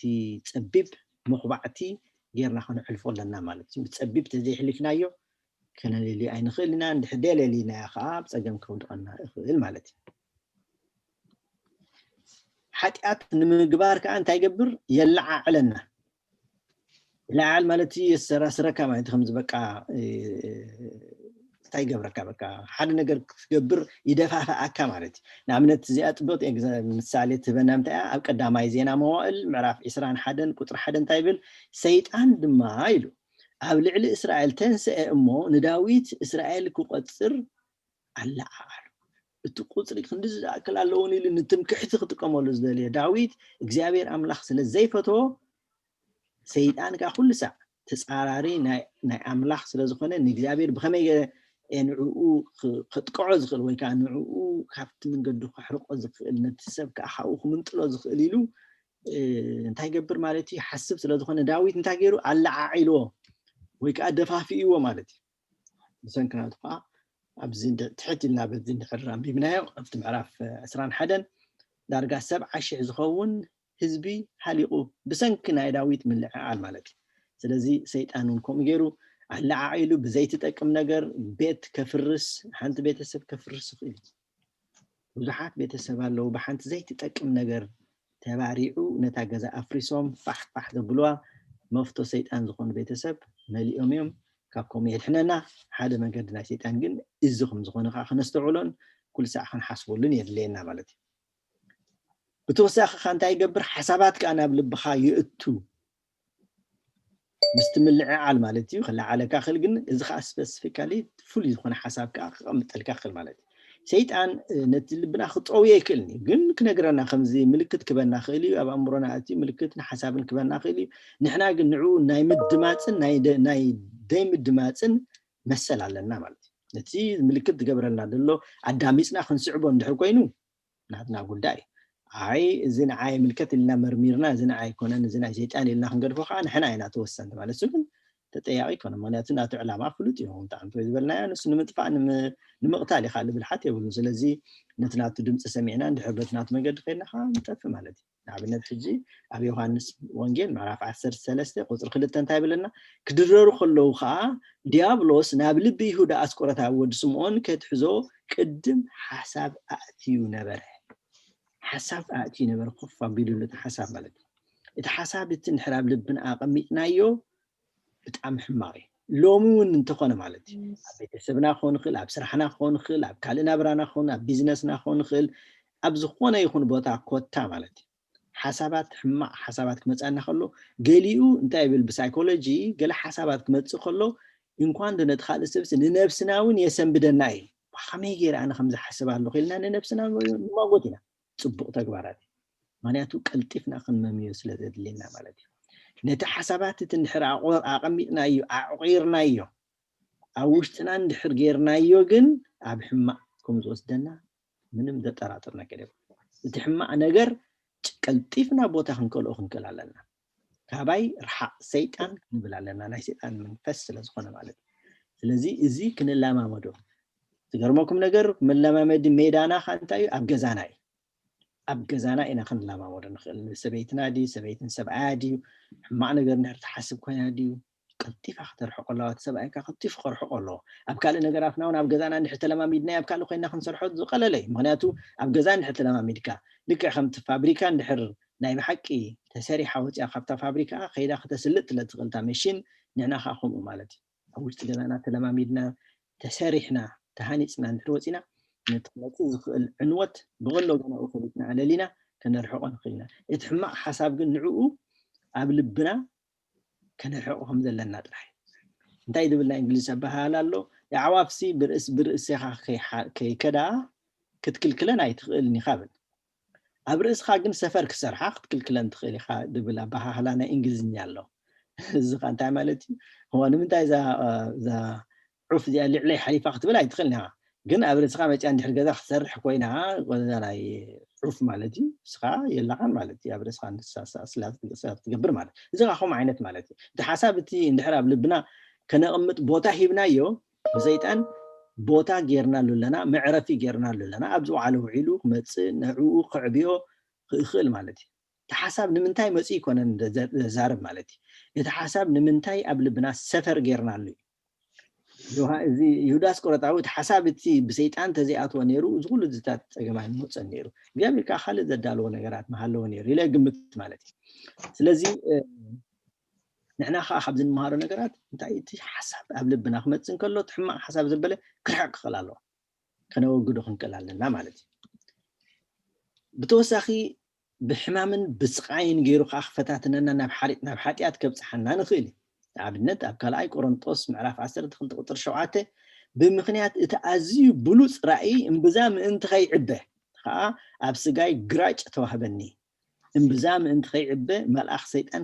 ፀቢብ መኹባዕቲ ጌርና ከነሕልፎ ኣለና ማለት እዩ። ብፀቢብ ተዘይሕሊፍናዮ ከነለልዮ ኣይንኽእል ኢና። እንድሕር ደይ ለሊናዮ ከዓ ኣብ ፀገም ከውድቐና ይኽእል ማለት እዩ። ሓጢኣት ንምግባር ከዓ እንታይ ይገብር? የለዓዕለና። ለዓል ማለት እዩ የሰራስረካ ማለት እዩ። ከምዚ በቃ እንታይ ይገብረካ በቃ ሓደ ነገር ክትገብር ይደፋፍኣካ ማለት እዩ። ንኣብነት እዚኣ ፅብቕቲ ምሳሌ ትህበና ምንታይ እያ? ኣብ ቀዳማይ ዜና መዋእል ምዕራፍ ዕስራን ሓደን ቁፅሪ ሓደ እንታይ ይብል? ሰይጣን ድማ ኢሉ ኣብ ልዕሊ እስራኤል ተንስአ እሞ ንዳዊት እስራኤል ክቆፅር ኣለዓዓሉ። እቲ ቁፅሪ ክንዲ ዝኣክል ኣለውን ኢሉ ንትምክሕቲ ክጥቀመሉ ዝደልየ ዳዊት እግዚኣብሔር ኣምላኽ ስለ ዘይፈትዎ ሰይጣን ከዓ ኩሉ ሳዕ ተፃራሪ ናይ ኣምላኽ ስለ ዝኾነ ንእግዚኣብሔር ብኸመይ ንዕኡ ከጥቅዖ ዝኽእል ወይ ከዓ ንዕኡ ካብቲ መንገዱ ከሕርቆ ዝኽእል ነቲ ሰብ ከዓ ካብኡ ክምንጥሎ ዝኽእል ኢሉ እንታይ ገብር ማለት እዩ ሓስብ ስለ ዝኾነ ዳዊት እንታይ ገይሩ ኣለዓዒልዎ ወይ ከዓ ደፋፊእዎ ማለት እዩ። ብሰንክናቱ ከዓ ኣብዚ ትሕት ኢልና በዚ እንድሕር ኣንቢብናዮ ኣብቲ ምዕራፍ ዕስራን ሓደን ዳርጋ ሰብዓ ሽሕ ዝኸውን ህዝቢ ሃሊቑ ብሰንኪ ናይ ዳዊት ምልዕዓል ማለት እዩ። ስለዚ ሰይጣን እውን ከምኡ ገይሩ ኣለዓዒሉ ብዘይትጠቅም ነገር ቤት ከፍርስ ሓንቲ ቤተሰብ ከፍርስ ይኽእል እዩ። ብዙሓት ቤተሰብ ኣለዉ ብሓንቲ ዘይትጠቅም ነገር ተባሪዑ ነታ ገዛ ኣፍሪሶም ፋሕ ፋሕ ዘብልዋ መፍቶ ሰይጣን ዝኾኑ ቤተሰብ መሊኦም እዮም። ካብ ከምኡ የድሕነና። ሓደ መንገዲ ናይ ሰይጣን ግን እዚ ከም ዝኾነ ከዓ ክነስተውዕሎን ኩሉ ሳዕ ክንሓስበሉን የድለየና ማለት እዩ። ብተወሳኺ ከዓ እንታይ ይገብር? ሓሳባት ከዓ ናብ ልብኻ ይእቱ። ምስቲ ምልዕዓል ማለት እዩ። ክለዓለካ ክእል ግን እዚ ከዓ ስፐሲፊካሊ ፍሉይ ዝኾነ ሓሳብ ከዓ ክቐምጠልካ ክእል ማለት እዩ። ሰይጣን ነቲ ልብና ክፀውዮ ይክእልኒ ግን ክነግረና ከምዚ ምልክት ክበና ክእል እዩ። ኣብ ኣእምሮና እቲ ምልክትን ሓሳብን ክበና ክእል እዩ። ንሕና ግን ንዕኡ ናይ ምድማፅን ናይ ደይ ምድማፅን መሰል ኣለና ማለት እዩ። ነቲ ምልክት ዝገብረልና ዘሎ ኣዳሚፅና ክንስዕቦ እንድሕር ኮይኑ ናትና ጉዳይ። ኣይ እዚ ንዓይ ምልከት ኢልና መርሚርና እዚ ንዓይ ኣይኮነን እዚ ናይ ሰይጣን ኢልና ክንገድፎ ከዓ ንሕና ኢና ተወሰንቲ ማለት እሱ ግን ተጠያቂ ኣይኮነ። ምክንያቱ ናቱ ዕላማ ፍሉጥ እዩ። ብጣዕሚ ዝበልናዮ ንሱ ንምጥፋእ ንምቕታል ኢካ ልብል ሓት የብሉን። ስለዚ ነቲ ናቱ ድምፂ ሰሚዕና እንድሕር በቲ ናቱ መንገዲ ከይድና ከዓ ንጠፍእ ማለት እዩ። ንኣብነት ሕጂ ኣብ ዮሃንስ ወንጌል ምዕራፍ ዓሰርተ ሰለስተ ቁፅሪ ክልተ እንታይ ይብለና? ክድረሩ ከለዉ ከዓ ዲያብሎስ ናብ ልቢ ይሁዳ ኣስቆረታ ወዲ ስምዖን ከትሕዞ ቅድም ሓሳብ ኣእትዩ ነበረ። ሓሳብ ኣእትዩ ነበረ ኮፍ ኣቢሉሉ እቲ ሓሳብ ማለት እዩ። እቲ ሓሳብ እቲ እንድሕር ኣብ ልብና ኣቐሚጥናዮ ብጣዕሚ ሕማቕ እዩ። ሎሚ እውን እንተኾነ ማለት እዩ ኣብ ቤተሰብና ክኾን ይኽእል ኣብ ስራሕና ክኾን ይኽእል ኣብ ካልእ ናብራና ክኾን ኣብ ቢዝነስና ክኾን ይኽእል ኣብ ዝኾነ ይኹን ቦታ ኮታ ማለት እዩ ሓሳባት ሕማቕ ሓሳባት ክመፅኣና ከሎ ገሊኡ እንታይ ይብል ብሳይኮሎጂ ገለ ሓሳባት ክመፅእ ከሎ እንኳን ዶ ነቲ ካልእ ሰብሲ ንነብስና እውን የሰንብደና እዩ። ከመይ ገይረ ኣነ ከምዚ ሓስብ ኣለኹ ኢልና ንነብስና ንማጎት ኢና። ፅቡቕ ተግባራት እዩ። ምክንያቱ ቀልጢፍና ክንመምዮ ስለ ዘድልየና ማለት እዩ። ነቲ ሓሳባት እቲ እንድሕር ኣቐሚጥናዮ ኣዕቂርናዮ ኣብ ውሽጥና እንድሕር ጌርናዮ ግን ኣብ ሕማቕ ከም ዝወስደና ምንም ዘጠራጥር ነገር የብሉ። እቲ ሕማቕ ነገር ቀልጢፍና ቦታ ክንከልኦ ክንክእል ኣለና። ካባይ ርሓቕ ሰይጣን ክንብል ኣለና ናይ ሰይጣን መንፈስ ስለ ዝኾነ ማለት እዩ። ስለዚ እዚ ክንለማመዶ ዝገርመኩም ነገር መለማመዲ ሜዳና ከ እንታይ እዩ ኣብ ገዛና እዩ። ኣብ ገዛና ኢና ክንለማመዶ ንኽእል ሰበይትና ድዩ ሰበይትን ሰብኣያ ድዩ ሕማቕ ነገር እንድሕር ትሓስብ ኮይና ድዩ ቀልጢፋ ክተርሕቆ ኣለዋ እቲ ሰብኣይካ ቀልጢፉ ከርሕቆ ኣለዎ። ኣብ ካልእ ነገራትና እውን ኣብ ገዛና እንድሕር ተለማሚድናዮ ኣብ ካልእ ኮይና ክንሰርሖ ዝቐለለ እዩ። ምክንያቱ ኣብ ገዛ እንድሕር ተለማሚድካ ልክዕ ከምቲ ፋብሪካ እንድሕር ናይ ብሓቂ ተሰሪሓ ወፂኣ ካብታ ፋብሪካ ከይዳ ክተስልጥ ስለ ትኽእል እታ መሽን ንሕና ከዓ ከምኡ ማለት እዩ። ኣብ ውሽጢ ገዛና ተለማሚድና ተሰሪሕና ተሃኒፅና እንድሕር ወፂና ነቲ ክመፅእ ዝኽእል ዕንወት ብቐሎ ገናኡ ፈሊጥና ኣለሊና ከነርሕቆ ንኽእል ኢና። እቲ ሕማቕ ሓሳብ ግን ንዕኡ ኣብ ልብና ከነርሕቆ ከም ዘለና ጥራሕ እዩ። እንታይ ዝብል ናይ እንግሊዝ ኣበሃህላ ኣሎ? ኣዕዋፍሲ ብርእስ ብርእስኻ ከይከዳ ክትክልክለን ኣይትኽእልን ኢኻ ብል። ኣብ ርእስኻ ግን ሰፈር ክሰርሓ ክትክልክለን ትኽእል ኢኻ ዝብል ኣበሃህላ ናይ እንግሊዝኛ ኣሎ። እዚ ኸ እንታይ ማለት እዩ? እዋ ንምንታይ እዛ እዛ ዑፍ እዚኣ ልዕለይ ሓሊፋ ክትብል ኣይትኽእልን ኢኻ። ግን ኣብ ርእስኻ መፅያ እንድሕር ገዛ ክትሰርሕ ኮይና እዛ ናይ ዑፍ ማለት እዩ እስኻ የላኻን ማለት እዩ ኣብ ርእስኻ ስላ ትገብር ማለት እዚ ኸ ከምኡ ዓይነት ማለት እዩ እቲ ሓሳብ እቲ እንድሕር ኣብ ልብና ከነቕምጥ ቦታ ሂብናዮ ብሰይጣን ቦታ ጌርናሉ ኣለና መዕረፊ ጌርናሉ ኣለና ኣብዚ ውዓለ ውዒሉ ክመፅእ ንዕኡ ከዕብዮ ይኽእል ማለት እዩ እቲ ሓሳብ ንምንታይ መፅኡ ይኮነን ዘዛርብ ማለት እዩ እቲ ሓሳብ ንምንታይ ኣብ ልብና ሰፈር ጌርናሉ እዩ እዚ ይሁዳ ኣስቆሮጣዊ እቲ ሓሳብ እቲ ብሰይጣን ተዘይኣትዎ ነይሩ እዚ ኩሉ ዝታት ፀገም ኣይምወፀን ነይሩ እግዚኣብሔር ከዓ ካልእ ዘዳለዎ ነገራት ምሃለዎ ነይሩ ኢለ ግምት ማለት እዩ ስለዚ ንሕና ከዓ ካብዚ እንመሃሮ ነገራት እንታይ እቲ ሓሳብ ኣብ ልብና ክመፅእ እንከሎ እቲ ሕማቕ ሓሳብ ዘበለ ክርሕቅ ክኽእል ኣለዎ። ከነወግዶ ክንክእል ኣለና ማለት እዩ። ብተወሳኺ ብሕማምን ብስቃይን ገይሩ ከዓ ክፈታትነና ናብ ሓጢኣት ከብፅሓና ንኽእል እዩ። ንኣብነት ኣብ ካልኣይ ቆሮንጦስ ምዕራፍ ዓሰርተ ክልተ ቁፅሪ ሸውዓተ ብምኽንያት እቲ ኣዝዩ ብሉፅ ራእይ እምብዛ ምእንቲ ከይዕበ ከዓ ኣብ ስጋይ ግራጭ ተዋህበኒ። እምብዛ ምእንቲ ከይዕበ መልኣኽ ሰይጣን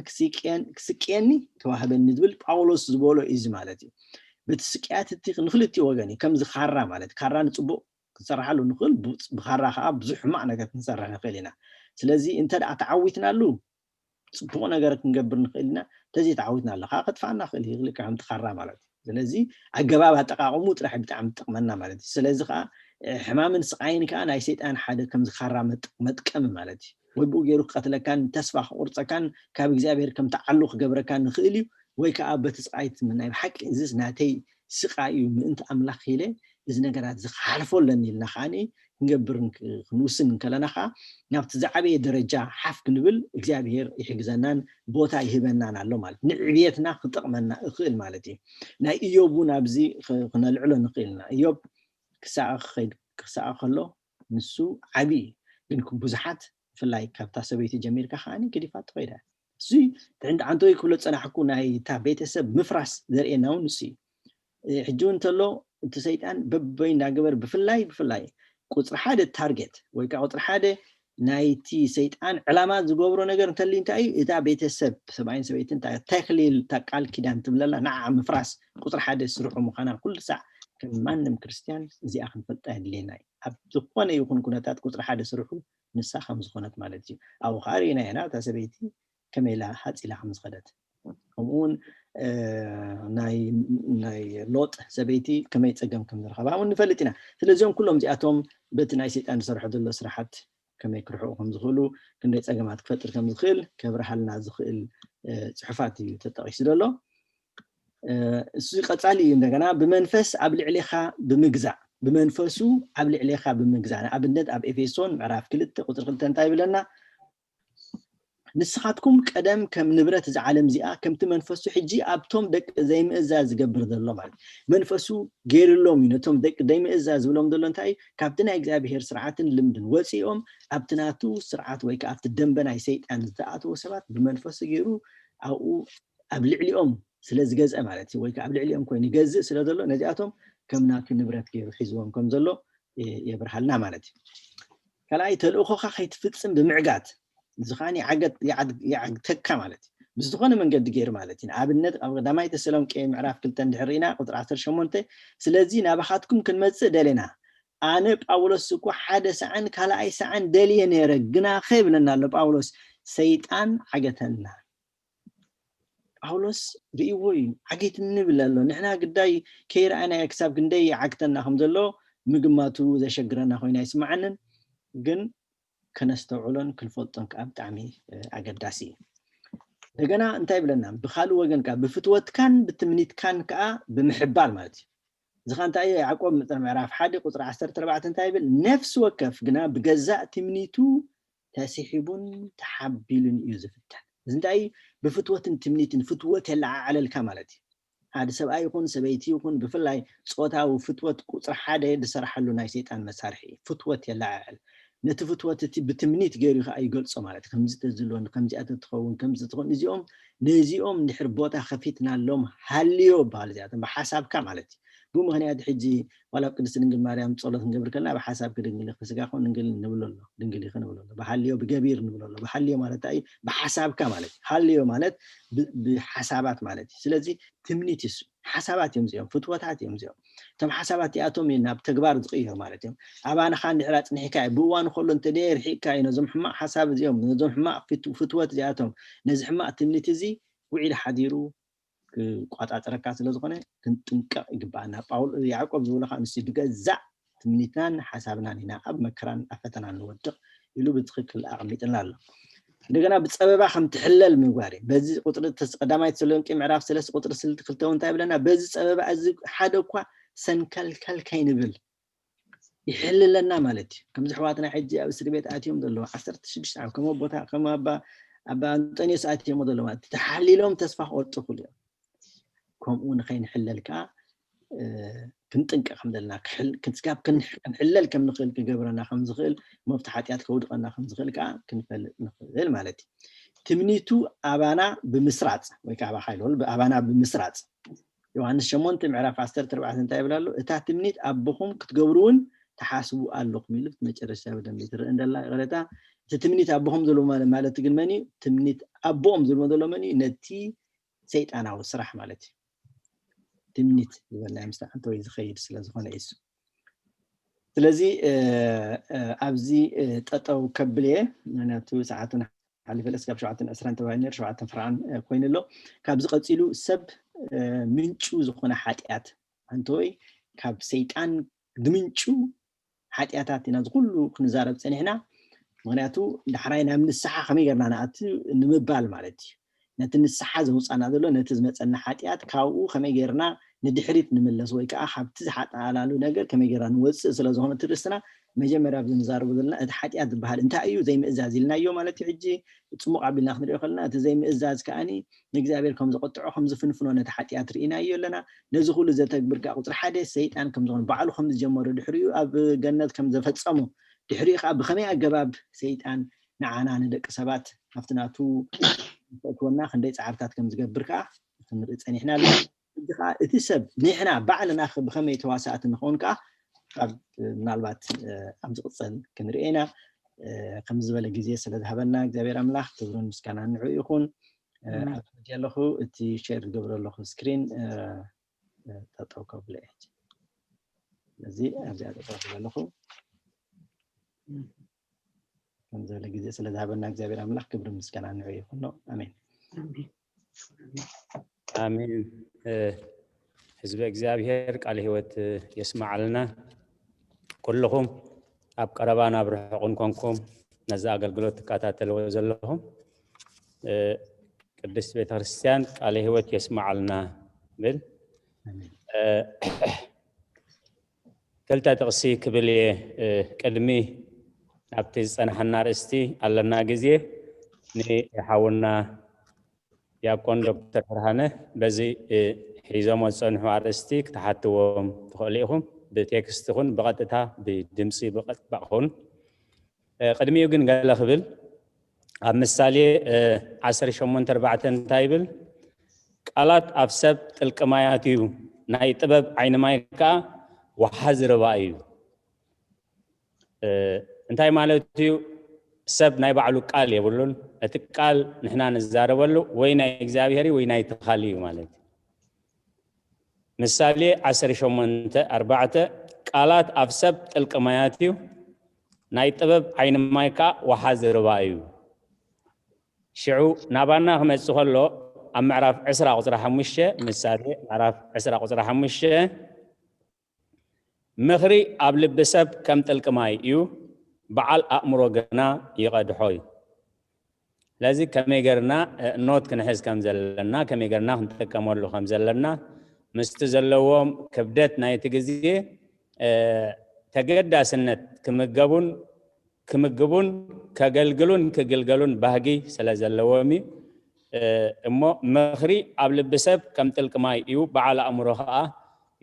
ክስቅየኒ ተዋህበኒ ዝብል ጳውሎስ ዝበሎ እዩ ማለት እዩ። በቲ ስቅያት እቲ ንክልቲኡ ወገን እዩ። ከምዚ ካራ ማለት ካራ ንፅቡቅ ክንሰርሓሉ ንኽእል፣ ብካራ ከዓ ብዙሕ ሕማቅ ነገር ክንሰርሕ ንኽእል ኢና። ስለዚ እንተ ደኣ ተዓዊትናሉ ፅቡቅ ነገር ክንገብር ንኽእል ኢና። እንተዘይ ተዓዊትናሉ ከዓ ከጥፋና ክእል ይኽእል ከምቲ ካራ ማለት እዩ። ስለዚ ኣገባብ ኣጠቃቅሙ ጥራሕ ብጣዕሚ ትጠቅመና ማለት እዩ። ስለዚ ከዓ ሕማምን ስቃይን ከዓ ናይ ሰይጣን ሓደ ከምዚ ካራ መጥቀሚ ማለት እዩ። ወይ ብኡ ገይሩ ክቀትለካን ተስፋ ክቁርፀካን ካብ እግዚኣብሔር ከም ተዓሉ ክገብረካ ንኽእል እዩ። ወይ ከዓ በቲ ስቃይት ናይ ብሓቂ እዚስ ናተይ ስቃይ እዩ ምእንቲ ኣምላኽ ኢለ እዚ ነገራት እዚ ክሓልፎ ኣለኒ ኢልና ከዓ ክንገብር ክንውስን እንከለና ከዓ ናብቲ ዝዓበየ ደረጃ ሓፍ ክንብል እግዚኣብሔር ይሕግዘናን ቦታ ይህበናን ኣሎ ማለት ንዕብየትና ክጠቕመና እኽእል ማለት እዩ። ናይ እዮብ እውን ኣብዚ ክነልዕሎ ንኽእል ኢና። እዮብ ክሳቐ ከሎ ንሱ ዓብዪ ግን ብዙሓት ብፍላይ ካብታ ሰበይቲ ጀሚርካ ከዓ ገዲፋ ትኸይዳ። እዚ ትዕንት ዓንተወይ ክብሎ ዝፀናሕኩ ናይ እታ ቤተሰብ ምፍራስ ዘርእየና እውን ንሱ እዩ። ሕጂ እውን እንተሎ እቲ ሰይጣን በበይ እንዳገበር ብፍላይ ብፍላይ ቁፅሪ ሓደ ታርጌት ወይ ከዓ ቁፅሪ ሓደ ናይቲ ሰይጣን ዕላማ ዝገብሮ ነገር እንተልዩ እንታይ እዩ? እታ ቤተሰብ ሰብኣይን ሰበይትን ተክሊል እታ ቃል ኪዳን ትብለላ ንዓ ምፍራስ ቁፅሪ ሓደ ስርሑ ምዃና ኩሉ ሳዕ ከም ማንም ክርስትያን እዚኣ ክንፈልጣ የድልየና እዩ። ኣብ ዝኾነ ይኹን ኩነታት ቁፅሪ ሓደ ስርሑ ንሳ ከም ዝኾነት ማለት እዩ። ኣብኡ ከዓ ርኢና ኢና እታ ሰበይቲ ከመይ ኢላ ሃፂላ ከም ዝኸደት። ከምኡውን ናይ ሎጥ ሰበይቲ ከመይ ፀገም ከም ዝረኸባ እውን ንፈልጥ ኢና። ስለዚኦም ኩሎም እዚኣቶም በቲ ናይ ሰይጣን ዝሰርሖ ዘሎ ስራሓት ከመይ ክርሕቁ ከም ዝኽእሉ ክንደይ ፀገማት ክፈጥር ከም ዝኽእል ከብርሃልና ዝኽእል ፅሑፋት እዩ ተጠቂሱ ዘሎ። እሱ ቀፃሊ እዩ። እንደገና ብመንፈስ ኣብ ልዕሌኻ ብምግዛእ ብመንፈሱ ኣብ ልዕሌኻ ብምግዛእ ንኣብነት ኣብ ኤፌሶን ምዕራፍ ክልተ ቁፅሪ ክልተ እንታይ ይብለና? ንስኻትኩም ቀደም ከም ንብረት እዛ ዓለም እዚኣ ከምቲ መንፈሱ ሕጂ ኣብቶም ደቂ ዘይምእዛዝ ዝገብር ዘሎ ማለት መንፈሱ ገይርሎም እዩ። ነቶም ደቂ ዘይምእዛዝ ዝብሎም ዘሎ እንታይ ካብቲ ናይ እግዚኣብሄር ስርዓትን ልምድን ወፂኦም ኣብቲ ናቱ ስርዓት ወይ ከዓ ኣብቲ ደንበ ናይ ሰይጣን ዝተኣተወ ሰባት ብመንፈሱ ገይሩ ኣብኡ ኣብ ልዕሊኦም ስለ ዝገዝአ ማለት እዩ። ወይ ከዓ ኣብ ልዕሊኦም ኮይኑ ይገዝእ ስለ ዘሎ ነዚኣቶም ከም ናቱ ንብረት ገይሩ ሒዝዎም ከም ዘሎ የብርሃልና ማለት እዩ። ካልኣይ ተልእኾኻ ከይትፍፅም ብምዕጋት እዚ ከዓ ይዓግተካ ማለት እዩ። ብዝኾነ መንገዲ ገይሩ ማለት እዩ። ንኣብነት ኣብ ቀዳማይ ተሰሎንቄ ምዕራፍ ክልተ እንድሕር ርኢና ቁፅሪ ዓሰርተ ሸሞንተ ስለዚ ናባኻትኩም ክንመፅእ ደሌና ኣነ ጳውሎስ እኮ ሓደ ሰዓን ካልኣይ ሰዓን ደልየ ነይረ ግናኸ ይብለና ኣሎ ጳውሎስ ሰይጣን ዓገተና። ጳውሎስ ርእይዎ እዩ። ዓጊትኒ ይብል ኣሎ። ንሕና ግዳይ ከይረኣናዮ ክሳብ ክንደይ ይዓግተና ከም ዘሎ ምግማቱ ዘሸግረና ኮይኑ ኣይስምዓንን። ግን ከነስተውዕሎን ክንፈልጦን ከዓ ብጣዕሚ ኣገዳሲ እዩ። እንደገና እንታይ ይብለና? ብካልእ ወገን ከዓ ብፍትወትካን ብትምኒትካን ከዓ ብምሕባር ማለት እዩ። እዚ ከዓ እንታይ እዩ? ያዕቆብ ምዕራፍ ሓደ ቁፅሪ ዓሰርተ ኣርባዕተ እንታይ ይብል? ነፍሲ ወከፍ ግና ብገዛእ ትምኒቱ ተሲሒቡን ተሓቢሉን እዩ ዝፍተን። እዚ እንታይ ብፍትወትን ትምኒትን ፍትወት የለዓዕለልካ ማለት እዩ። ሓደ ሰብኣይ ይኹን ሰበይቲ ይኹን ብፍላይ ፆታዊ ፍትወት ቁፅሪ ሓደ ዝሰርሓሉ ናይ ሰይጣን መሳርሒ እዩ። ፍትወት የለዓዕል። ነቲ ፍትወት እቲ ብትምኒት ገይሩ ከዓ ይገልፆ ማለት እዩ። ከምዚ ተዝህልወኒ ከምዚኣ ተትኸውን ከምዚ ትኸውን እዚኦም ነዚኦም እንድሕር ቦታ ከፊትናሎም ሃልዮ ይበሃል። እዚኣቶም ብሓሳብካ ማለት እዩ። ብኡ ምክንያት ሕጂ ዋላ ኣብ ቅድስቲ ድንግል ማርያም ጸሎት ክንገብር ከለና ብሓሳብ ክድንግል ኢኺ ስጋ ኮን ድንግል ንብሎ ኣሎ ድንግል ኢኺ ንብሎ ኣሎ ብሃልዮ ብገቢር ንብሎ ኣሎ ብሃልዮ ማለት እዩ ብሓሳብካ ማለት እዩ ሃልዮ ማለት ብሓሳባት ማለት እዩ ስለዚ ትምኒት ይሱ ሓሳባት እዮም እዚኦም ፍትወታት እዮም እዚኦም እቶም ሓሳባት እዚኣቶም እዩ ናብ ተግባር ዝቕይር ማለት እዮም ኣባንኻ እንድሕር ኣጽኒሕካ እዩ ብእዋኑ ከሎ እንተ ደየ ርሒቅካ እዩ ነዞም ሕማቕ ሓሳብ እዚኦም ነዞም ሕማቕ ፍትወት እዚኣቶም ነዚ ሕማቕ ትምኒት እዚ ውዒል ሓዲሩ ክቋፃፀረካ ስለዝኾነ ክንጥንቀቕ ይግበኣና። ጳውል ያዕቆብ ዝብሎ ከዓ ንሱ ብገዛእ ትምኒትናን ሓሳብናን ኢና ኣብ መከራን ኣብ ፈተናን ንወድቕ ኢሉ ብትኽክል ኣቐሚጥልና ኣሎ። እንደገና ብፀበባ ከም ትሕለል ምግባር እዩ። በዚ ቁፅሪ ቀዳማይ ተሰሎንቄ ምዕራፍ ሰለስተ ቁፅሪ ስልቲ ክልተ እንታይ ይብለና? በዚ ፀበባ እዚ ሓደ እኳ ሰንከልከል ከይንብል ይሕልለና ማለት እዩ። ከምዚ ኣሕዋትና ሕጂ ኣብ እስሪ ቤት ኣትዮም ዘለዉ ዓሰርተ ሽዱሽተ ዓመት ከም ኣቦታ ከም ኣባ ኣብ ኣንጠንዮስ ኣትዮም ዘሎ ማለት ተሓሊሎም ተስፋ ክቆርጡ ይኽእሉ እዮም። ከምኡ ንኸይንሕለል ከዓ ክንጥንቀ ከም ዘለና ክስጋብ ክንሕለል ከም ንኽእል ክገብረና ከም ዝኽእል መብቲ ሓጢኣት ከውድቐና ከም ዝኽእል ከዓ ክንፈልጥ ንኽእል ማለት እዩ። ትምኒቱ ኣባና ብምስራፅ ወይ ከዓ ኣባና ብምስራፅ ዮሃንስ ሸሞንተ ምዕራፍ ዓሰርተ ኣርባዕተ እንታይ ይብል ኣሎ? እታ ትምኒት ኣቦኹም ክትገብሩ እውን ትሓስቡ ኣለኹም ኢሉ እቲ መጨረሻ ብደንብ ትረአ እንደላ ይቕረታ። እቲ ትምኒት ኣቦኹም ዝብሎ ማለት ግን መን እዩ? ትምኒት ኣቦኦም ዝብሎ ዘሎ መን እዩ? ነቲ ሰይጣናዊ ስራሕ ማለት እዩ። ትምኒት ዝበልናዮ ምስ ኣንተ ወይ ዝኸይድ ስለ ዝኾነ እዩ እሱ። ስለዚ ኣብዚ ጠጠው ከብል እየ፣ ምክንያቱ ሰዓትና ሓሊፈ ለስ ካብ ሸውዓተን ዕስራን ተባሂሉ ነይሩ፣ ሸውዓተን ፍርዓን ኮይኑ ኣሎ። ካብዚ ቀፂሉ ሰብ ምንጩ ዝኾነ ሓጢኣት ኣንተወይ ካብ ሰይጣን ድምንጩ ሓጢኣታት ኢና ዝኩሉ ክንዛረብ ፀኒሕና። ምክንያቱ ዳሕራይ ናብ ንስሓ ከመይ ጌርና ንኣት ንምባል ማለት እዩ። ነቲ ንስሓ ዘውፃና ዘሎ ነቲ ዝመፀና ሓጢኣት ካብኡ ከመይ ጌርና ንድሕሪት ንምለስ ወይ ከዓ ካብቲ ዝሓጣላሉ ነገር ከመይ ጌርና ንወፅእ ስለ ዝኾነ ትርስትና መጀመርያ ኣብዚ ንዛረቡ ዘለና እቲ ሓጢኣት ዝበሃል እንታይ እዩ ዘይምእዛዝ ኢልናዮ ማለት እዩ። ሕጂ ፅሙቕ ኣቢልና ክንሪኦ ከለና እቲ ዘይምእዛዝ ከዓኒ ንእግዚኣብሔር ከም ዘቆጥዖ ከም ዝፍንፍኖ ነቲ ሓጢኣት ርኢናዮ ኣለና። ነዚ ኩሉ ዘተግብር ከዓ ቁፅሪ ሓደ ሰይጣን ከም ዝኾነ ባዕሉ ከም ዝጀመሮ ድሕሪኡ ኣብ ገነት ከም ዘፈፀሞ ድሕሪኡ ከዓ ብኸመይ ኣገባብ ሰይጣን ንዓና ንደቂ ሰባት ኣብቲ ናቱ ከእትወና ክንደይ ፃዕርታት ከም ዝገብር ከዓ ክንርኢ ፀኒሕና ኣለና። ሕጂ ከዓ እቲ ሰብ ንሕና ባዕልና ብኸመይ ተዋሳእቲ ንኸውን ከዓ ካብ ምናልባት ኣብ ዝቕፀል ክንርኢ ኢና። ከም ዝበለ ግዜ ስለ ዝሃበና እግዚኣብሔር ኣምላኽ ክብርን ምስጋናን ንዕኡ ይኹን። ኣብ ኣለኹ እቲ ሼር ዝገብሮ ኣለኹ ስክሪን ጠጠው ከብሎ እየ። ስለዚ ኣብዚኣ ጠጠው ክብል ኣለኹ። ከም ዝበለ ግዜ ስለ ዝሃበና እግዚኣብሔር ኣምላኽ ክብሪ ምስጋና ንዑ ይኹኖ። ኣሜን። ኣሜን። ህዝቢ እግዚኣብሔር ቃል ህይወት የስማዓልና። ኩልኹም ኣብ ቀረባን ኣብ ርሑቕን ኮንኩም ነዚ ኣገልግሎት ትከታተልዎ ዘለኹም ቅድስት ቤተክርስትያን ቃለ ህይወት የስማዓልና ብል። ክልተ ጥቕሲ ክብል እየ። ቅድሚ ናብቲ ዝፀናሓና ርእስቲ ኣለና ግዜ ንሓውና ዲያቆን ዶክተር ብርሃነ በዚ ሒዞሞ ዝፀንሑ ኣርእስቲ ክትሓትዎም ትኽእሉ ኢኹም። ብቴክስት ይኹን ብቐጥታ ብድምፂ ብቐጥታ ይኹን። ቅድሚኡ ግን ገለ ክብል ኣብ ምሳሌ ዓሰርተ ሸሞንተ ኣርባዕተ እንታይ ይብል? ቃላት ኣብ ሰብ ጥልቂ ማያት እዩ፣ ናይ ጥበብ ዓይኒ ማይ ከዓ ወሓዚ ርባ እዩ። እንታይ ማለት እዩ? ሰብ ናይ ባዕሉ ቃል የብሉን። እቲ ቃል ንሕና ንዛረበሉ ወይ ናይ እግዚኣብሔር ወይ ናይ ትኻል እዩ ማለት እዩ። ምሳሌ ዓሰርተ ሸሞንተ ኣርባዕተ ቃላት ኣብ ሰብ ጥልቂ ማያት እዩ፣ ናይ ጥበብ ዓይኒ ማይ ከዓ ወሓዚ ርባ እዩ። ሽዑ ናባና ክመፅእ ከሎ ኣብ ምዕራፍ ዕስራ ቁፅሪ ሓሙሽተ ምሳሌ ምዕራፍ ዕስራ ቁፅሪ ሓሙሽተ ምኽሪ ኣብ ልቢ ሰብ ከም ጥልቂ ማይ እዩ፣ በዓል ኣእምሮ ግና ይቐድሖ እዩ። ስለዚ ከመይ ገርና ኖት ክንሕዝ ከም ዘለና ከመይ ገርና ክንጥቀመሉ ከም ዘለና ምስቲ ዘለዎም ክብደት ናይቲ ግዜ ተገዳስነት ክምገቡን ክምግቡን ከገልግሉን ክግልገሉን ባህጊ ስለ ዘለዎም እዩ። እሞ ምኽሪ ኣብ ልቢ ሰብ ከም ጥልቂ ማይ እዩ፣ በዓል ኣእምሮ ከዓ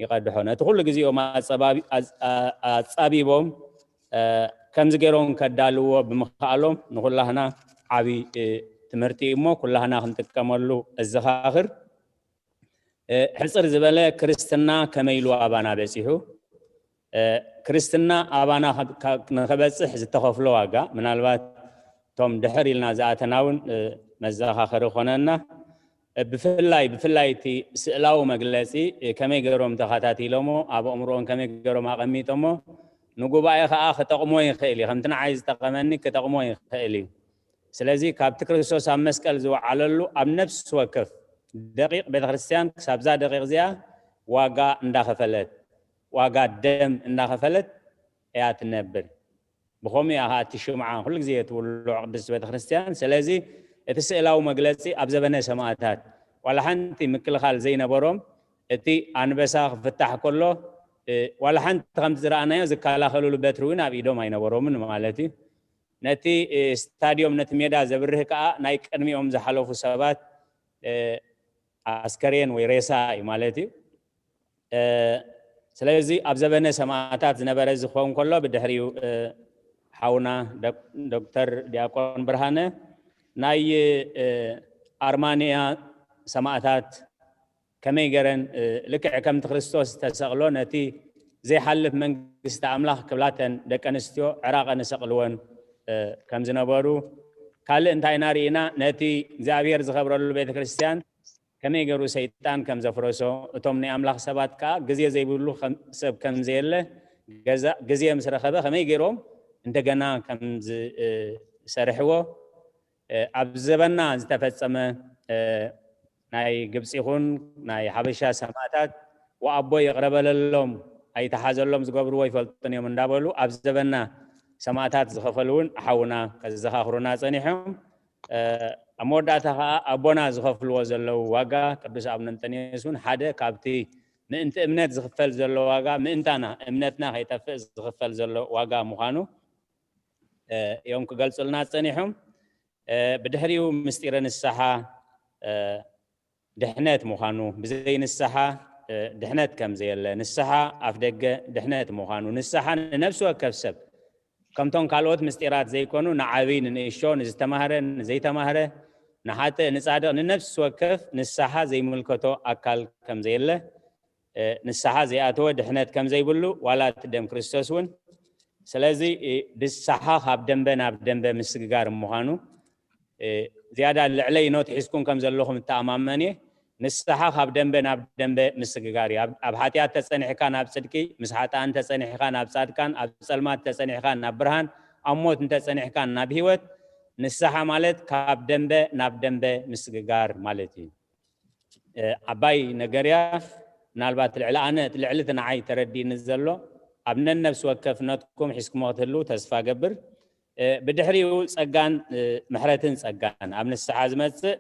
ይቐድሖ። ነቲ ኩሉ ግዜኦም ኣፃቢቦም ከምዚ ገይሮም ከዳልዎ ብምኽኣሎም ንኩላህና ዓብዪ ትምህርቲ እዩ እሞ ኩላህና ክንጥቀመሉ እዘኻኽር። ሕፅር ዝበለ ክርስትና ከመይ ኢሉ ኣባና በፂሑ? ክርስትና ኣባና ንክበፅሕ ዝተኸፍሎ ዋጋ ምናልባት እቶም ድሕር ኢልና ዝኣተና እውን መዘኻኸሪ ኮነና። ብፍላይ ብፍላይ እቲ ስእላዊ መግለፂ ከመይ ገይሮም ተኸታቲሎሞ ኣብ ኣእምሮኦም ከመይ ገይሮም ኣቐሚጦሞ ንጉባኤ ከዓ ክጠቕሞ ይኽእል እዩ። ከምቲ ንዓይ ዝጠቐመኒ ክጠቕሞ ይኽእል እዩ። ስለዚ ካብቲ ክርስቶስ ኣብ መስቀል ዝወዓለሉ ኣብ ነፍሲ ወከፍ ደቂቕ ቤተክርስትያን ክሳብዛ ደቂቕ እዚኣ ዋጋ እንዳኸፈለት ዋጋ ደም እንዳኸፈለት እያ ትነብር። ብኸምኡ እያ ከዓ እቲ ሽምዓ ኩሉ ግዜ ትውልዖ ቅድስቲ ቤተክርስትያን። ስለዚ እቲ ስእላዊ መግለፂ ኣብ ዘበነ ሰማእታት ዋላ ሓንቲ ምክልኻል ዘይነበሮም እቲ ኣንበሳ ክፍታሕ ከሎ ዋላ ሓንቲ ከምቲ ዝረኣናዮ ዝከላኸልሉ በትሪ እውን ኣብ ኢዶም ኣይነበሮምን ማለት እዩ። ነቲ ስታድዮም፣ ነቲ ሜዳ ዘብርህ ከዓ ናይ ቅድሚኦም ዝሓለፉ ሰባት ኣስከሬን ወይ ሬሳ እዩ ማለት እዩ። ስለዚ ኣብ ዘበነ ሰማእታት ዝነበረ ዝኸውን ከሎ፣ ብድሕሪኡ ሓውና ዶክተር ዲያቆን ብርሃነ ናይ ኣርማንያ ሰማእታት ከመይ ገረን ልክዕ ከምቲ ክርስቶስ ዝተሰቕሎ ነቲ ዘይሓልፍ መንግስቲ ኣምላኽ ክብላተን ደቂ ኣንስትዮ ዕራቐን ሰቕልወን ከም ዝነበሩ፣ ካልእ እንታይ ኢና ርኢና? ነቲ እግዚኣብሔር ዝኸብረሉ ቤተ ክርስቲያን ከመይ ገሩ ሰይጣን ከም ዘፍረሶ፣ እቶም ናይ ኣምላኽ ሰባት ከኣ ግዜ ዘይብሉ ሰብ ከም ዘየለ፣ ግዜ ምስ ረኸበ ከመይ ገይሮም እንደገና ከም ዝሰርሕዎ፣ ኣብ ዘበና ዝተፈጸመ ናይ ግብፂ ይኹን ናይ ሓበሻ ሰማእታት፣ ወኣቦ ይቕረበለሎም ኣይተሓዘሎም ዝገብርዎ ይፈልጡን እዮም እንዳበሉ ኣብ ዘበና ሰማእታት ዝኸፈሉ እውን ሓውና ከዘኻኽሩና ጸኒሖም። ኣብ መወዳእታ ከዓ ኣቦና ዝኸፍልዎ ዘለዉ ዋጋ፣ ቅዱስ ኣቡነ እንጠንዮስ እውን ሓደ ካብቲ ምእንቲ እምነት ዝኽፈል ዘሎ ዋጋ፣ ምእንታና እምነትና ከይጠፍእ ዝኽፈል ዘሎ ዋጋ ምዃኑ እዮም ክገልጹልና ጸኒሖም። ብድሕሪኡ ምስጢረ ንስሓ ድሕነት ምዃኑ፣ ብዘይ ንስሓ ድሕነት ከም ዘየለ፣ ንስሓ ኣፍ ደገ ድሕነት ምዃኑ፣ ንስሓ ንነፍሲ ወከፍ ሰብ ከምቶም ካልኦት ምስጢራት ዘይኮኑ፣ ንዓብይ ንንእሾ፣ ንዝተማህረ ንዘይተማህረ፣ ንሓጥእ ንጻድቕ፣ ንነፍሲ ወከፍ ንስሓ ዘይምልከቶ ኣካል ከም ዘየለ፣ ንስሓ ዘይኣተወ ድሕነት ከም ዘይብሉ፣ ዋላ እቲ ደም ክርስቶስ እውን። ስለዚ ንስሓ ካብ ደንበ ናብ ደንበ ምስግጋር ምዃኑ ዝያዳ ልዕለይ ኖት ሒዝኩም ከም ዘለኹም እተኣማመን እየ። ንስሓ ካብ ደንበ ናብ ደንበ ምስግጋር እዩ። ኣብ ሓጢኣት ተጸኒሕካ ናብ ጽድቂ፣ ምስ ሓጥኣን ተጸኒሕካ ናብ ጻድቃን፣ ኣብ ጸልማት ተጸኒሕካ ናብ ብርሃን፣ ኣብ ሞት እንተጸኒሕካ ናብ ህይወት። ንስሓ ማለት ካብ ደንበ ናብ ደንበ ምስግጋር ማለት እዩ። ዓባይ ነገር እያ። ምናልባት ልዕሊ ኣነ፣ ልዕሊ እቲ ንዓይ ተረዲእኒ ዘሎ፣ ኣብ ነነብሲ ወከፍነትኩም ሒዝኩሞ ክትህልዉ ተስፋ ገብር። ብድሕሪኡ ጸጋን ምሕረትን፣ ጸጋን ኣብ ንስሓ ዝመጽእ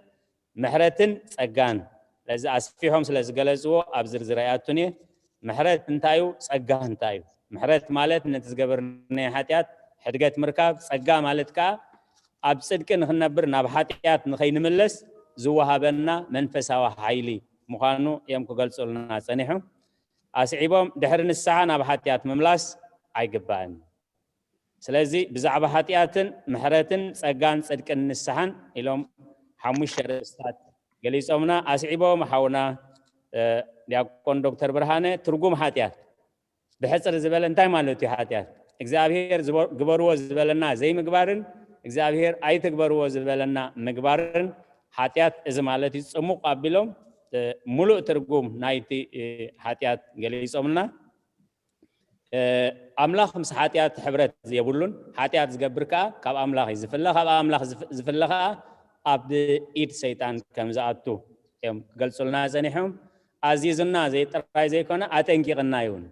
ምሕረትን ጸጋን፣ ስለዚ ኣስፊሖም ስለ ዝገለጽዎ ኣብ ዝርዝር ኣይኣቱን እየ። ምሕረት እንታይ እዩ? ጸጋ እንታይ እዩ? ምሕረት ማለት ነቲ ዝገበርናዮ ሓጢኣት ሕድገት ምርካብ፣ ጸጋ ማለት ከኣ ኣብ ጽድቂ ንኽንነብር ናብ ሓጢኣት ንኸይንምለስ ዝወሃበና መንፈሳዊ ሓይሊ ምዃኑ እዮም ክገልጹልና ጸኒሖም። ኣስዒቦም ድሕሪ ንስሓ ናብ ሓጢኣት ምምላስ ኣይግባእን። ስለዚ ብዛዕባ ሓጢኣትን ምሕረትን ጸጋን ጽድቅን ንስሓን ኢሎም ሓሙሽተ ርእስታት ገሊጾምና። ኣስዒቦም ሓውና ዲያቆን ዶክተር ብርሃነ ትርጉም ሓጢኣት ብሕጽር ዝበለ እንታይ ማለት እዩ ሓጢኣት? እግዚኣብሔር ግበርዎ ዝበለና ዘይምግባርን እግዚኣብሔር ኣይትግበርዎ ዝበለና ምግባርን ሓጢኣት እዚ ማለት እዩ። ጽሙቕ ኣቢሎም ምሉእ ትርጉም ናይቲ ሓጢኣት ገሊጾምልና። ኣምላኽ ምስ ሓጢኣት ሕብረት የብሉን። ሓጢኣት ዝገብር ከኣ ካብ ኣምላኽ እዩ ዝፍለ፣ ካብ ኣምላኽ ዝፍለ ከኣ ኣብ ኢድ ሰይጣን ከም ዝኣቱ እዮም ክገልጹልና ጸኒሖም። ኣዚዙና ጥራይ ዘይኮነ ኣጠንቂቕና እውን።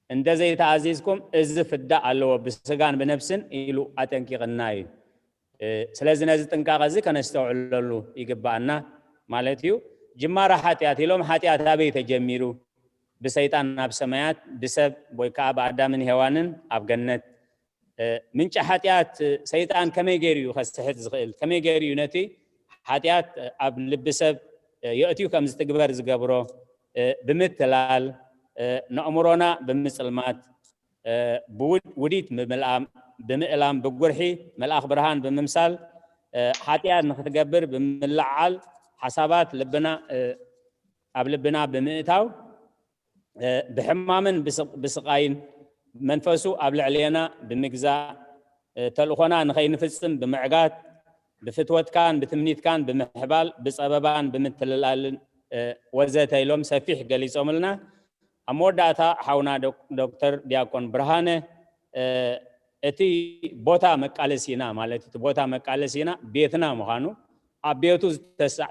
እንተ ዘይተኣዚዝኩም እዚ ፍዳ ኣለዎ ብስጋን ብነብስን ኢሉ ኣጠንቂቕና እዩ። ስለዚ ነዚ ጥንቃቐ እዚ ከነስተውዕለሉ ይግባኣና ማለት እዩ። ጅማራ ሓጢኣት ኢሎም ሓጢኣት ኣበይ ተጀሚሩ? ብሰይጣን ኣብ ሰማያት፣ ብሰብ ወይ ከዓ ብኣዳምን ሄዋንን ኣብ ገነት። ምንጪ ሓጢኣት ሰይጣን ከመይ ገይሩ እዩ ከስሕት ዝኽእል? ከመይ ገይሩ እዩ ነቲ ሓጢኣት ኣብ ልቢ ሰብ የእትዩ ከም ዝትግበር ዝገብሮ? ብምትላል፣ ነእምሮና ብምጽልማት፣ ውዲት ብምልኣም፣ ብምእላም፣ ብጉርሒ፣ መልኣኽ ብርሃን ብምምሳል፣ ሓጢኣት ንክትገብር ብምልዓል፣ ሓሳባት ልብና ኣብ ልብና ብምእታው፣ ብሕማምን ብስቃይን መንፈሱ ኣብ ልዕሌና ብምግዛእ፣ ተልእኾና ንኸይንፍጽም ብምዕጋት፣ ብፍትወትካን ብትምኒትካን ብምሕባል፣ ብጸበባን ብምትልላልን ወዘተ ኢሎም ሰፊሕ ገሊጾምልና። ኣብ መወዳእታ ሓውና ዶክተር ዲያቆን ብርሃነ እቲ ቦታ መቃለሲና ማለት እቲ ቦታ መቃለሲና ቤትና ምዃኑ፣ ኣብ ቤቱ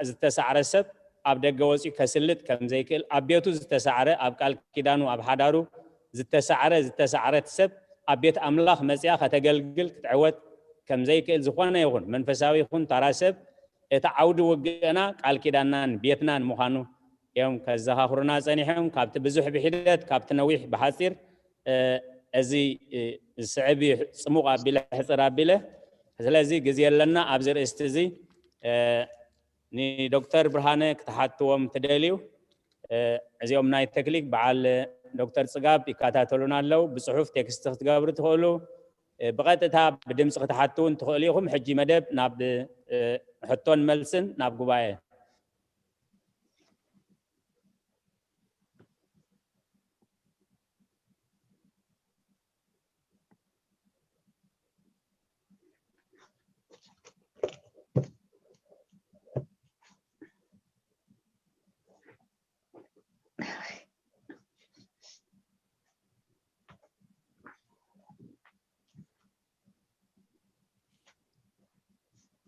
ዝተሳዕረ ሰብ ኣብ ደገ ወፂኡ ከስልጥ ከም ዘይክእል፣ ኣብ ቤቱ ዝተሳዕረ፣ ኣብ ቃል ኪዳኑ፣ ኣብ ሓዳሩ ዝተሳዕረ፣ ዝተሳዕረት ሰብ ኣብ ቤት ኣምላኽ መፅያ ከተገልግል ክትዕወት ከም ዘይክእል፣ ዝኾነ ይኹን መንፈሳዊ ይኹን ታራ ሰብ እቲ ዓውዲ ውግእና ቃል ኪዳናን ቤትናን ምዃኑ እዮም ከዘኻኽሩና ጸኒሖም። ካብቲ ብዙሕ ብሒደት ካብቲ ነዊሕ ብሓጺር እዚ ዝስዕብ እዩ፣ ፅሙቕ ኣቢለ ሕፅር ኣቢለ። ስለዚ ግዜ ኣለና ኣብዚ ርእስቲ እዚ ንዶክተር ብርሃነ ክትሓትዎም ትደልዩ። እዚኦም ናይ ተክሊክ በዓል ዶክተር ፅጋብ ይከታተሉና ኣለዉ። ብፅሑፍ ቴክስት ክትገብሩ ትኽእሉ፣ ብቐጥታ ብድምፂ ክትሓቱ እውን ትኽእሉ ኢኹም። ሕጂ መደብ ናብ ሕቶን መልስን ናብ ጉባኤ።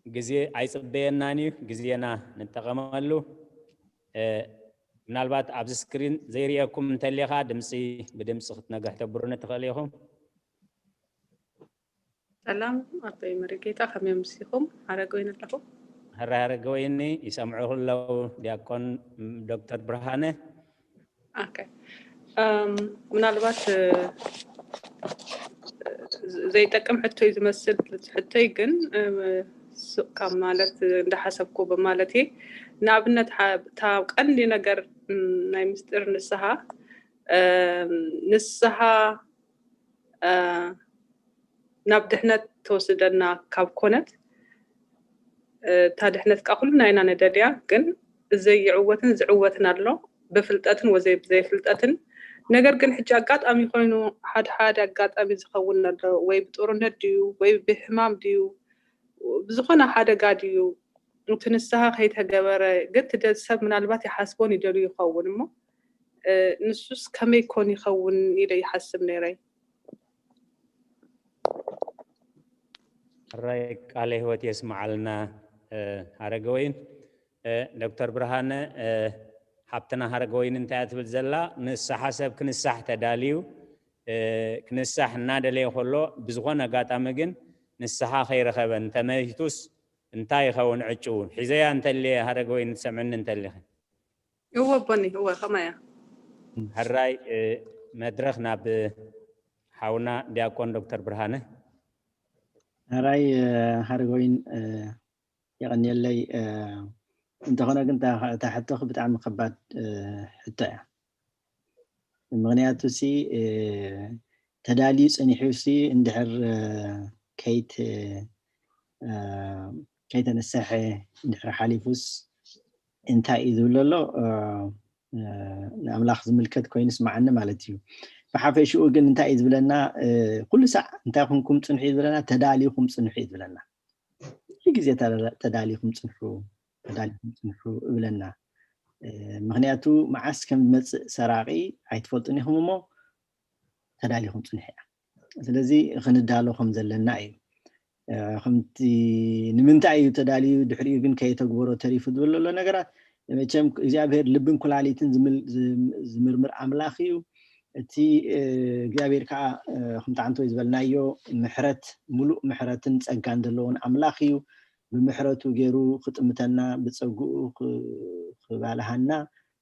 ግዜ ኣይፅበየናን እዩ፣ ግዜና ንጠቐመሉ። ምናልባት ኣብዚ ስክሪን ዘይርእየኩም እንተሊኻ ድምፂ ብድምፂ ክትነግር ተብሩኒ ትኽእል ኢኹም። ሰላም ኣቦይ መሪጌታ፣ ከመይ ኣምሲኹም? ሓረገወይኒ ኣለኹ። ሕራይ ሓረገወይኒ፣ ይሰምዑ ኣለዉ ዲያቆን ዶክተር ብርሃነ። ኦኬ፣ ምናልባት ዘይጠቅም ሕቶይ ዝመስል ሕቶይ ግን ሱቕ ካብ ማለት እንዳሓሰብኩ ብማለት እየ። ንኣብነት እታ ቀንዲ ነገር ናይ ምስጢር ንስሓ ንስሓ ናብ ድሕነት ተወስደና ካብ ኮነት እታ ድሕነት ከዓ ኩልና ኢና ንደልያ፣ ግን ዘይዕወትን ዝዕወትን ኣሎ ብፍልጠትን ወዘይ ብዘይፍልጠትን። ነገር ግን ሕጂ ኣጋጣሚ ኮይኑ ሓደ ሓደ ኣጋጣሚ ዝኸውን ኣሎ፣ ወይ ብጦርነት ድዩ ወይ ብሕማም ድዩ ብዝኾነ ሓደጋ ድዩ እቲ ንስሓ ከይተገበረ ግን ትደ ሰብ ምናልባት ይሓስቦን ይደልዩ ይኸውን እሞ ንሱስ ከመይ ኮን ይኸውን ኢለ ይሓስብ ነይረይ። ሕራይ ቃለ ህይወት የስምዓልና ሓረገወይን። ዶክተር ብርሃነ፣ ሓብትና ሓረገወይን እንታይ እያ ትብል ዘላ? ንስሓ ሰብ ክንሳሕ ተዳልዩ ክንሳሕ እናደለየ ከሎ ብዝኾነ ኣጋጣሚ ግን ንስሓ ከይረኸበ እንተመይቱስ እንታይ ይኸውን ዕጭኡ? ሒዘያ እንተልየ ሓረገወይን ትሰምዕኒ እንተሊኺ። እወ ቦኒ፣ እወ ከማያ። ሕራይ መድረኽ ናብ ሓውና ዲያቆን ዶክተር ብርሃነ። ሕራይ ሓረገወይን የቐንየለይ። እንተኾነ ግን እታ ሕቶኺ ብጣዕሚ ከባድ ሕቶ እያ። ምኽንያቱ ሲ ተዳልዩ ጸኒሑ ሲ እንድሕር ከይት ከይተነሰሐ እንድሕር ሓሊፉስ እንታይ እዩ ዝብል ዘሎ ንኣምላኽ ዝምልከት ኮይኑ ስማዓኒ ማለት እዩ። ብሓፈሽኡ ግን እንታይ እዩ ዝብለና? ኩሉ ሳዕ እንታይ ኩንኩም ጽንሑ እዩ ዝብለና? ተዳልዩኩም ጽንሑ እዩ ዝብለና። ኩሉ ግዜ ተዳልዩኩም ጽንሑ፣ ተዳልዩኩም ጽንሑ እብለና። ምኽንያቱ መዓስ ከም ዝመጽእ ሰራቒ ኣይትፈልጡን ኢኹም እሞ ተዳልዩኩም ጽንሑ እያ። ስለዚ ክንዳሎ ከም ዘለና እዩ። ከምቲ ንምንታይ እዩ ተዳልዩ ድሕሪኡ ግን ከየተግበሮ ተሪፉ ዝብል ዘሎ ነገራት መቸም እግዚኣብሔር ልብን ኩላሊትን ዝምርምር ኣምላኽ እዩ። እቲ እግዚኣብሔር ከዓ ከምቲ ዓንተወይ ዝበልናዮ ምሕረት፣ ሙሉእ ምሕረትን ጸጋን ዘለዎን ኣምላኽ እዩ። ብምሕረቱ ገይሩ ክጥምተና፣ ብጸግኡ ክባልሃና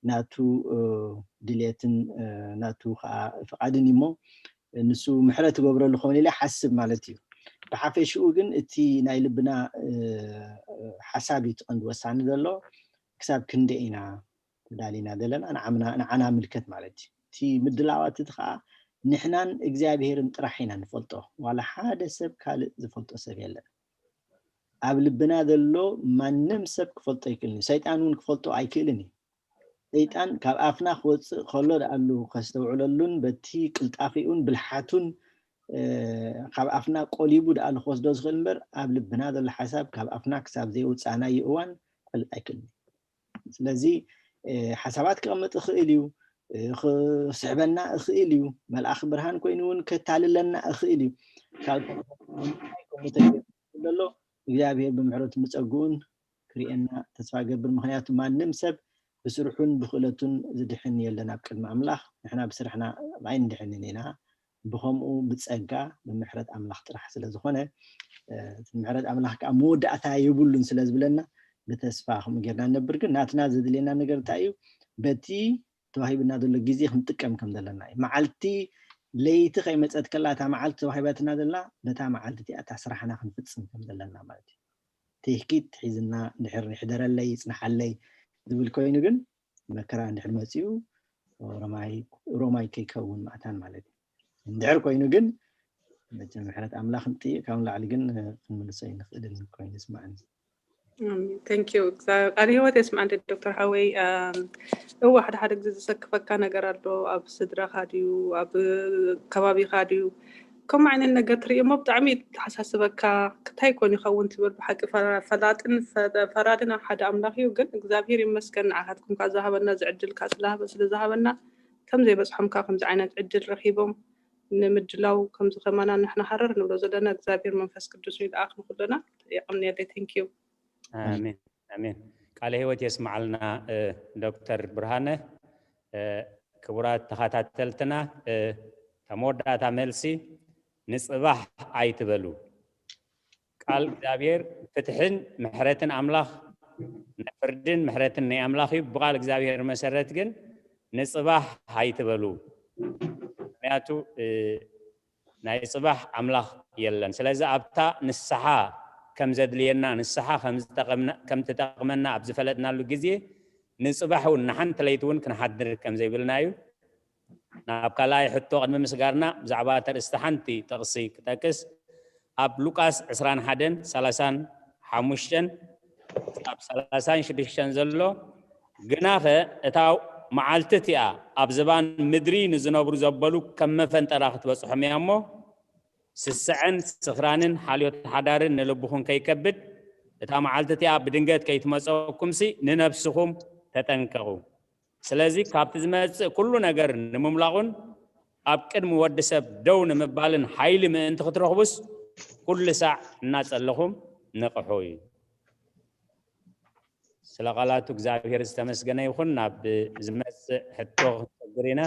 ናቱ ድልየትን ናቱ ከዓ ፍቓድን እሞ ንሱ ምሕረት ይገብረሉ ክኸውን ኢለ ሓስብ ማለት እዩ። ብሓፈሽኡ ግን እቲ ናይ ልብና ሓሳብ እዩ ትቐንዲ ወሳኒ ዘሎ። ክሳብ ክንደ ኢና ተዳሊና ዘለና ንዓና ምልከት ማለት እዩ። እቲ ምድላዋት እቲ ከዓ ንሕናን እግዚኣብሔርን ጥራሕ ኢና ንፈልጦ። ዋላ ሓደ ሰብ ካልእ ዝፈልጦ ሰብ የለን። ኣብ ልብና ዘሎ ማንም ሰብ ክፈልጦ ኣይክእልን እዩ። ሰይጣን እውን ክፈልጦ ኣይክእልን እዩ። ሰይጣን ካብ ኣፍና ክወፅእ ከሎ ደኣሉ ከስተውዕለሉን በቲ ቅልጣፊኡን ብልሓቱን ካብ ኣፍና ቆሊቡ ደኣሉ ክወስዶ ዝኽእል እምበር ኣብ ልብና ዘሎ ሓሳብ ካብ ኣፍና ክሳብ ዘይውፃእናዮ እዋን ክፈልጥ ኣይክእልን እዩ። ስለዚ ሓሳባት ክቐምጥ ይኽእል እዩ፣ ክስሕበና ይኽእል እዩ፣ መልኣኽ ብርሃን ኮይኑ እውን ከታልለና ይኽእል እዩ። ካብ ዘሎ እግዚኣብሔር ብምሕረቱ ምፀግኡን ክርእየና ተስፋ ገብር። ምኽንያቱ ማንም ሰብ ብስርሑን ብክእለቱን ዝድሕን የለን ኣብ ቅድሚ ኣምላኽ። ንሕና ብስርሕና ኣይንድሕንን ኢና፣ ብኸምኡ ብጸጋ ብምሕረት ኣምላኽ ጥራሕ ስለ ዝኾነ፣ ምሕረት ኣምላኽ ከዓ መወዳእታ የብሉን ስለ ዝብለና ብተስፋ ከምኡ ጌርና ንነብር። ግን ናትና ዘድልየና ነገር እንታይ እዩ? በቲ ተዋሂብና ዘሎ ግዜ ክንጥቀም ከም ዘለና እዩ። መዓልቲ ለይቲ ከይመፀት ከላ እታ መዓልቲ ተዋሂባትና ዘላ በታ መዓልቲ እቲኣ እታ ስራሕና ክንፍፅም ከም ዘለና ማለት እዩ። ትህኪት ሒዝና እንድሕር ይሕደረለይ ይፅንሓለይ ዝብል ኮይኑ ግን መከራ እንድሕር መፂኡ ሮማይ ሮማይ ከይከውን ማእታን ማለት እዩ። እንድሕር ኮይኑ ግን መቸም ምሕረት ኣምላኽ ንጥይቅ ካብ ንላዕሊ ግን ክንምልሶ ይንኽእልን ኮይኑ ይስማዕኒ። ቴንኪዩ። ቃል ህይወት የስማዕን ዶክተር ሓወይ። እዋ ሓደ ሓደ ግዜ ዘሰክፈካ ነገር ኣሎ። ኣብ ስድራኻ ድዩ ኣብ ከባቢኻ ድዩ ከምኡ ዓይነት ነገር ትርኢ እሞ ብጣዕሚ ተሓሳስበካ። ክታይ ኮን ይኸውን ትብል ብሓቂ ፈላጥን ፈራድን ሓደ ኣምላኽ እዩ። ግን እግዚኣብሔር ይመስገን ንዓኻትኩም ዝሃበና ዝዕድልካ ስለዝሃበና ከም ዘይበፅሖምካ ከምዚ ዓይነት ዕድል ረኪቦም ንምድላው ከምዚ ከማና ንሕና ሃረር ንብሎ ዘለና እግዚኣብሔር መንፈስ ቅዱስ ይልኣኽ ንኩልና። የቐንየለይ። ቴንኪዩ። ኣሜን ኣሜን። ቃለ ህይወት የስማዓልና ዶክተር ብርሃነ። ክቡራት ተኸታተልትና ተመወዳእታ መልሲ ንፅባሕ ኣይትበሉ። ቃል እግዚኣብሔር ፍትሕን ምሕረትን ኣምላኽ ናይ ፍርድን ምሕረትን ናይ ኣምላኽ እዩ። ብቃል እግዚኣብሔር መሰረት ግን ንፅባሕ ኣይትበሉ። ምክንያቱ ናይ ፅባሕ ኣምላኽ የለን። ስለዚ ኣብታ ንስሓ ከም ዘድልየና ንስሓ ከም ትጠቕመና ኣብ ዝፈለጥናሉ ግዜ ንፅባሕ እውን ንሓንቲ ለይቲ እውን ክንሓድር ከም ዘይብልና እዩ። ናብ ካልኣይ ሕቶ ቅድሚ ምስጋርና ብዛዕባ ተርእስቲ ሓንቲ ጥቕሲ ክጠቅስ ኣብ ሉቃስ ዕስራን ሓደን ሰላሳን ሓሙሽተን ኣብ ሰላሳን ሽዱሽተን ዘሎ ግናኸ እታ መዓልቲ እቲኣ ኣብ ዝባን ምድሪ ንዝነብሩ ዘበሉ ከም መፈንጠራ ክትበፅሖም እያ እሞ ስስዐን ስኽራንን ሓልዮት ሓዳርን ንልብኹም ከይከብድ እታ መዓልቲ እቲኣ ብድንገት ከይትመፀኩምሲ ንነብስኹም ተጠንቀቑ። ስለዚ ካብቲ ዝመፅእ ኩሉ ነገር ንምምላቑን ኣብ ቅድሚ ወዲ ሰብ ደው ንምባልን ሓይሊ ምእንቲ ክትረኽቡስ ኩሉ ሳዕ እናፀለኹም ንቕሑ እዩ። ስለ ቃላቱ እግዚኣብሔር ዝተመስገነ ይኹን። ናብ ዝመፅእ ሕቶ ክንሰግር ኢና።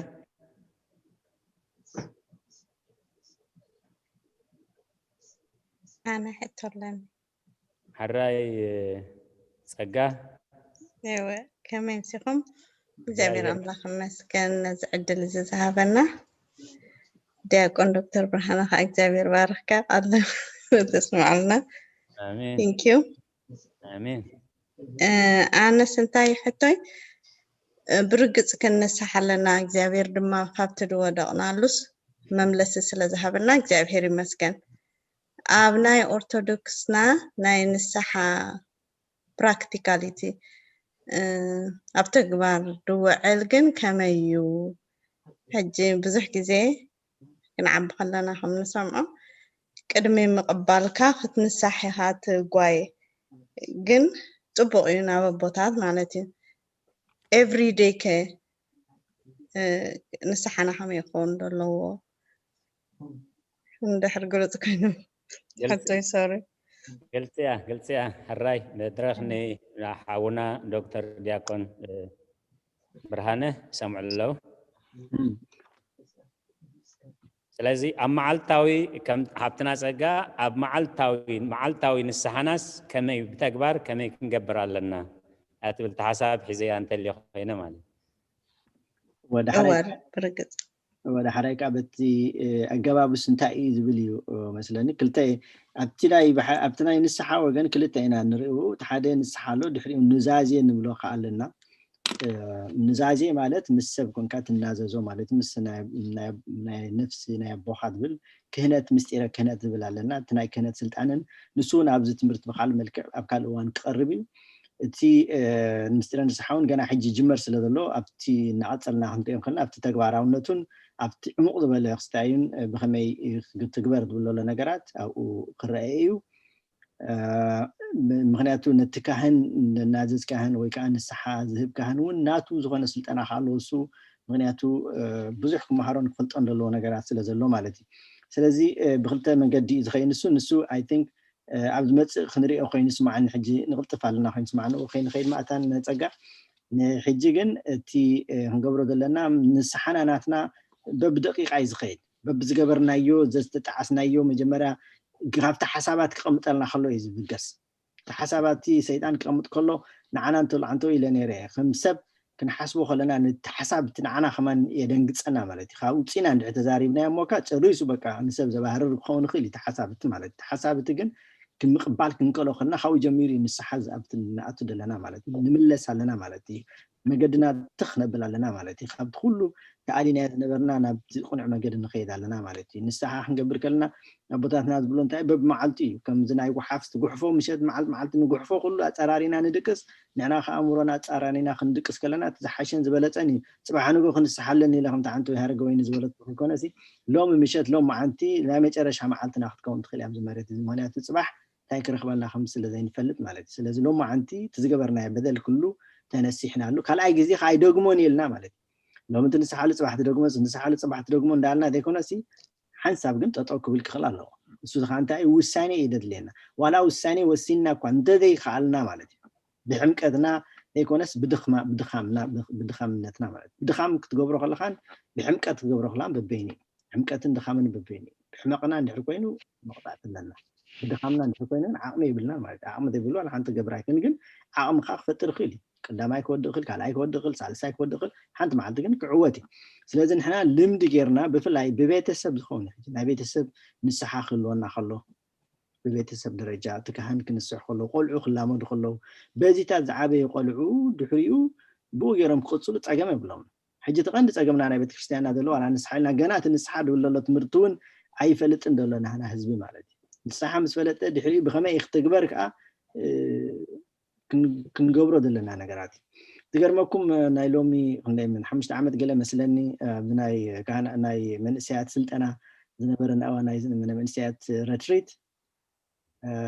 ኣነ ሕቶ ኣለኒ። ሕራይ ጸጋ። እወ፣ ከመይ ምሲኹም? እግዚኣብሔር ኣምላኽ ይመስገን ነዚ ዕድል እዚ ዝሃበና። ዲያቆን ዶክተር ብርሃነ ከዓ እግዚኣብሔር ባርኽካ ቃል ተስምዓልና። ኣሜን Thank you። ኣሜን። ኣነስ እንታይ ሕቶይ ብርግፅ ክንንሳሕ ኣለና እግዚኣብሔር ድማ ካብቲ ዝወደቕናሉስ መምለሲ ስለ ዝሃበና እግዚኣብሔር ይመስገን። ኣብ ናይ ኦርቶዶክስና ናይ ንስሓ practicality ኣብ ተግባር ዝውዕል ግን ከመይ እዩ? ሕጂ ብዙሕ ግዜ ክንዓቢ ከለና ከም ንሰምዖ ቅድሚ ምቕባልካ ክትንሳሕ ኢኻ ትጓየ። ግን ፅቡቕ እዩ ናብ ኣቦታት ማለት እዩ። Everyday ከ ንስሓና ከመይ ክኸውን ዘለዎ እንድሕር ግልፂ ኮይኑ ሕቶይ sorry። ግልፂ እያ ግልፂ እያ። ሕራይ መድረኽ ንሓውና ዶክተር ዲያቆን ብርሃነ ይሰምዑ ኣለዉ። ስለዚ ኣብ መዓልታዊ ከም ሓብትና ጸጋ ኣብ መዓልታዊ መዓልታዊ ንስሓናስ ከመይ ብተግባር ከመይ ክንገብር ኣለና እያ ትብል ሓሳብ ሒዘያ እንተልየ ኮይነ ማለት እዩ። ወደ እወ ሓራይ ብርግጽ ወደ ሓራይ ከዓ በቲ ኣገባብስ እንታይ እዩ ዝብል እዩ መስለኒ። ክልተ ኣብቲ ናይ ብሓ- ኣብቲ ናይ ንስሓ ወገን ክልተ ኢና ንርእዩ። እቲ ሓደ ንስሓ ኣሎ፣ ድሕሪኡ ኑዛዜ ንብሎ ከዓ ኣለና። እ፣ ኑዛዜ ማለት ምስ ሰብ ኮንካ ትናዘዞ ማለት እዩ። ምስ ናይ- ናይ- ናይ ነፍሲ ናይ ኣቦኻ ትብል ክህነት ምስጢረ ክህነት ዝብል ኣለና። እቲ ናይ ክህነት ስልጣንን ንሱ እውን ኣብዚ ትምህርቲ ብካል መልክዕ ኣብ ካልእ እዋን ክቐርብ እዩ። እቲ እ፣ ምስጢረ ንስሓ እውን ገና ሕጂ ይጅመር ስለ ዘሎ ኣብቲ እናቐፀልና ክንሪኦ ከለና ኣብቲ ተግባራውነቱን ኣብቲ ዕሙቕ ዝበለ ክስታዩን እ፣ ብኸመይ እ፣ ክትግበር ዝብል ዘሎ ነገራት ኣብኡ ክረአ እዩ። እ፣ ም- ምክንያቱ ነቲ ካህን ነናዝዝ ካህን ወይ ከዓ ንስሓ ዝህብ ካህን እውን ናቱ ዝኾነ ስልጠና ከዓ ኣለዎ እሱ። ምክንያቱ እ፣ ብዙሕ ክመሃሮን ክፈልጦን ዘለዎ ነገራት ስለ ዘሎ ማለት እዩ። ስለዚ እ፣ ብክልተ መንገዲ እዩ ዝኸይድ ንሱ ንሱ I think እ፣ ኣብ ዝመፅእ ክንሪኦ ኮይኑ ስማዕኒ ሕጂ ንቕልጥፍ ኣለና ኮይኑ ስማዕኒ ከይንኸይድ ማእታን ጸጋ ንሕጂ ግን እቲ እ፣ ክንገብሮ ዘለና ንስሓና ናትና በብደቂቃ እዩ ዝኸይድ። በብዝገበርናዮ ዘዝተጣዓስናዮ መጀመርያ ካብቲ ሓሳባት ክቐምጠልና ከሎ እዩ ዝብገስ። እቲ ሓሳባት እቲ ሰይጣን ክቐምጥ ከሎ ንዓና እንተሎ ዓንተው ኢለ ነይረ እየ። ከም ሰብ ክንሓስቦ ከለና ነቲ ሓሳብ እቲ ንዓና ከማን የደንግጸና ማለት እዩ። ካብ ውፅኢና እንድሕር ተዛሪብናዮ እሞ ከኣ ጨሪሱ በቃ ንሰብ ዘባህርር ክኸውን ይኽእል እዩ እቲ ሓሳብ እቲ ማለት እዩ። እቲ ሓሳብ እቲ ግን ክምቕባል ክንቀሎ ከለና ካብኡ ጀሚሩ እዩ ንስሓ ዝኣብቲ ንኣቱ ዘለና ማለት እዩ። ንምለስ ኣለና ማለት እዩ። መገድና ትኽ ነብል ኣለና ማለት እዩ። ካብቲ ኩሉ ተኣሊናዮ ዝነበርና ናብቲ ቅኑዕ መገዲ ንኸይድ ኣለና ማለት እዩ። ንስሓ ክንገብር ከለና ኣቦታትና ዝብሎ እንታይ በብመዓልቱ እዩ። ከምዚ ናይ ጉሓፍ ትጉሕፎ ምሸት መዓልቲ መዓልቲ ንጉሕፎ ኩሉ ኣጸራሪና ንድቅስ ንሕና ከኣ ኣእምሮና ኣጻራኒና ክንድቅስ ከለና እቲ ዝሓሸን ዝበለጸን እዩ። ጽባሕ ንጎ ክንስሓለን ኢለ ከምቲ ሓንቲ ወይ ሃረገ ወይኒ ዝበለቶ ከይኮነሲ ሎሚ ምሸት ሎም መዓንቲ ናይ መጨረሻ መዓልትና ክትከውን ትኽእል እያ ኣብዚ መሬት እዚ። ምኽንያቱ ጽባሕ እንታይ ክረኽበልና ከም ስለ ዘይንፈልጥ ማለት እዩ። ስለዚ ሎም መዓንቲ እቲ ዝገበርናዮ በደል ኩሉ ተነሲሕናሉ ካልኣይ ግዜ ከኣ ኣይደግሞን እየ ኢልና ማለት እዩ። ሎሚ ትንስሓሉ ጽባሕ ትደግሞ ትንስሓሉ ጽባሕ ትደግሞ እንዳልና ዘይኮነሲ ሓንሳብ ግን ጠጠው ክብል ክኽእል ኣለዎ። እሱ ከዓ እንታይ ውሳኔ እዩ ደድልየና። ዋላ ውሳኔ ወሲንና እኳ እንተዘይከኣልና ማለት እዩ ብሕምቀትና ዘይኮነስ ብድኻምነትና ማለት ብድኻም ክትገብሮ ከለኻን ብሕምቀት ክትገብሮ ከለኻን በበይኑ እዩ። ሕምቀትን ድኻምን በበይኑ እዩ። ብሕመቕና እንድሕር ኮይኑ መቕጻዕቲ ኣለና። ብድኻምና እንድሕር ኮይኑ ዓቕሚ የብልና ማለት ዓቕሚ ዘይብሉ ዋላ ሓንቲ ገብር ኣይክን ግን ዓቕሚ ከዓ ክፈጥር ይኽእል እዩ። ቀዳማይ ክወድእ ይኽእል፣ ካልኣይ ክወድእ ይኽእል፣ ሳልሳይ ክወድእ ይኽእል፣ ሓንቲ መዓልቲ ግን ክዕወት እዩ። ስለዚ ንሕና ልምዲ ጌርና ብፍላይ ብቤተሰብ ዝኸውን እዩ። ናይ ቤተሰብ ንስሓ ክህልወና ከሎ ብቤተሰብ ደረጃ እቲ ካህን ክንስሕ ከሎ ቆልዑ ክላመዱ ከለዉ በዚታት ዝዓበዩ ቆልዑ ድሕሪኡ ብኡ ገይሮም ክቕፅሉ ፀገም የብሎም። ሕጂ እቲ ቀንዲ ፀገምና ናይ ቤተክርስትያንና ዘሎ ዋላ ንስሓ ኢልና ገና እቲ ንስሓ ድብል ዘሎ ትምህርቲ እውን ኣይፈልጥን ዘሎ ናህና ህዝቢ ማለት እዩ። ንስሓ ምስ ፈለጠ ድሕሪኡ ብኸመይ ክትግበር ከዓ ክንገብሮ ዘለና ነገራት እዩ። ዝገርመኩም ናይ ሎሚ ክንደይ ምን ሓሙሽተ ዓመት ገለ መስለኒ ኣብዚ ናይ ካህና ናይ መንእሰያት ስልጠና ዝነበረ ንኣዋ ናይ መንእሰያት ረትሪት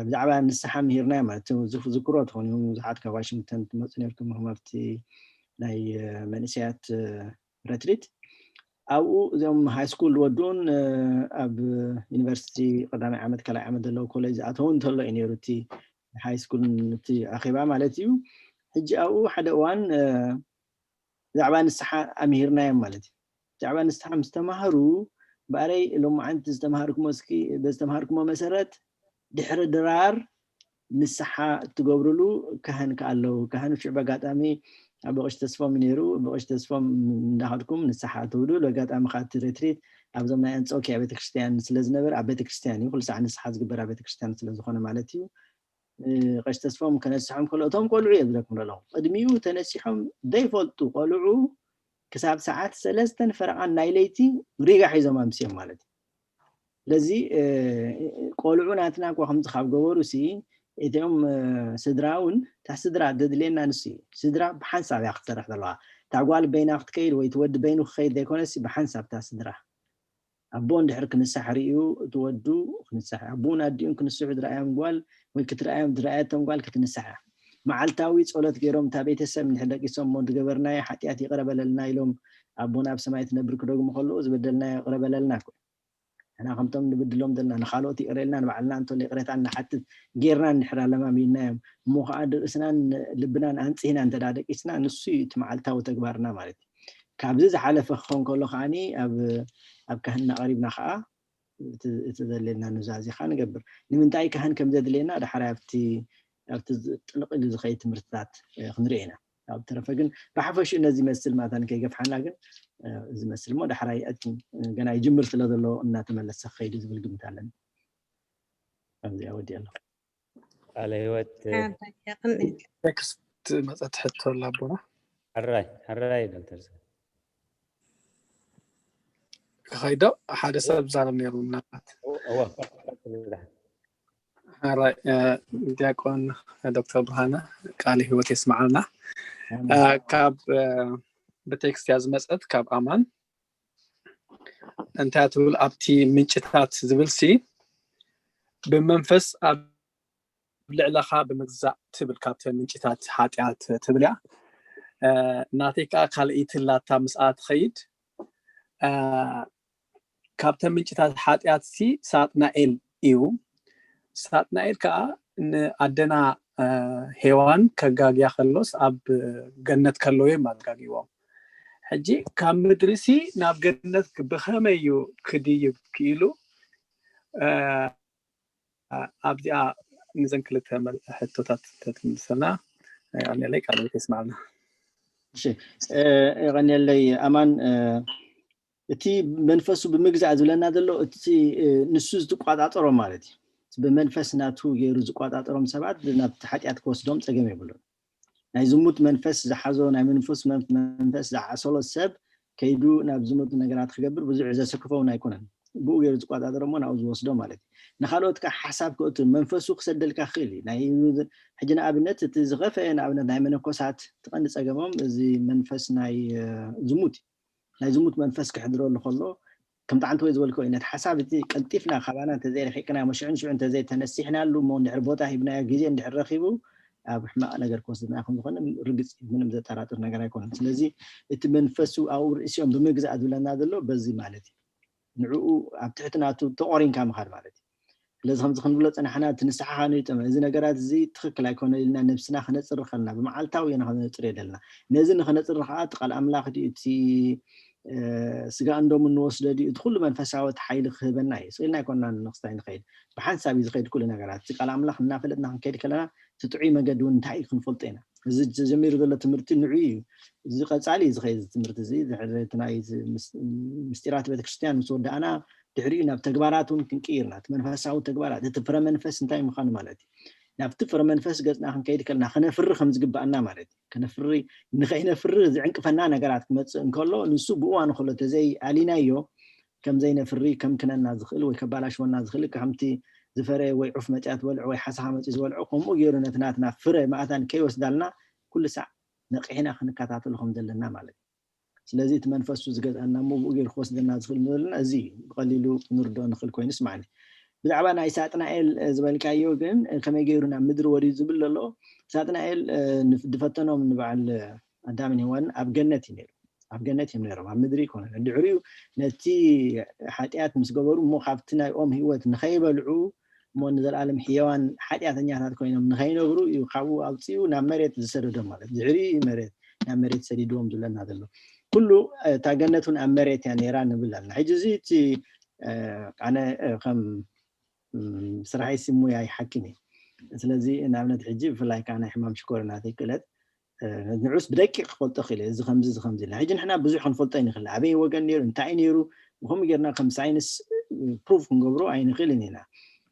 ብዛዕባ ንስሓ ምሂርና ማለት ዝክሮ ትኾኑ ብዙሓት ካብ ዋሽንግተን ትመፁ ነርኩም መምህርቲ ናይ መንእሰያት ረትሪት ኣብኡ እዚኦም ሃይ ስኩል ወድኡን ኣብ ዩኒቨርሲቲ ቀዳማይ ዓመት ካልኣይ ዓመት ዘለዉ ኮሌጅ ዝኣተዉ እንተሎ እዩ ነይሩ እቲ ሃይ ስኩል እቲ ኣኼባ ማለት እዩ። ሕጂ ኣብኡ ሓደ እዋን ብዛዕባ ንስሓ ኣምሂርናዮም ማለት እዩ። ብዛዕባ ንስሓ ምስ ተማሃሩ ብኣረይ ሎማዓንቲ ዝተምሃርኩሞ እስኪ በዝተምሃርኩሞ መሰረት ድሕሪ ድራር ንስሓ እትገብርሉ ካህን ከኣ ኣለዉ። ካህን ሽዑ በጋጣሚ ኣብ በቐሽ ተስፎም ነይሩ። በቐሽ ተስፎም እንዳኸድኩም ንስሓ ትብሉ በጋጣሚ ከዓ እቲ ሬትሪት ኣብዞም ናይ ኣንጾኪያ ቤተክርስትያን ስለ ዝነበር ኣብ ቤተክርስትያን እዩ ኩሉ ሰዓት ንስሓ ዝግበር ኣብ ቤተክርስትያን ስለ ዝኾነ ማለት እዩ። ቀሽ ተስፎም ከነስሖም ከሎ እቶም ቆልዑ እዮም ዝብለኩም ዘለኹ ቅድሚኡ ተነሲሖም ዘይፈልጡ ቆልዑ ክሳብ ሰዓት ሰለስተን ፈረቓን ናይ ለይቲ ሪጋ ሒዞም ኣምስዮም ማለት እዩ። ስለዚ ቆልዑ ናትና እኳ ከምዚ ካብ ገበሩ ሲ እቲኦም ስድራ እውን እታ ስድራ ዘድልየና ንሱ እዩ። ስድራ ብሓንሳብ እያ ክትሰርሕ ዘለዋ። እታ ጓል በይና ክትከይድ ወይ እቲ ወዲ በይኑ ክኸይድ ዘይኮነሲ ብሓንሳብ እታ ስድራ ኣቦ እንድሕር ክንሳሕ ርእዩ እቲ ወዱ ክንሳሕ ኣቦን ኣዲኡን ክንስሑ ዝረኣዮም ጓል ወይ ክትረኣዮም ዝረኣየቶም ጓል ክትንሳሕ እያ። መዓልታዊ ጸሎት ገይሮም እታ ቤተሰብ እንድሕር ደቂሶም እሞ ዝገበርናዮ ሓጢኣት ይቕረ በለልና ኢሎም ኣቦና ኣብ ሰማይ ትነብር ክደግሙ ከለዉ ዝበደልናዮ ይቕረ በለልና እኮ ንሕና ከምቶም ንብድሎም ዘለና ንኻልኦት ይቕረ ኢልና ንባዕልና እንተሎ ይቕሬታ ንሓትት ጌርና እንድሕር ኣለማሚድናዮም እሞ ከዓ ርእስናን ልብናን ኣንጽህና እንተ ደቂስና ንሱ እዩ እቲ መዓልታዊ ተግባርና ማለት እዩ። ካብዚ ዝሓለፈ ክኸውን ከሎ ከዓኒ ኣብ ኣብ ካህንና ቀሪብና ከዓ እቲ ዘድልየና ኑዛዜ ከዓ ንገብር። ንምንታይ ካህን ከም ዘድልየና ዳሕራይ ኣብቲ ኣብቲ ጥልቕ ኢሉ ዝኸይድ ትምህርትታት ክንርኢ ኢና። ኣብ ተረፈ ግን ብሓፈሽኡ ነዚ ይመስል ማእታን ከይገፍሓና ግን እዚ መስል እሞ ዳሕራይ ገና ይጅምር ስለ ዘሎ እናተመለሰ ክኸይድ ዝብል ግምት ኣለኒ። ኣብዚኣ ወዲ ኣለኹ። ቃለ ህይወት ቴክስት መፀት ሕቶ ኣላ ኣቦና ሕራይ ሕራይ ዶክተር ክኸይዶ ሓደ ሰብ ዛረብ ነይሩ ምናልባት ዲያቆን ዶክተር ብርሃነ ቃለ ህይወት የስምዓልና ካብ ብቴክስት እያ ዝመፀት ካብ ኣማን እንታይ ትብል ኣብቲ ምንጭታት ዝብል ሲ ብመንፈስ ኣብ ልዕለኻ ብምግዛእ ትብል ካብተን ምንጭታት ሓጢኣት ትብል እያ ናተይ ከዓ ካልኣይቲ ላታ ምስኣ ትኸይድ ካብተን ምንጭታት ሓጢኣት ሲ ሳጥናኤል እዩ ሳጥናኤል ከዓ ንኣደና ሄዋን ከጋግያ ከሎስ ኣብ ገነት ከለዉ እዮም ኣጋግይዎም ሕጂ ካብ ምድሪ ሲ ናብ ገነት ብኸመይ እዩ ክድይብ ክኢሉ ኣብዚኣ ንዘን ክልተ ሕቶታት ተትምልሰልና ኣኔለይ ቃል ይስማዕና የቐንየለይ ኣማን። እቲ መንፈሱ ብምግዛእ ዝብለና ዘሎ እቲ ንሱ ዝትቋጣጠሮ ማለት እዩ። ብመንፈስ ናቱ ገይሩ ዝቋጣጠሮም ሰባት ናብቲ ሓጢኣት ክወስዶም ጸገም የብሉን። ናይ ዝሙት መንፈስ ዝሓዞ ናይ መንፈስ መንፈስ ዝዓሰሎ ሰብ ከይዱ ናብ ዝሙት ነገራት ክገብር ብዙሕ ዘሰክፈውን ኣይኮነን። ብኡ ገይሩ ዝቋጣጠሮ እሞ ናብኡ ዝወስዶ ማለት እዩ። ንካልኦት ከዓ ሓሳብ ክእቱ መንፈሱ ክሰደልካ ክእል እዩ። ናይ ሕጂ ንኣብነት እቲ ዝኸፈ ንኣብነት ናይ መነኮሳት ትቐንዲ ጸገሞም እዚ መንፈስ ናይ ዝሙት ናይ ዝሙት መንፈስ ክሕድረሉ ከሎ ከም ጣዕንቲ ወይ ዝበልከ ነቲ ሓሳብ እቲ ቀልጢፍና ካባና እንተዘይረሒቅና መሽዑን ሽዑ እንተዘይተነሲሕናሉ እሞ እንድሕር ቦታ ሂብናዮ ግዜ እንድሕር ረኪቡ ኣብ ሕማቕ ነገር ክወስድና ከም ዝኾነ ርግፅ ምንም ዘጠራጥር ነገር ኣይኮነን። ስለዚ እቲ መንፈሱ ኣብኡ ርእሲኦም ብምግዛእ ዝብለና ዘሎ በዚ ማለት እዩ። ንዕኡ ኣብ ትሕቲ ናቱ ተቆሪንካ ምኻድ ማለት እዩ። ስለዚ ከምዚ ክንብሎ ፀናሕና እቲ ንስሓ ከነይጠመ እዚ ነገራት እዚ ትኽክል ኣይኮነ ኢልና ነብስና ክነፅር ከለና ብመዓልታዊ ኢና ክነፅር የደልና። ነዚ ንክነፅር ከዓ እቲ ቃል ኣምላኽ ድዩ እቲ ስጋ እንዶም እንወስዶ ድዩ እቲ ኩሉ መንፈሳዊ ሓይሊ ክህበና እዩ። ስኢልና ኣይኮና ንክስታይ ንኸይድ ብሓንሳብ እዩ ዝኸይድ ኩሉ ነገራት። እቲ ቃል ኣምላኽ እናፈለጥና ክንከይድ ከለና እቲ ጥዑይ መገዲ እውን እንታይ እዩ ክንፈልጦ ኢና። እዚ ተጀሚሩ ዘሎ ትምህርቲ ንዑ እዩ። እዚ ቀፃሊ እዩ ዝኸይድ ትምህርቲ እዚ ናይ ምስጢራት ቤተክርስትያን ምስ ወዳእና ድሕሪኡ ናብ ተግባራት እውን ክንቅይርና እቲ መንፈሳዊ ተግባራት እቲ ፍረ መንፈስ እንታይ ምዃኑ ማለት እዩ። ናብቲ ፍረ መንፈስ ገፅና ክንከይድ ከለና ክነፍሪ ከም ዝግባኣና ማለት እዩ። ክነፍሪ ንኸይነፍሪ ዝዕንቅፈና ነገራት ክመፅእ እንከሎ ንሱ ብእዋኑ ከሎ ተዘይ ኣሊናዮ ከም ዘይነፍሪ ከም ክነና ዝኽእል ወይ ከባላሽወና ዝኽእል ከምቲ ዝፈረ ወይ ዑፍ መፅያ ትበልዑ ወይ ሓሳኻ መፅዩ ዝበልዑ ከምኡ ገይሩ ነቲ ናትና ፍረ ማእታን ከይወስዳልና ኩሉ ሳዕ ነቂሕና ክንከታተሉ ከም ዘለና ማለት እዩ። ስለዚ እቲ መንፈሱ ዝገዝኣና እሞ ብኡ ገይሩ ክወስደና ዝኽእል ዘለና እዚ እዩ። ብቐሊሉ ክንርድኦ ንኽእል ኮይኑ ስማዕኒ። ብዛዕባ ናይ ሳጥናኤል ዝበልካዮ ግን ከመይ ገይሩ ናብ ምድሪ ወሪዱ ዝብል ዘሎ ሳጥናኤል ድፈተኖም ንበዓል ኣዳምን ሄዋንን ኣብ ገነት እዩ ነይሩ። ኣብ ገነት እዮም ነይሮም፣ ኣብ ምድሪ ይኮነ። ድሕሪኡ ነቲ ሓጢኣት ምስ ገበሩ እሞ ካብቲ ናይ ኦም ህይወት ንኸይበልዑ እሞ ንዘለኣለም ሕያዋን ሓጢኣተኛታት ኮይኖም ንኸይነብሩ እዩ ካብኡ ኣውፅኡ ናብ መሬት ዝሰደዶም ማለት ድሕሪ መሬት ናብ መሬት ሰዲድዎም ዝብለና ዘሎ ኩሉ እታ ገነት እውን ኣብ መሬት እያ ነይራ ንብል ኣለና። ሕጂ እዚ እቲ ኣነ ከም ስራሐይ ሲ ሙያ ይሓኪም እዩ። ስለዚ ንኣብነት ሕጂ ብፍላይ ከዓ ናይ ሕማም ሽኮር ናተይ ክእለት ንዑስ ብደቂቕ ክፈልጦ ክእል እዚ ከምዚ እዚ ከምዚ ኢልና ሕጂ ንሕና ብዙሕ ክንፈልጦ ይንክእል ኣበይ ወገን ነይሩ እንታይ ነይሩ ብከምኡ ጌርና ከም ሳይንስ ፕሩፍ ክንገብሮ ኣይንክእልን ኢና።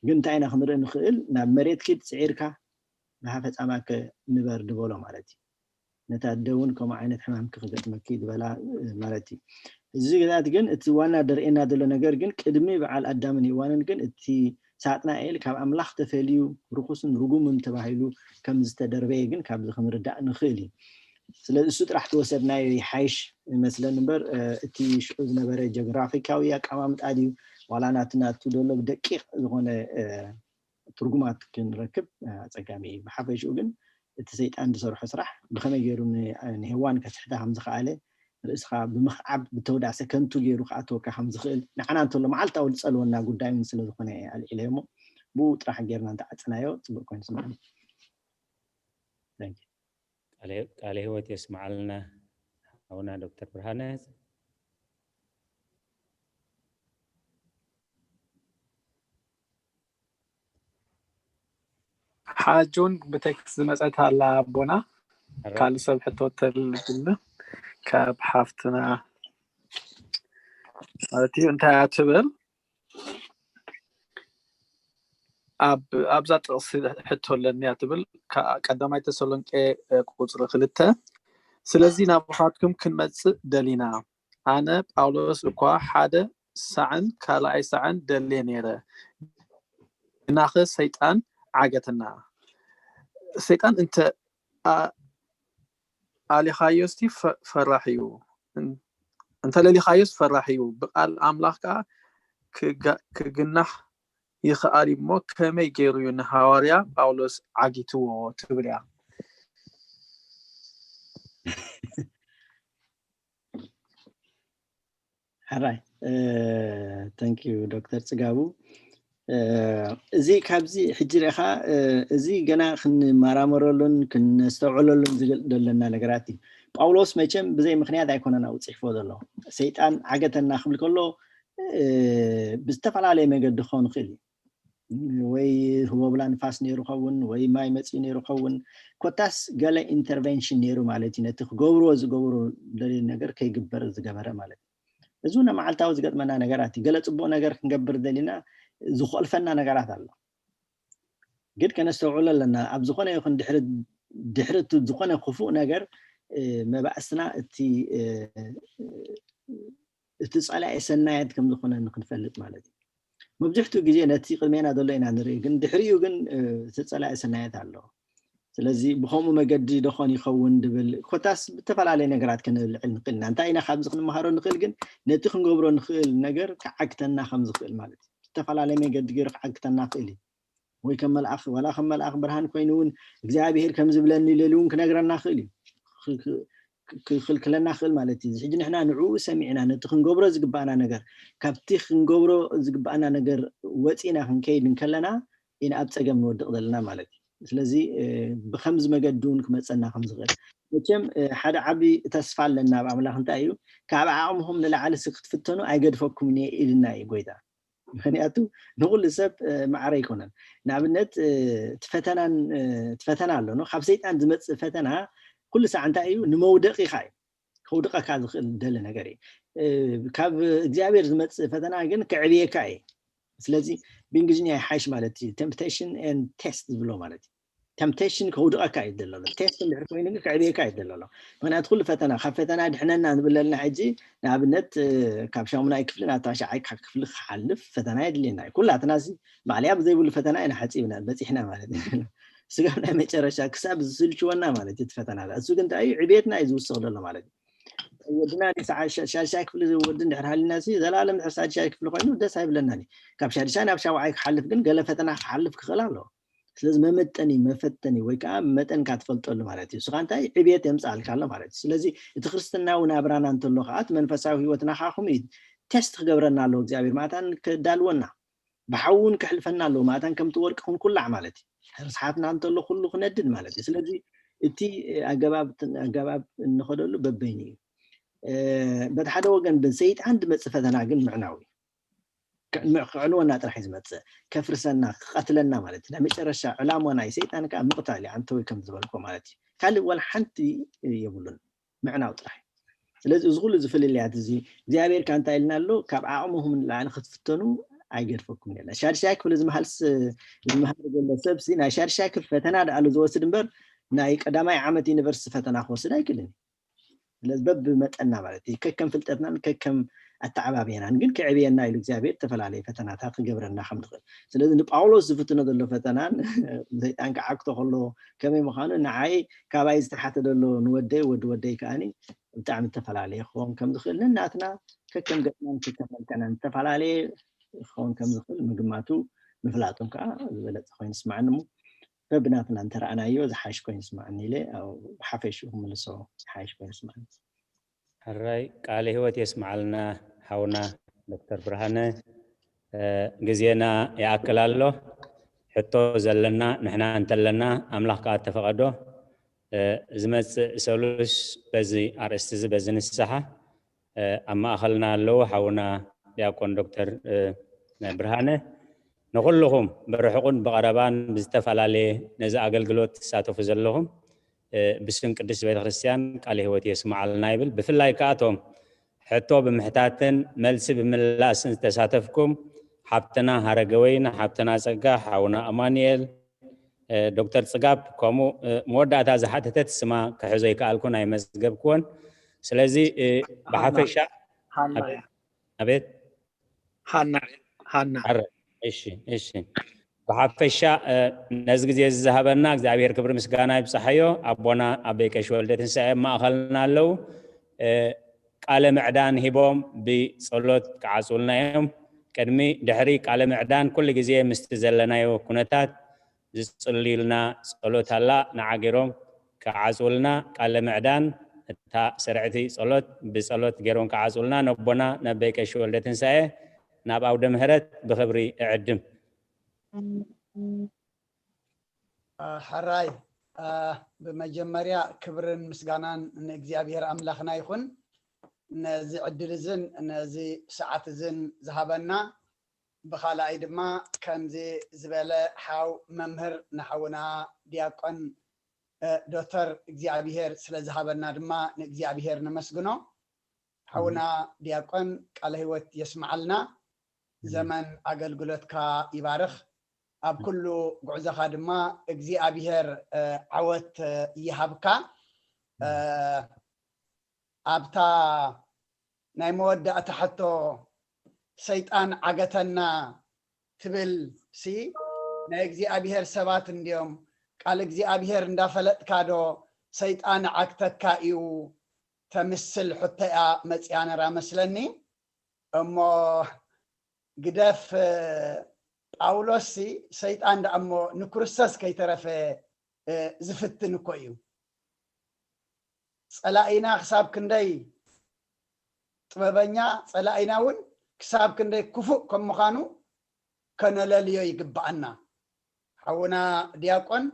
ግን እንታይ ኢና ክንርኢ ንክእል ናብ መሬት ኪድ ፅዒርካ ንሃ ፈፃማከ ንበር ድበሎ ማለት እዩ። ነታ ኣደ እውን ከምኡ ዓይነት ሕማምኪ ክገጥመኪ ዝበላ ማለት እዩ። እዚ ግዛት ግን እቲ ዋና ደርእየና ዘሎ ነገር ግን ቅድሚ በዓል ኣዳምን ሄዋንን ግን እቲ ሳጥናኤል ካብ ኣምላኽ ተፈልዩ ርኹስን ርጉምን ተባሂሉ ከም ዝተደርበየ ግን ካብዚ ክንርዳእ ንኽእል እዩ። ስለዚ እሱ ጥራሕ ተወሰድናዮ ይሓይሽ ይመስለኒ እምበር እቲ ሽዑ ዝነበረ ጀግራፊካዊ ኣቀማምጣ ድዩ ዋላ ናቲ ናቱ ዘሎ ብደቂቕ ዝኾነ ትርጉማት ክንረክብ ኣፀጋሚ እዩ። ብሓፈሽኡ ግን እቲ ሰይጣን ዝሰርሖ ስራሕ ብኸመይ ገይሩ ንሄዋን ከስሕታ ከም ዝኸኣለ ርእስኻ ብምኽዓብ ብተወዳእሰ ከንቱ ገይሩ ክኣተወካ ከም ዝኽእል ንዓና እንተሎ መዓልታዊ ዝፀልወና ጉዳይ እውን ስለ ዝኾነ ኣልዒለዮ እሞ ብኡ ጥራሕ ጌርና እንተዓፅናዮ ፅቡቅ ኮይኑ ስምዓኒ። ቃለ ህይወት የስምዓልና ሓውና ዶክተር ብርሃነ። ሓጁን ብቴክስት ዝመፀት ኣላ ኣቦና ካልእ ሰብ ሕቶ ተልብልና ካብ ሓፍትና ማለት እዩ እንታይ እያ ትብል ኣብዛ ጥቕሲ ሕቶ ኣለኒ እያ ትብል ቀዳማይ ተሰሎንቄ ቁፅሪ ክልተ ስለዚ ናባኻትኩም ክንመፅእ ደሊና ኣነ ጳውሎስ እኳ ሓደ ሳዕን ካልኣይ ሳዕን ደልየ ነይረ ግናኸ ሰይጣን ዓገተና ሰይጣን እንተ ኣሊኻዮስ ፈራሕ እዩ እንተለሊኻዮስ ፈራሕ እዩ ብቃል ኣምላኽ ከዓ ክግናሕ ይኽኣል እሞ ከመይ ገይሩ እዩ ንሃዋርያ ጳውሎስ ዓጊትዎ ትብል እያ ሕራይ thank you ዶክተር ፅጋቡ እዚ ካብዚ ሕጂ ርኢኻ እዚ ገና ክንመራመረሉን ክነስተውዕለሉን ዝግል ዘለና ነገራት እዩ ጳውሎስ መቸም ብዘይ ምክንያት ኣይኮነን ኣብኡ ፅሕፎ ዘሎ ሰይጣን ዓገተና ክብል ከሎ ብዝተፈላለየ መገዲ ክኸውን ይኽእል እዩ ወይ ህቦብላ ንፋስ ነይሩ ኸውን ወይ ማይ መፅኡ ነይሩ ኸውን። ኮታስ ገለ ኢንተርቨንሽን ነይሩ ማለት እዩ፣ ነቲ ክገብርዎ ዝገብሩ ደልዩ ነገር ከይግበር ዝገበረ ማለት እዩ። እዚ እውን መዓልታዊ ዝገጥመና ነገራት እዩ። ገለ ፅቡቅ ነገር ክንገብር ደሊና ዝኮልፈና ነገራት ኣሎ። ግን ከነስተውዕሎ ኣለና። ኣብ ዝኾነ ይኹን ድሕሪ ድሕሪ እቲ ዝኾነ ክፉእ ነገር መባእስና እቲ እቲ ጸላኢ ሰናያት ከም ዝኾነ ንክንፈልጥ ማለት እዩ። መብዝሕትኡ ግዜ ነቲ ቅድሜና ዘሎ ኢና ንርኢ፣ ግን ድሕሪኡ ግን እቲ ጸላኢ ሰናያት ኣሎ። ስለዚ ብከምኡ መገዲ ደኾን ይኸውን ድብል ኮታስ ብተፈላለየ ነገራት ከነልዕል ንኽእል ኢና። እንታይ ኢና ካብዚ ክንመሃሮ ንኽእል ግን ነቲ ክንገብሮ ንኽእል ነገር ክዓግተና ከም ዝኽእል ማለት እዩ። ዝተፈላለየ መገዲ ገይሩ ክዓግተና ክእል እዩ። ወይ ከም መልኣኽ ዋላ ከም መልኣኽ ብርሃን ኮይኑ እውን እግዚኣብሔር ከም ዝብለኒ ኢሉ እውን ክነግረና ክእል እዩ። ክልክለና ክእል ማለት እዩ። ሕጂ ንሕና ንዕኡ ሰሚዕና ነቲ ክንገብሮ ዝግባኣና ነገር ካብቲ ክንገብሮ ዝግባኣና ነገር ወፂና ክንከይድ እንከለና ኢና ኣብ ፀገም ንወድቕ ዘለና ማለት እዩ። ስለዚ ብከምዚ መገዲ እውን ክመፀና ከም ዝኽእል መቸም ሓደ ዓቢ ተስፋ ኣለና ኣብ ኣምላኽ። እንታይ እዩ? ካብ ዓቕምኹም ንላዕሊ ክትፍተኑ ኣይገድፈኩምን እየ ኢልና እዩ ጎይታ። ምክንያቱ ንኩሉ ሰብ ማዕረ ኣይኮነን። ንኣብነት እቲ ፈተናን እቲ ፈተና ኣሎ፣ ካብ ሰይጣን ዝመፅእ ፈተና ኩሉ ሳዕ እንታይ እዩ? ንመውደቂኻ እዩ። ከውድቀካ ዝኽእል ደለ ነገር እዩ። ካብ እግዚኣብሔር ዝመፅእ ፈተና ግን ከዕብየካ እዩ። ስለዚ ብእንግሊዝኛ ይሓይሽ ማለት እዩ፣ temptation and test ዝብሎ ማለት እዩ። ተምፕቴሽን ከውድቀካ እዩ ዘሎ፣ ቴስት እንድሕር ኮይኑ ግን ከዕብየካ እዩ ዘሎ። ምክንያቱ ኩሉ ፈተና ካብ ፈተና ድሕነና ንብለልና ሕጂ ንኣብነት ካብ ሻሙናይ ክፍሊ ናብ ታሽዓይ ክፍሊ ክሓልፍ ፈተና የድልየና እዩ። ኩላትና ሲ ማዕለያ ብዘይብሉ ፈተና ኢና ሓፂብና በፂሕና ማለት እዩ። ስጋብ ናይ መጨረሻ ክሳብ ዝስልችወና ማለት እዩ እቲ ፈተና። እሱ ግን እንታይ እዩ? ዕብየትና እዩ ዝውስኽ ዘሎ ማለት እዩ። ወድና ሻድሻይ ክፍሊ ወዲ እንድሕር ሃሊና ሲ ዘላለም ድሕር ሻድሻይ ክፍሊ ኮይኑ ደስ ኣይብለናን እዩ። ካብ ሻድሻይ ናብ ሻውዓይ ክሓልፍ ግን ገለ ፈተና ክሓልፍ ክኽእል ኣለዎ። ስለዚ መመጠኒ መፈተኒ ወይ ከዓ መጠንካ ትፈልጠሉ ማለት እዩ። ንስኻ እንታይ ዕብየት የምፅኣልካ ኣሎ ማለት እዩ። ስለዚ እቲ ክርስትናዊ ናብራና እንተሎ ከዓ እቲ መንፈሳዊ ህይወትና ከዓ ከምኡ እዩ። ቴስት ክገብረና ኣለዎ እግዚኣብሔር ማእታን ከዳልወና ብሓውን ከሕልፈና ኣለዎ ማእታን ከምቲ ወርቂ ክንኩላዕ ማለት እዩ። ርስሓትና እንተሎ ኩሉ ክነድድ ማለት እዩ። ስለዚ እቲ ኣገባብ ኣገባብ እንኸደሉ በበይኑ እዩ። በቲ ሓደ ወገን ብሰይጣን ዝመፅእ ፈተና ግን ምዕናዊ ክዕንወና ጥራሕ እዩ ዝመፅእ። ከፍርሰና ክቐትለና ማለት እዩ። ናይ መጨረሻ ዕላማ ናይ ሰይጣን ከዓ ምቕታል እዩ። ኣንተ ወይ ከም ዝበልኮ ማለት እዩ። ካልእ ዋላ ሓንቲ የብሉን። ምዕናው ጥራሕ እዩ። ስለዚ እዚ ኩሉ ዝፍልልያት እዚ እግዚኣብሔር ከዓ እንታይ ኢልና ኣሎ? ካብ ዓቕምኹም ንላዕሊ ክትፍተኑ ኣይገድፈኩም ይላል። ሻድሻይ ክፍሊ ዝመሃልስ ዝመሃር ዘሎ ሰብሲ ናይ ሻድሻይ ክፍሊ ፈተና ደኣሉ ዝወስድ እምበር ናይ ቀዳማይ ዓመት ዩኒቨርሲቲ ፈተና ክወስድ ኣይክእልን እዩ። ስለዚ በብመጠና ማለት እዩ ከከም ፍልጠትናን ከከም ኣተዓባብየናን ግን ክዕብየና ኢሉ እግዚኣብሔር ዝተፈላለየ ፈተናታት ክገብረና ከም ዝኽእል። ስለዚ ንጳውሎስ ዝፍትኖ ዘሎ ፈተናን ሰይጣን ክዓግቶ ከሎ ከመይ ምዃኑ ንዓይ ካባይ ዝተሓተ ዘሎ ንወደይ ወዲ ወደይ ከዓኒ ብጣዕሚ ዝተፈላለየ ክኸውን ከም ዝኽእል ነናትና ከከም ገጥናን ከከም መልክዕናን ዝተፈላለየ ክኸውን ከም ዝኽእል ምግማቱ ምፍላጦም ከዓ ዝበለፀ ኮይኑ ይስማዓኒ እሞ በብናትና እንተረኣናዮ ዝሓይሽ ኮይኑ ይስማዓኒ ኢለ ብሓፈሽኡ ክምልሶ ዝሓይሽ ኮይኑ ይስማዓኒ። ሕራይ ቃለ ህይወት የስምዓልና ሓውና ዶክተር ብርሃነ። ግዜና ይኣክል ኣሎ። ሕቶ ዘለና ንሕና እንተለና ኣምላኽ ከዓ እተፈቐዶ ዝመፅእ ሰሉስ በዚ ኣርእስቲ እዚ በዚ ንስሓ ኣብ ማእኸልና ኣለዉ ሓውና ዲያቆን ዶክተር ብርሃነ። ንኹልኹም ብርሑቕን ብቐረባን ብዝተፈላለየ ነዚ ኣገልግሎት ትሳተፉ ዘለኹም ብስም ቅድስት ቤተክርስትያን ቃለ ህይወት የስምዓልና ይብል። ብፍላይ ከዓ እቶም ሕቶ ብምሕታትን መልሲ ብምምላስን ዝተሳተፍኩም ሓብትና ሃረገወይን፣ ሓብትና ፀጋ፣ ሓውና ኣማኑኤል፣ ዶክተር ፅጋብ ከምኡ መወዳእታ ዝሓተተት ስማ ክሕዞ ይከኣልኩን ኣይመዝገብክዎን። ስለዚ ብሓፈሻ ኣቤት ሃና ሃና እሺ እሺ ብሓፈሻ ነዚ ግዜ እዚ ዝሃበና እግዚኣብሔር ክብሪ ምስጋና ይብፃሓዮ። ኣቦና ኣበይ ቀሺ ወልደ ትንሳኤ ማእኸልና ኣለዉ። ቃለ ምዕዳን ሂቦም ብፀሎት ክዓፅውልና እዮም። ቅድሚ ድሕሪ ቃለ ምዕዳን ኩሉ ግዜ ምስቲ ዘለናዮ ኩነታት ዝፅልዩልና ፀሎት ኣላ ንዓ ገይሮም ክዓፅውልና ቃለ ምዕዳን እታ ስርዕቲ ፀሎት ብፀሎት ገይሮም ክዓፅውልና ነቦና ነበይ ቀሺ ወልደ ትንሳኤ ናብ ኣውደ ምህረት ብክብሪ እዕድም። ሕራይ ብመጀመርያ ክብርን ምስጋናን ንእግዚኣብሔር ኣምላኽና ይኹን። ነዚ ዕድል እዝን ነዚ ሰዓት እዝን ዝሃበና ብኻልኣይ ድማ ከምዚ ዝበለ ሓው መምህር ንሓውና ዲያቆን እ፣ ዶክተር እግዚኣብሔር ስለ ዝሃበና ድማ ንእግዚኣብሔር ነመስግኖ። ሓውና ዲያቆን ቃለ ህይወት የስምዓልና፣ ዘመን ኣገልግሎትካ ይባርኽ። ኣብ ኩሉ ጉዕዞኻ ድማ እግዚኣብሔር እ፣ ዓወት እ፣ ይሃብካ። እ፣ ኣብታ ናይ መወዳእታ ሕቶ ሰይጣን ዓገተና ትብል ሲ ናይ እግዚኣብሔር ሰባት እንድዮም። ቃል እግዚኣብሔር እንዳፈለጥካ ዶ ሰይጣን ዓግተካ እዩ ተምስል ሕቶ እያ መፅያ ነራ መስለኒ። እሞ ግደፍ ጳውሎስ ሲ ሰይጣን ደኣ እሞ ንክርስቶስ ከይተረፈ ዝፍትን እኮ እዩ። ፀላኢና ክሳብ ክንደይ ጥበበኛ፣ ፀላኢና እውን ክሳብ ክንደይ ክፉእ ከም ምዃኑ ከነለልዮ ይግብኣና። ሓውና ዲያቆን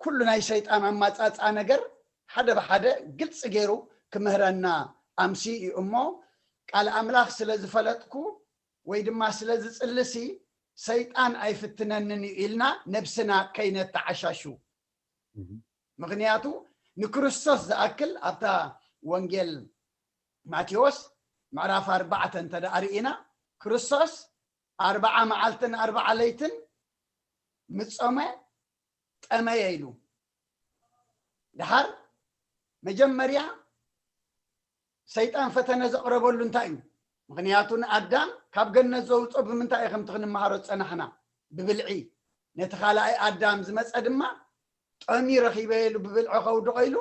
ኩሉ ናይ ሰይጣን ኣማፃፅኣ ነገር ሓደ ብሓደ ግልፂ ገይሩ ክምህረና ኣምስዩ እዩ። እሞ ቃል ኣምላኽ ስለ ዝፈለጥኩ ወይ ድማ ስለ ዝፅልሲ ሰይጣን ኣይፍትነንን እዩ ኢልና ነብስና ከይነተዓሻሹ። ምኽንያቱ ንክርስቶስ ዝኣክል ኣብታ ወንጌል ማቴዎስ ምዕራፍ ኣርባዕተ እንተ ደኣ ርኢና ክርስቶስ ኣርባዓ መዓልትን ኣርባዓ ለይትን ምጾመ ጠመየ ኢሉ። ድሓር መጀመርያ ሰይጣን ፈተነ ዘቕረበሉ እንታይ እዩ? ምኽንያቱ ንኣዳም ካብ ገነት ዘውፅኦ ብምንታይ እዩ ከምቲ ክንመሃሮ ዝፀናሕና? ብብልዒ። ነቲ ካልኣይ ኣዳም ዝመፀ ድማ ጠምዩ ረኺበ ኢሉ ብብልዒ ከውድቖ ኢሉ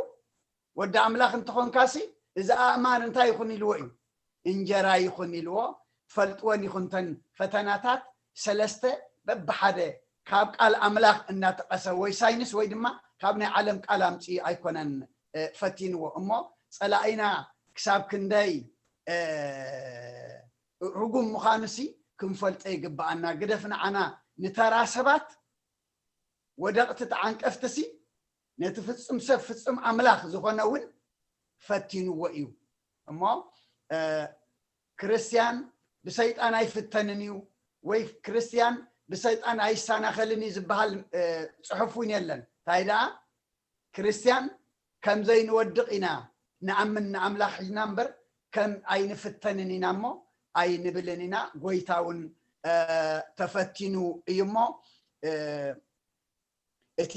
ወዲ ኣምላኽ እንተኾንካሲ እዚ ኣእማን እንታይ ይኹን ኢልዎ እዩ? እንጀራ ይኹን ኢልዎ። ፈልጥወን ይኹን ተን ፈተናታት ሰለስተ በብሓደ ካብ ቃል ኣምላኽ እናጠቐሰ ወይ ሳይንስ ወይ ድማ ካብ ናይ ዓለም ቃል ኣምፅኡ ኣይኮነን ፈቲንዎ። እሞ ፀላኢና ክሳብ ክንደይ ርጉም ምዃኑሲ ክንፈልጦ ይግብኣና። ግደፍ ንዓና ንተራ ሰባት ወደቕቲ ተዓንቀፍትሲ ነቲ ፍጹም ሰብ ፍጹም ኣምላኽ ዝኾነ እውን ፈቲንዎ እዩ። እሞ ክርስትያን ብሰይጣን ኣይፍተንን እዩ ወይ ክርስትያን ብሰይጣን ኣይሰናኸልን እዩ ዝበሃል ፅሑፍ እውን የለን። እንታይ ደኣ ክርስትያን ከም ዘይንወድቕ ኢና ንኣምን ንኣምላኽ ሒዝና እምበር ከም ኣይንፍተንን ኢና እሞ ኣይንብልን ኢና። ጎይታ እውን ተፈቲኑ እዩ እሞ እቲ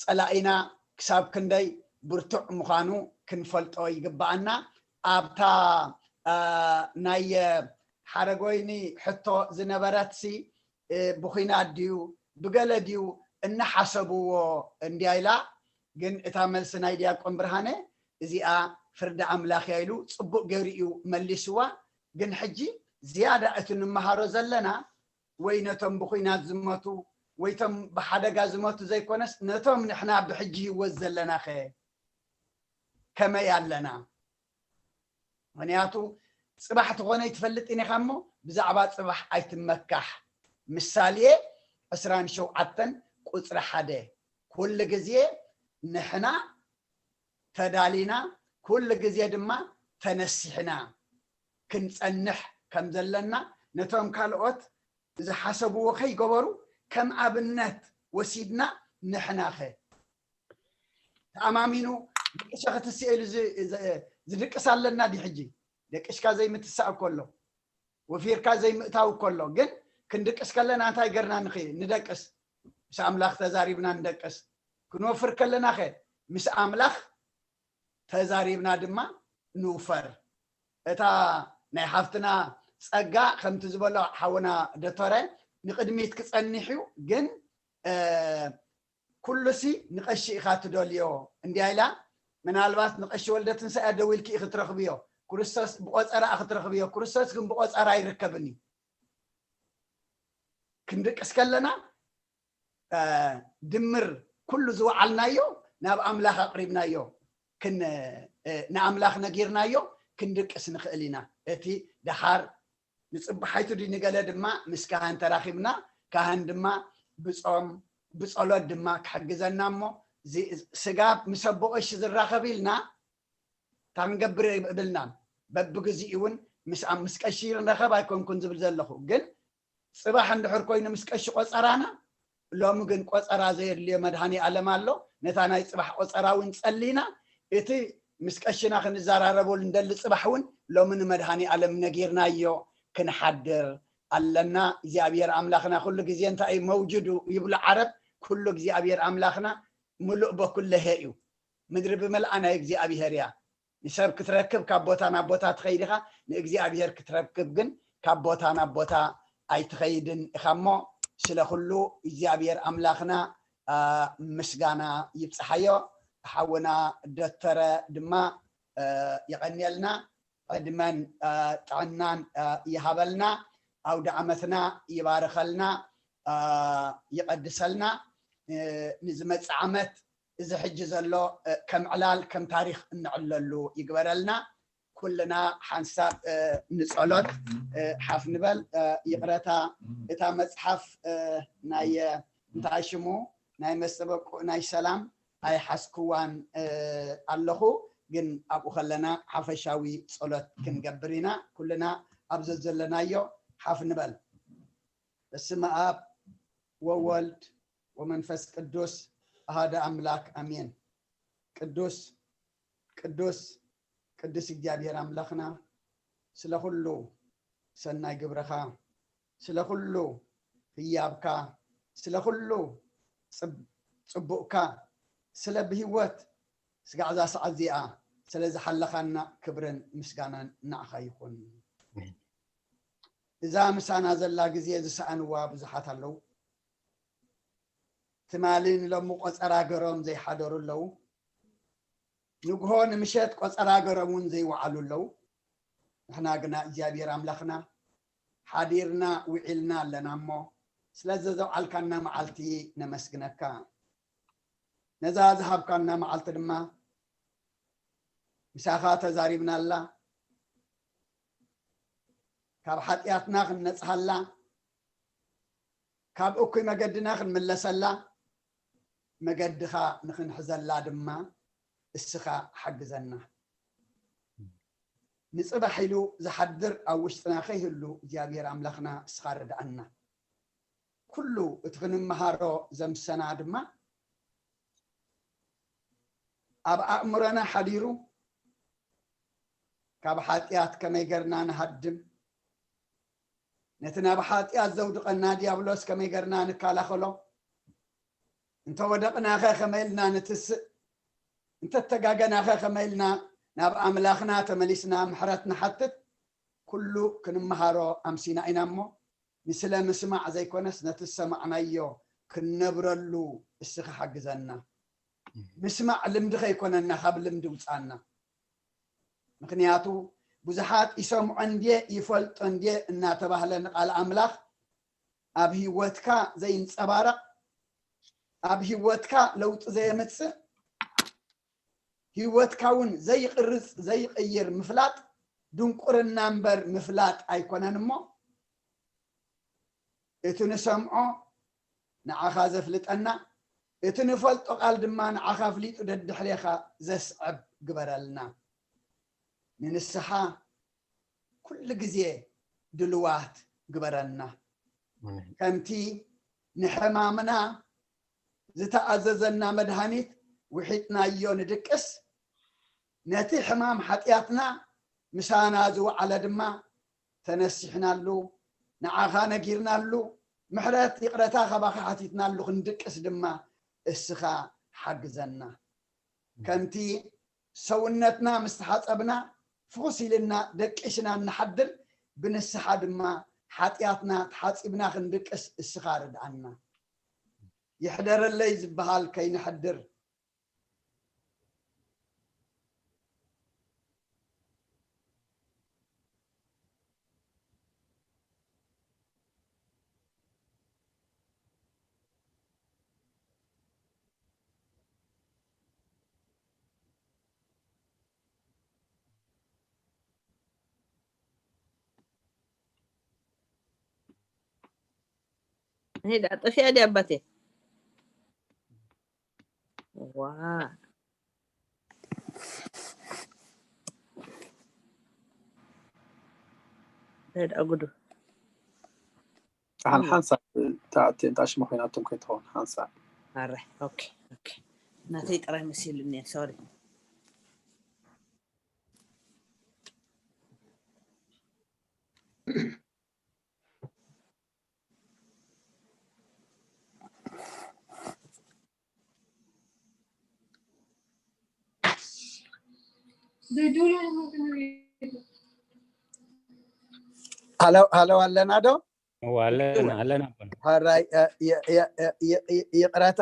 ጸላኢና ክሳብ ክንደይ ብርቱዕ ምዃኑ ክንፈልጦ ይግብኣና። ኣብታ ናይ ሓረጎይኒ ሕቶ ዝነበረትሲ ብኹናት ድዩ ብገለ ድዩ እናሓሰብዎ እንድያ ኢላ። ግን እታ መልሲ ናይ ዲያቆን ብርሃነ እዚኣ ፍርዲ ኣምላኽ እያ ኢሉ ጽቡቕ ገይሩ እዩ መሊስዋ። ግን ሕጂ ዝያዳ እቲ ንመሃሮ ዘለና ወይ ነቶም ብኹናት ዝመቱ ወይ ቶም ብሓደጋ ዝመቱ ዘይኮነስ ነቶም ንሕና ብሕጂ ህይወት ዘለናኸ ከመይ ኣለና? ምኽንያቱ ጽባሕ ትኾነ ይትፈልጥን ኢኻ እሞ ብዛዕባ ጽባሕ ኣይትመካሕ። ምሳሌ ዕስራን ሸውዓተን ቁጽሪ ሓደ ኩሉ ግዜ ንሕና ተዳሊና ኩሉ ግዜ ድማ ተነሲሕና ክንጸንሕ ከም ዘለና ነቶም ካልኦት ዝሓሰብዎ ከይገበሩ ከም ኣብነት ወሲድና ንሕናኸ ተኣማሚኑ ደቂሰ ክትስእ ኢሉ ዝድቅስ ኣለና ዲ ሕጂ? ደቂስካ ዘይምትሳእ እኮ ኣሎ። ወፊርካ ዘይምእታው እኮ ኣሎ። ግን ክንድቅስ ከለና እንታይ ገርና ንኽእል? ንደቅስ። ምስ ኣምላኽ ተዛሪብና ንደቅስ። ክንወፍር ከለና ኸ ምስ ኣምላኽ ተዛሪብና ድማ ንውፈር። እታ ናይ ሓፍትና ጸጋ ከምቲ ዝበሎ ሓውና ደተረ ንቕድሚት ክጸንሕ እዩ። ግን ኩሉሲ ንቐሺ ኢኻ ትደልዮ እንድያ ኢላ። ምናልባት ንቐሺ ወልደ ትንሳኤ ደዊልኪ ኢኺ ትረኽብዮ። ክርስቶስ ብቆጸራ ኢኺ ትረኽብዮ። ክርስቶስ ግን ብቆጸራ ኣይርከብን እዩ። ክንድቅስ ከለና ድምር ኩሉ ዝወዓልናዮ ናብ ኣምላኽ ኣቕሪብናዮ ንኣምላኽ ነጊርናዮ ክንድቅስ ንኽእል ኢና። እቲ ደሓር ንፅባሓይቱ ድዩ ንገለ ድማ ምስ ካህን ተራኺብና ካህን ድማ ብፆም ብፀሎት ድማ ክሕግዘና እሞ ስጋ ምስ ኣቦ ቀሺ ዝራኸብ ኢልና እታ ክንገብር የብልናን። በብግዚኡ እውን ምስ ኣብ ምስ ቀሺ ንረኸብ ኣይኮንኩን ዝብል ዘለኹ፣ ግን ጽባሕ እንድሕር ኮይኑ ምስ ቀሺ ቆጸራና፣ ሎሚ ግን ቆጸራ ዘየድልዮ መድሃኔ ኣለም ኣሎ። ነታ ናይ ጽባሕ ቆጸራ እውን ጸሊና፣ እቲ ምስ ቀሽና ክንዘራረበሉ እንደሊ ጽባሕ እውን ሎሚ ንመድሃኔ ኣለም ነጊርናዮ ክንሓድር ኣለና። እግዚኣብሔር ኣምላኽና ኩሉ ግዜ እንታይ እዩ መውጅዱ ይብሉ ዓረብ፣ ኩሉ እግዚኣብሔር ኣምላኽና ምሉእ በኩለሄ እዩ። ምድሪ ብመልኣ ናይ እግዚኣብሔር እያ። ንሰብ ክትረክብ ካብ ቦታ ናብ ቦታ ትኸይድ ኢኻ፣ ንእግዚኣብሔር ክትረክብ ግን ካብ ቦታ ናብ ቦታ ኣይትኸይድን ኢኻ። እሞ ስለ ኩሉ እግዚኣብሔር ኣምላኽና፣ አ፣ ምስጋና ይብጽሓዮ። ሓውና ዶተረ ድማ፣ አ፣ የቐንየልና። ዕድመን፣ አ፣ ጥዕናን፣ አ፣ ይሃበልና። ኣውደ ዓመትና ይባርኸልና፣ አ፣ ይቐድሰልና። እ፣ ንዝመጽእ ዓመት እዚ ሕጂ ዘሎ፣ እ፣ ከም ዕላል፣ ከም ታሪኽ እንዕለሉ ይግበረልና። ኩልና ሓንሳብ፣ እ፣ ንጸሎት፣ እ፣ ሓፍ ንበል። እ፣ ይቕረታ፣ እታ መጽሓፍ፣ እ፣ ናይ፣ እ፣ እንታይ ሽሙ፣ ናይ መስተበቁ ናይ ሰላም ኣይሓዝክዋን፣ እ፣ ኣለኹ፣ ግን ኣብኡ ከለና ሓፈሻዊ ጸሎት ክንገብር ኢና። ኩልና ኣብ ዘዘለናዮ ሓፍ ንበል። በስመ ኣብ ወወልድ ወመንፈስ ቅዱስ ኣሃደ ኣምላክ ኣሜን። ቅዱስ፣ ቅዱስ፣ ቅዱስ እግዚኣብሔር ኣምላኽና፣ ስለ ኩሉ ሰናይ ግብርኻ፣ ስለ ኩሉ ህያብካ፣ ስለ ኩሉ ጽብ-፣ ጽቡቕካ፣ ስለ ብህይወት ስጋዕ እዛ ሰዓት እዚኣ ስለ ዝሓለኻና ክብርን ምስጋናን ንዓኻ ይኹን። እዛ ምሳና ዘላ ግዜ ዝሰኣንዋ ብዙሓት ኣለዉ። ትማሊ ንሎሚ ቆጸራ ገሮም ዘይሓደሩ ኣለዉ። ንግሆ ንምሸት ቆጸራ ገሮም እውን ዘይወዓሉ ኣለዉ። ንሕና ግና እግዚኣብሔር ኣምላኽና ሓዲርና ውዒልና ኣለና እሞ፣ ስለ ዘዘውዓልካና መዓልቲ ነመስግነካ። ነዛ ዝሃብካና መዓልቲ ድማ ምሳኻ ተዛሪብናላ፣ ካብ ሓጢኣትና ክንነጽሃላ፣ ካብ እኩይ መገድና ክንምለሰላ፣ መገድኻ ንኽንሕዘላ ድማ እስኻ ሓግዘና። ንጽባሕ ኢሉ ዝሓድር ኣብ ውሽጥና ከይህሉ እግዚኣብሔር ኣምላኽና እስኻ ርድኣና። ኩሉ እቲ ክንመሃሮ ዘምሰና ድማ ኣብ ኣእምሮና ሓዲሩ፣ ካብ ሓጢኣት ከመይ ገርና ንሃድም፣ ነቲ ናብ ሓጢኣት ዘውድቐና ዲያብሎስ ከመይ ገርና ንከላኸሎ፣ እንተወደቕናኸ ከመይ ኢልና ንትስእ፣ እንተተጋገናኸ ከመይ ኢልና ናብ ኣምላኽና ተመሊስና ምሕረት ንሓትት፣ ኩሉ ክንመሃሮ ኣምሲና ኢና እሞ፣ ንስለ ምስማዕ ዘይኮነስ ነቲ ዝሰማዕናዮ ክንነብረሉ እስኻ ሓግዘና። ምስማዕ ልምዲ ከይኮነና፣ ካብ ልምዲ ውጻና። ምኽንያቱ ብዙሓት ይሰምዖ እንድየ፣ ይፈልጦ እንድየ እናተባህለ ንቃል ኣምላኽ ኣብ ህይወትካ ዘይንጸባረቕ፣ ኣብ ህይወትካ ለውጢ ዘየምጽእ፣ ህይወትካ እውን ዘይቕርጽ ዘይቕይር ምፍላጥ ድንቁርና እምበር ምፍላጥ ኣይኮነን እሞ፣ እቲ ንሰምዖ ንዓኻ ዘፍልጠና፣ እቲ ንፈልጦ ቃል ድማ ንዓኻ ኣፍሊጡ ደድሕሬኻ ዘስዕብ ግበረልና። ንንስሓ ኩሉ ግዜ ድልዋት ግበረልና። ኣሜን። ከምቲ ንሕማምና ዝተኣዘዘና መድሃኒት ውሒጥናዮ ንድቅስ፣ ነቲ ሕማም ሓጢኣትና ምሳና ዝወዓለ ድማ ተነሲሕናሉ፣ ንዓኻ ነጊርናሉ፣ ምሕረት ይቕረታ ካባኻ ሓቲትናሉ ክንድቅስ ድማ እስኻ ሓግዘና። ከምቲ ሰውነትና ምስ ተሓጸብና ፍኹስ ኢልና ደቂስና እንሓድር፣ ብንስሓ ድማ ሓጢኣትና ተሓጺብና ክንድቅስ እስኻ ርድኣና። ይሕደረለይ ዝበሃል ከይንሕድር፣ ሄዳ ጠፊኣ ድያ ኣባቴ? ዋ። ረድኣ ጉዱ። ሓን ሓንሳ ታሽሞ ኮይናቶም ከይትኸውን ሓንሳ ኣረ ኦኬ ኦኬ ናተይ ጥራይ መሲሉኒ ሶሪ። ሃለው ኣለና ዶ? ኣለና ኣለና። ይቅረታ፣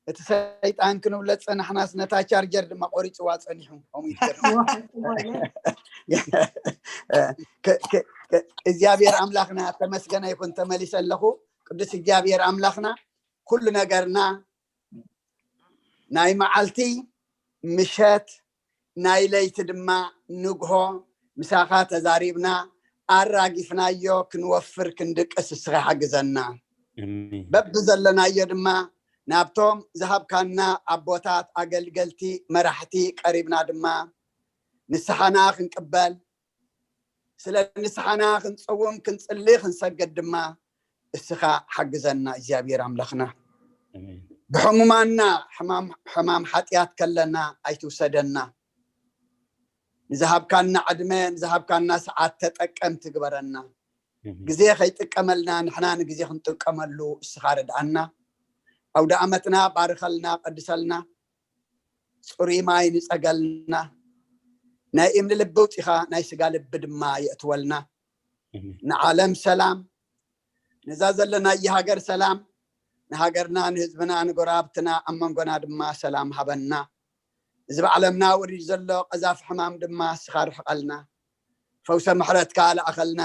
እቲ ሰይጣን ክንብሎ ዝፀናሕናስ ነታ ቻርጀር ድማ ቆሪፅዋ ፀኒሑ። እግዚኣብሔር ኣምላኽና ተመስገነ ይኹን። ተመሊሰ ኣለኹ። ቅዱስ እግዚኣብሔር ኣምላኽና ኩሉ ነገርና ናይ መዓልቲ ምሸት ናይ ለይቲ ድማ ንግሆ ምሳኻ ተዛሪብና ኣራጊፍናዮ ክንወፍር ክንድቅስ እስኻ ሓግዘና። በብዘለናዮ ድማ ናብቶም ዝሃብካና ኣቦታት ኣገልገልቲ መራሕቲ ቀሪብና ድማ ንስሓና ክንቅበል ስለ ንስሓና ክንፀውም ክንፅሊ ክንሰግድ ድማ እስኻ ሓግዘና እግዚኣብሔር ኣምላኽና። ብሕሙማና ሕማም ሓጢኣት ከለና ኣይትውሰደና። ንዝሃብካና ዕድመ ንዝሃብካና ሰዓት ተጠቀምቲ ግበረና። ግዜ ከይጥቀመልና ንሕና ንግዜ ክንጥቀመሉ እስኻ ርድኣና። ኣውደ ኣመትና ባርኸልና ቀድሰልና። ፅሩይ ማይ ንፀገልና። ናይ እምኒ ልቢ ውፂኻ ናይ ስጋ ልቢ ድማ የእትወልና። ንዓለም ሰላም፣ ነዛ ዘለናየ ሃገር ሰላም፣ ንሃገርና ንህዝብና ንጎረባብትና ኣብ መንጎና ድማ ሰላም ሃበና። እዚ ብዓለምና ወሪድ ዘሎ ቀዛፍ ሕማም ድማ እስኻ ርሕቐልና። ፈውሰ ምሕረትካ ልኣኸልና።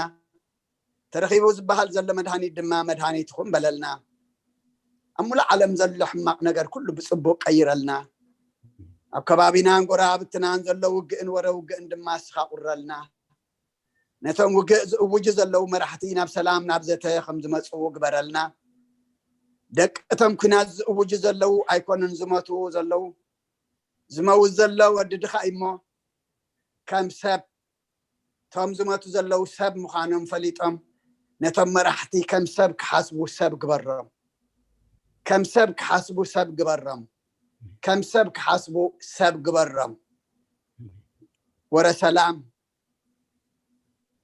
ተረኺቡ ዝበሃል ዘሎ መድሃኒት ድማ መድሃኒት ይኹን በለልና። ኣብ ሙሉእ ዓለም ዘሎ ሕማቕ ነገር ኩሉ ብፅቡቅ ቀይረልና። ኣብ ከባቢናን ጎረባብትናን ዘሎ ውግእን ወረ ውግእን ድማ እስኻ ቁረልና። ነቶም ውግእ ዝእውጁ ዘለዉ መራሕቲ ናብ ሰላም ናብ ዘተ ከም ዝመፅኡ ግበረልና። ደቂ እቶም ኲናት ዝእውጁ ዘለዉ ኣይኮኑን ዝሞቱ ዘለዉ። ዝመውት ዘሎ ወዲ ድኻ እሞ ከም ሰብ እቶም ዝመቱ ዘለዉ ሰብ ምዃኖም ፈሊጦም ነቶም መራሕቲ ከም ሰብ ክሓስቡ ሰብ ግበሮም። ከም ሰብ ክሓስቡ ሰብ ግበሮም። ከም ሰብ ክሓስቡ ሰብ ግበሮም። ወረ ሰላም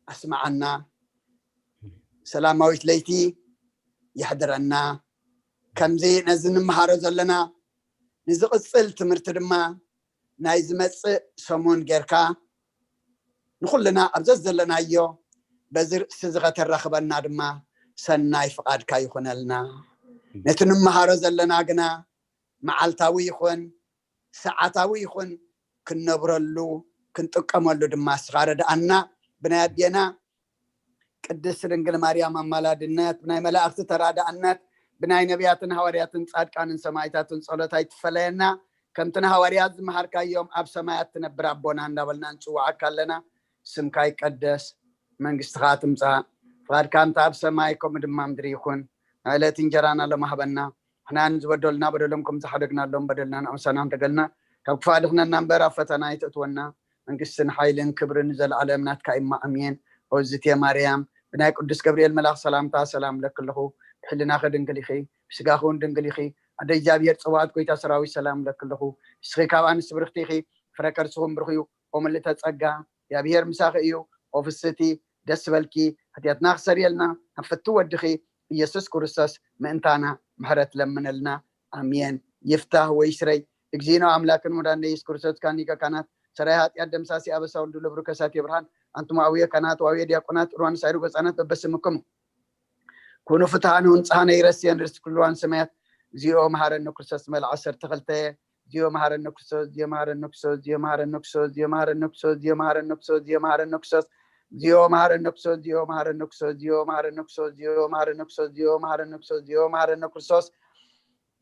ኣስምዓና። ሰላማዊት ለይቲ የሕድረና። ከምዚ ነዚ ንምሃሮ ዘለና ንዝቕፅል ትምህርቲ ድማ ናይ ዝመፅእ ሰሙን ጌርካ ንኹልና ኣብ ዘዘለናዮ በዚ ርእሲ ዝኸተራኽበና ድማ ሰናይ ፍቓድካ ይኹነልና። ነቲ ንምሃሮ ዘለና ግና መዓልታዊ ይኹን ሰዓታዊ ይኹን ክንነብረሉ ክንጥቀመሉ ድማ እስኻ ረድኣና። ብናይ ኣዴና ቅድስት ድንግል ማርያም ኣማላድነት፣ ብናይ መላእኽቲ ተራዳእነት፣ ብናይ ነቢያትን ሃዋርያትን ጻድቃንን ሰማዕታትን ጸሎት ኣይትፈለየና። ከምቲ ንሃዋርያት ዝመሃርካዮም ኣብ ሰማያት ትነብር ኣቦና እንዳበልና ንጽውዓካ ኣለና። ስምካ ይቀደስ፣ መንግስትኻ ትምጻእ፣ ፍቓድካ እንተ ኣብ ሰማይ ከምኡ ድማ ምድሪ ይኹን። ናይ ዕለት እንጀራና ሎም ሃበና፣ ንሕና ንዝበደሉና በደሎም ከም ዝሓደግናሎም በደልና ንኣምሳና ንደገልና፣ ካብ ክፋእ ድሕነና እምበር ኣብ ፈተና ኣይተእትወና። መንግስትን ሓይልን ክብርን ንዘለኣለም ናትካ እማ ኣሜን። ኦዝቴ ማርያም ብናይ ቅዱስ ገብርኤል መልኣኽ ሰላምታ ሰላም ለኪ ኣለኹ። ብሕልናኺ ድንግል ኢኺ፣ ብስጋኺ እውን ድንግል ኢኺ። ኣደ እግዚኣብሔር ጽባኦት ጎይታ ሰራዊት ሰላም ለኪ ኣለኹ። ንስኺ ካብ ኣንስቲ ብርኽቲ ኢኺ፣ ፍረ ከርስኺ እውን ብሩኽ እዩ። ኦ ምልእተ ጸጋ እግዚኣብሔር ምሳኺ እዩ። ኦ ፍስቲ ደስ በልኪ፣ ሓጢኣትና ክሰርየልና ናብ ፍቱ ወድኺ ኢየሱስ ክርስቶስ ምእንታና ምሕረት ለምነልና። ኣሜን። ይፍታህ ወይ ስረይ እግዚእነ ኣምላክን መድኃኒነ ኢየሱስ ክርስቶስ ካኒቀ ካህናት ሰራይ ኃጢአት ደምሳሲ ኣበሳ ወልዱ ለብሩ ከሳት የብርሃን ኣንቱም ኣውየ ካህናት ዋውየ ዲያቆናት ሩዋን ሳይሩ ገጻናት በበስምክሙ ኩኑ ፍትሃን ወንጽሃነ ይረስየን ርስቲ ኩሉ ዋን ሰማያት እግዚኦ መሐረነ ክርስቶስ መልዓ ዓሰርተ ክልተ እግዚኦ መሐረነ ክርስቶስ፣ እግዚኦ መሐረነ ክርስቶስ፣ እግዚኦ መሐረነ ክርስቶስ፣ እግዚኦ መሐረነ ክርስቶስ፣ እግዚኦ መሐረነ ክርስቶስ፣ እግዚኦ መሐረነ ክርስቶስ፣ እግዚኦ መሐረነ ክርስቶስ፣ እግዚኦ መሐረነ ክርስቶስ፣ እግዚኦ መሐረነ ክርስቶስ፣ እግዚኦ መሐረነ ክርስቶስ፣ እግዚኦ መሐረነ ክርስቶስ።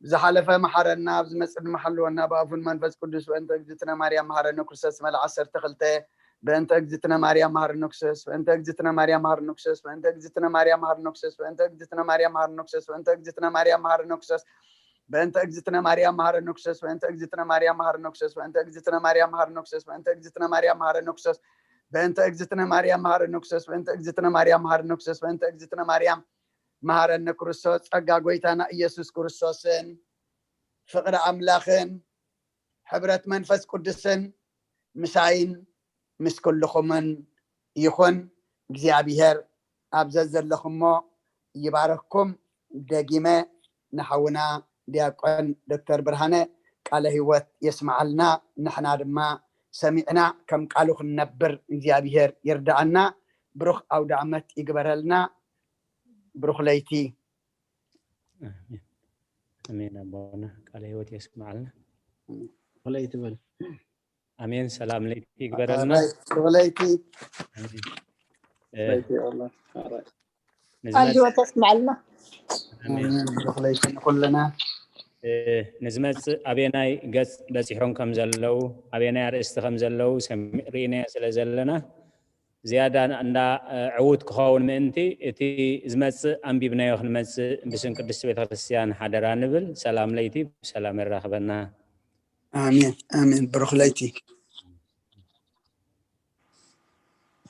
ዝሓለፈ መሐረና፣ ኣብ ዝመጽእ ድማ ሓልወና፣ ብኣፉን መንፈስ ቅዱስ፣ በእንተ እግዝእትነ ማርያም መሐረነ ክርስቶስ፣ መልዓ ዓሰርተ ክልተ፣ በእንተ እግዝእትነ ማርያም መሐረነ ክርስቶስ፣ በእንተ እግዝእትነ ማርያም መሐረነ ክርስቶስ፣ በእንተ እግዝእትነ ማርያም መሐረነ ክርስቶስ፣ በእንተ እግዝእትነ ማርያም መሐረነ ክርስቶስ፣ በእንተ እግዝእትነ ማርያም መሐረነ ክርስቶስ፣ በእንተ እግዝእትነ ማርያም መሐረነ ክርስቶስ፣ በእንተ እግዝእትነ ማርያም መሐረነ ክርስቶስ፣ በእንተ እግዝእትነ ማርያም መሐረነ ክርስቶስ፣ በእንተ እግዝእትነ ማርያም መሐረነ ክርስቶስ፣ በእንተ እግዝእትነ ማርያም መሐረነ ክርስቶስ፣ በእንተ እግዝእትነ ማርያም መሐረነ ክርስቶስ፣ በእንተ እግዝእትነ ማርያም መሐረነ ክርስቶስ። ጸጋ ጎይታና ኢየሱስ ክርስቶስን ፍቕሪ ኣምላኽን ሕብረት መንፈስ ቅዱስን ምሳይን ምስ ኩልኹምን ይኹን። እግዚኣብሔር ኣብ ዘዘለኹሞ ይባረክኩም። ደጊመ ንሓውና ዲያቆን ዶክተር ብርሃነ ቃለ ህይወት የስምዓልና። ንሕና ድማ ሰሚዕና ከም ቃሉ ክንነብር እግዚኣብሔር ይርዳኣና። ብሩኽ ኣውደ ዓመት ይግበረልና። ብሩኽ ለይቲ። ኣሜን ኣቦና፣ ቃለ ህይወት የስምዓልና። ለይቲ በል። ኣሜን። ሰላም ለይቲ ይግበረልና። ብሩኽ ለይቲ። ኣሜን። ለይቲ ኣላ። ኣራይ። ንዝመጽእ ቃል ህይወት የስምዓልና። ኣሜን። ኣሜን። ብሩኽ ለይቲ ንኩልና። እ፣ ንዝመጽእ ኣበየናይ ገጽ በጺሖም ከም ዘለዉ፣ ኣበየናይ ኣርእስቲ ከም ዘለዉ ሰሚ- ርኢናዮ ስለ ዘለና፣ ዝያዳ እንዳ እ፣ ዕዉት ክኸውን ምእንቲ፣ እቲ ዝመጽእ ኣንቢብናዮ ክንመጽእ ብስም ቅድስቲ ቤተክርስትያን ሓደራ ንብል። ሰላም ለይቲ ብሰላም የራኽበና። ኣሜን ኣሜን። ብሩኽ ለይቲ።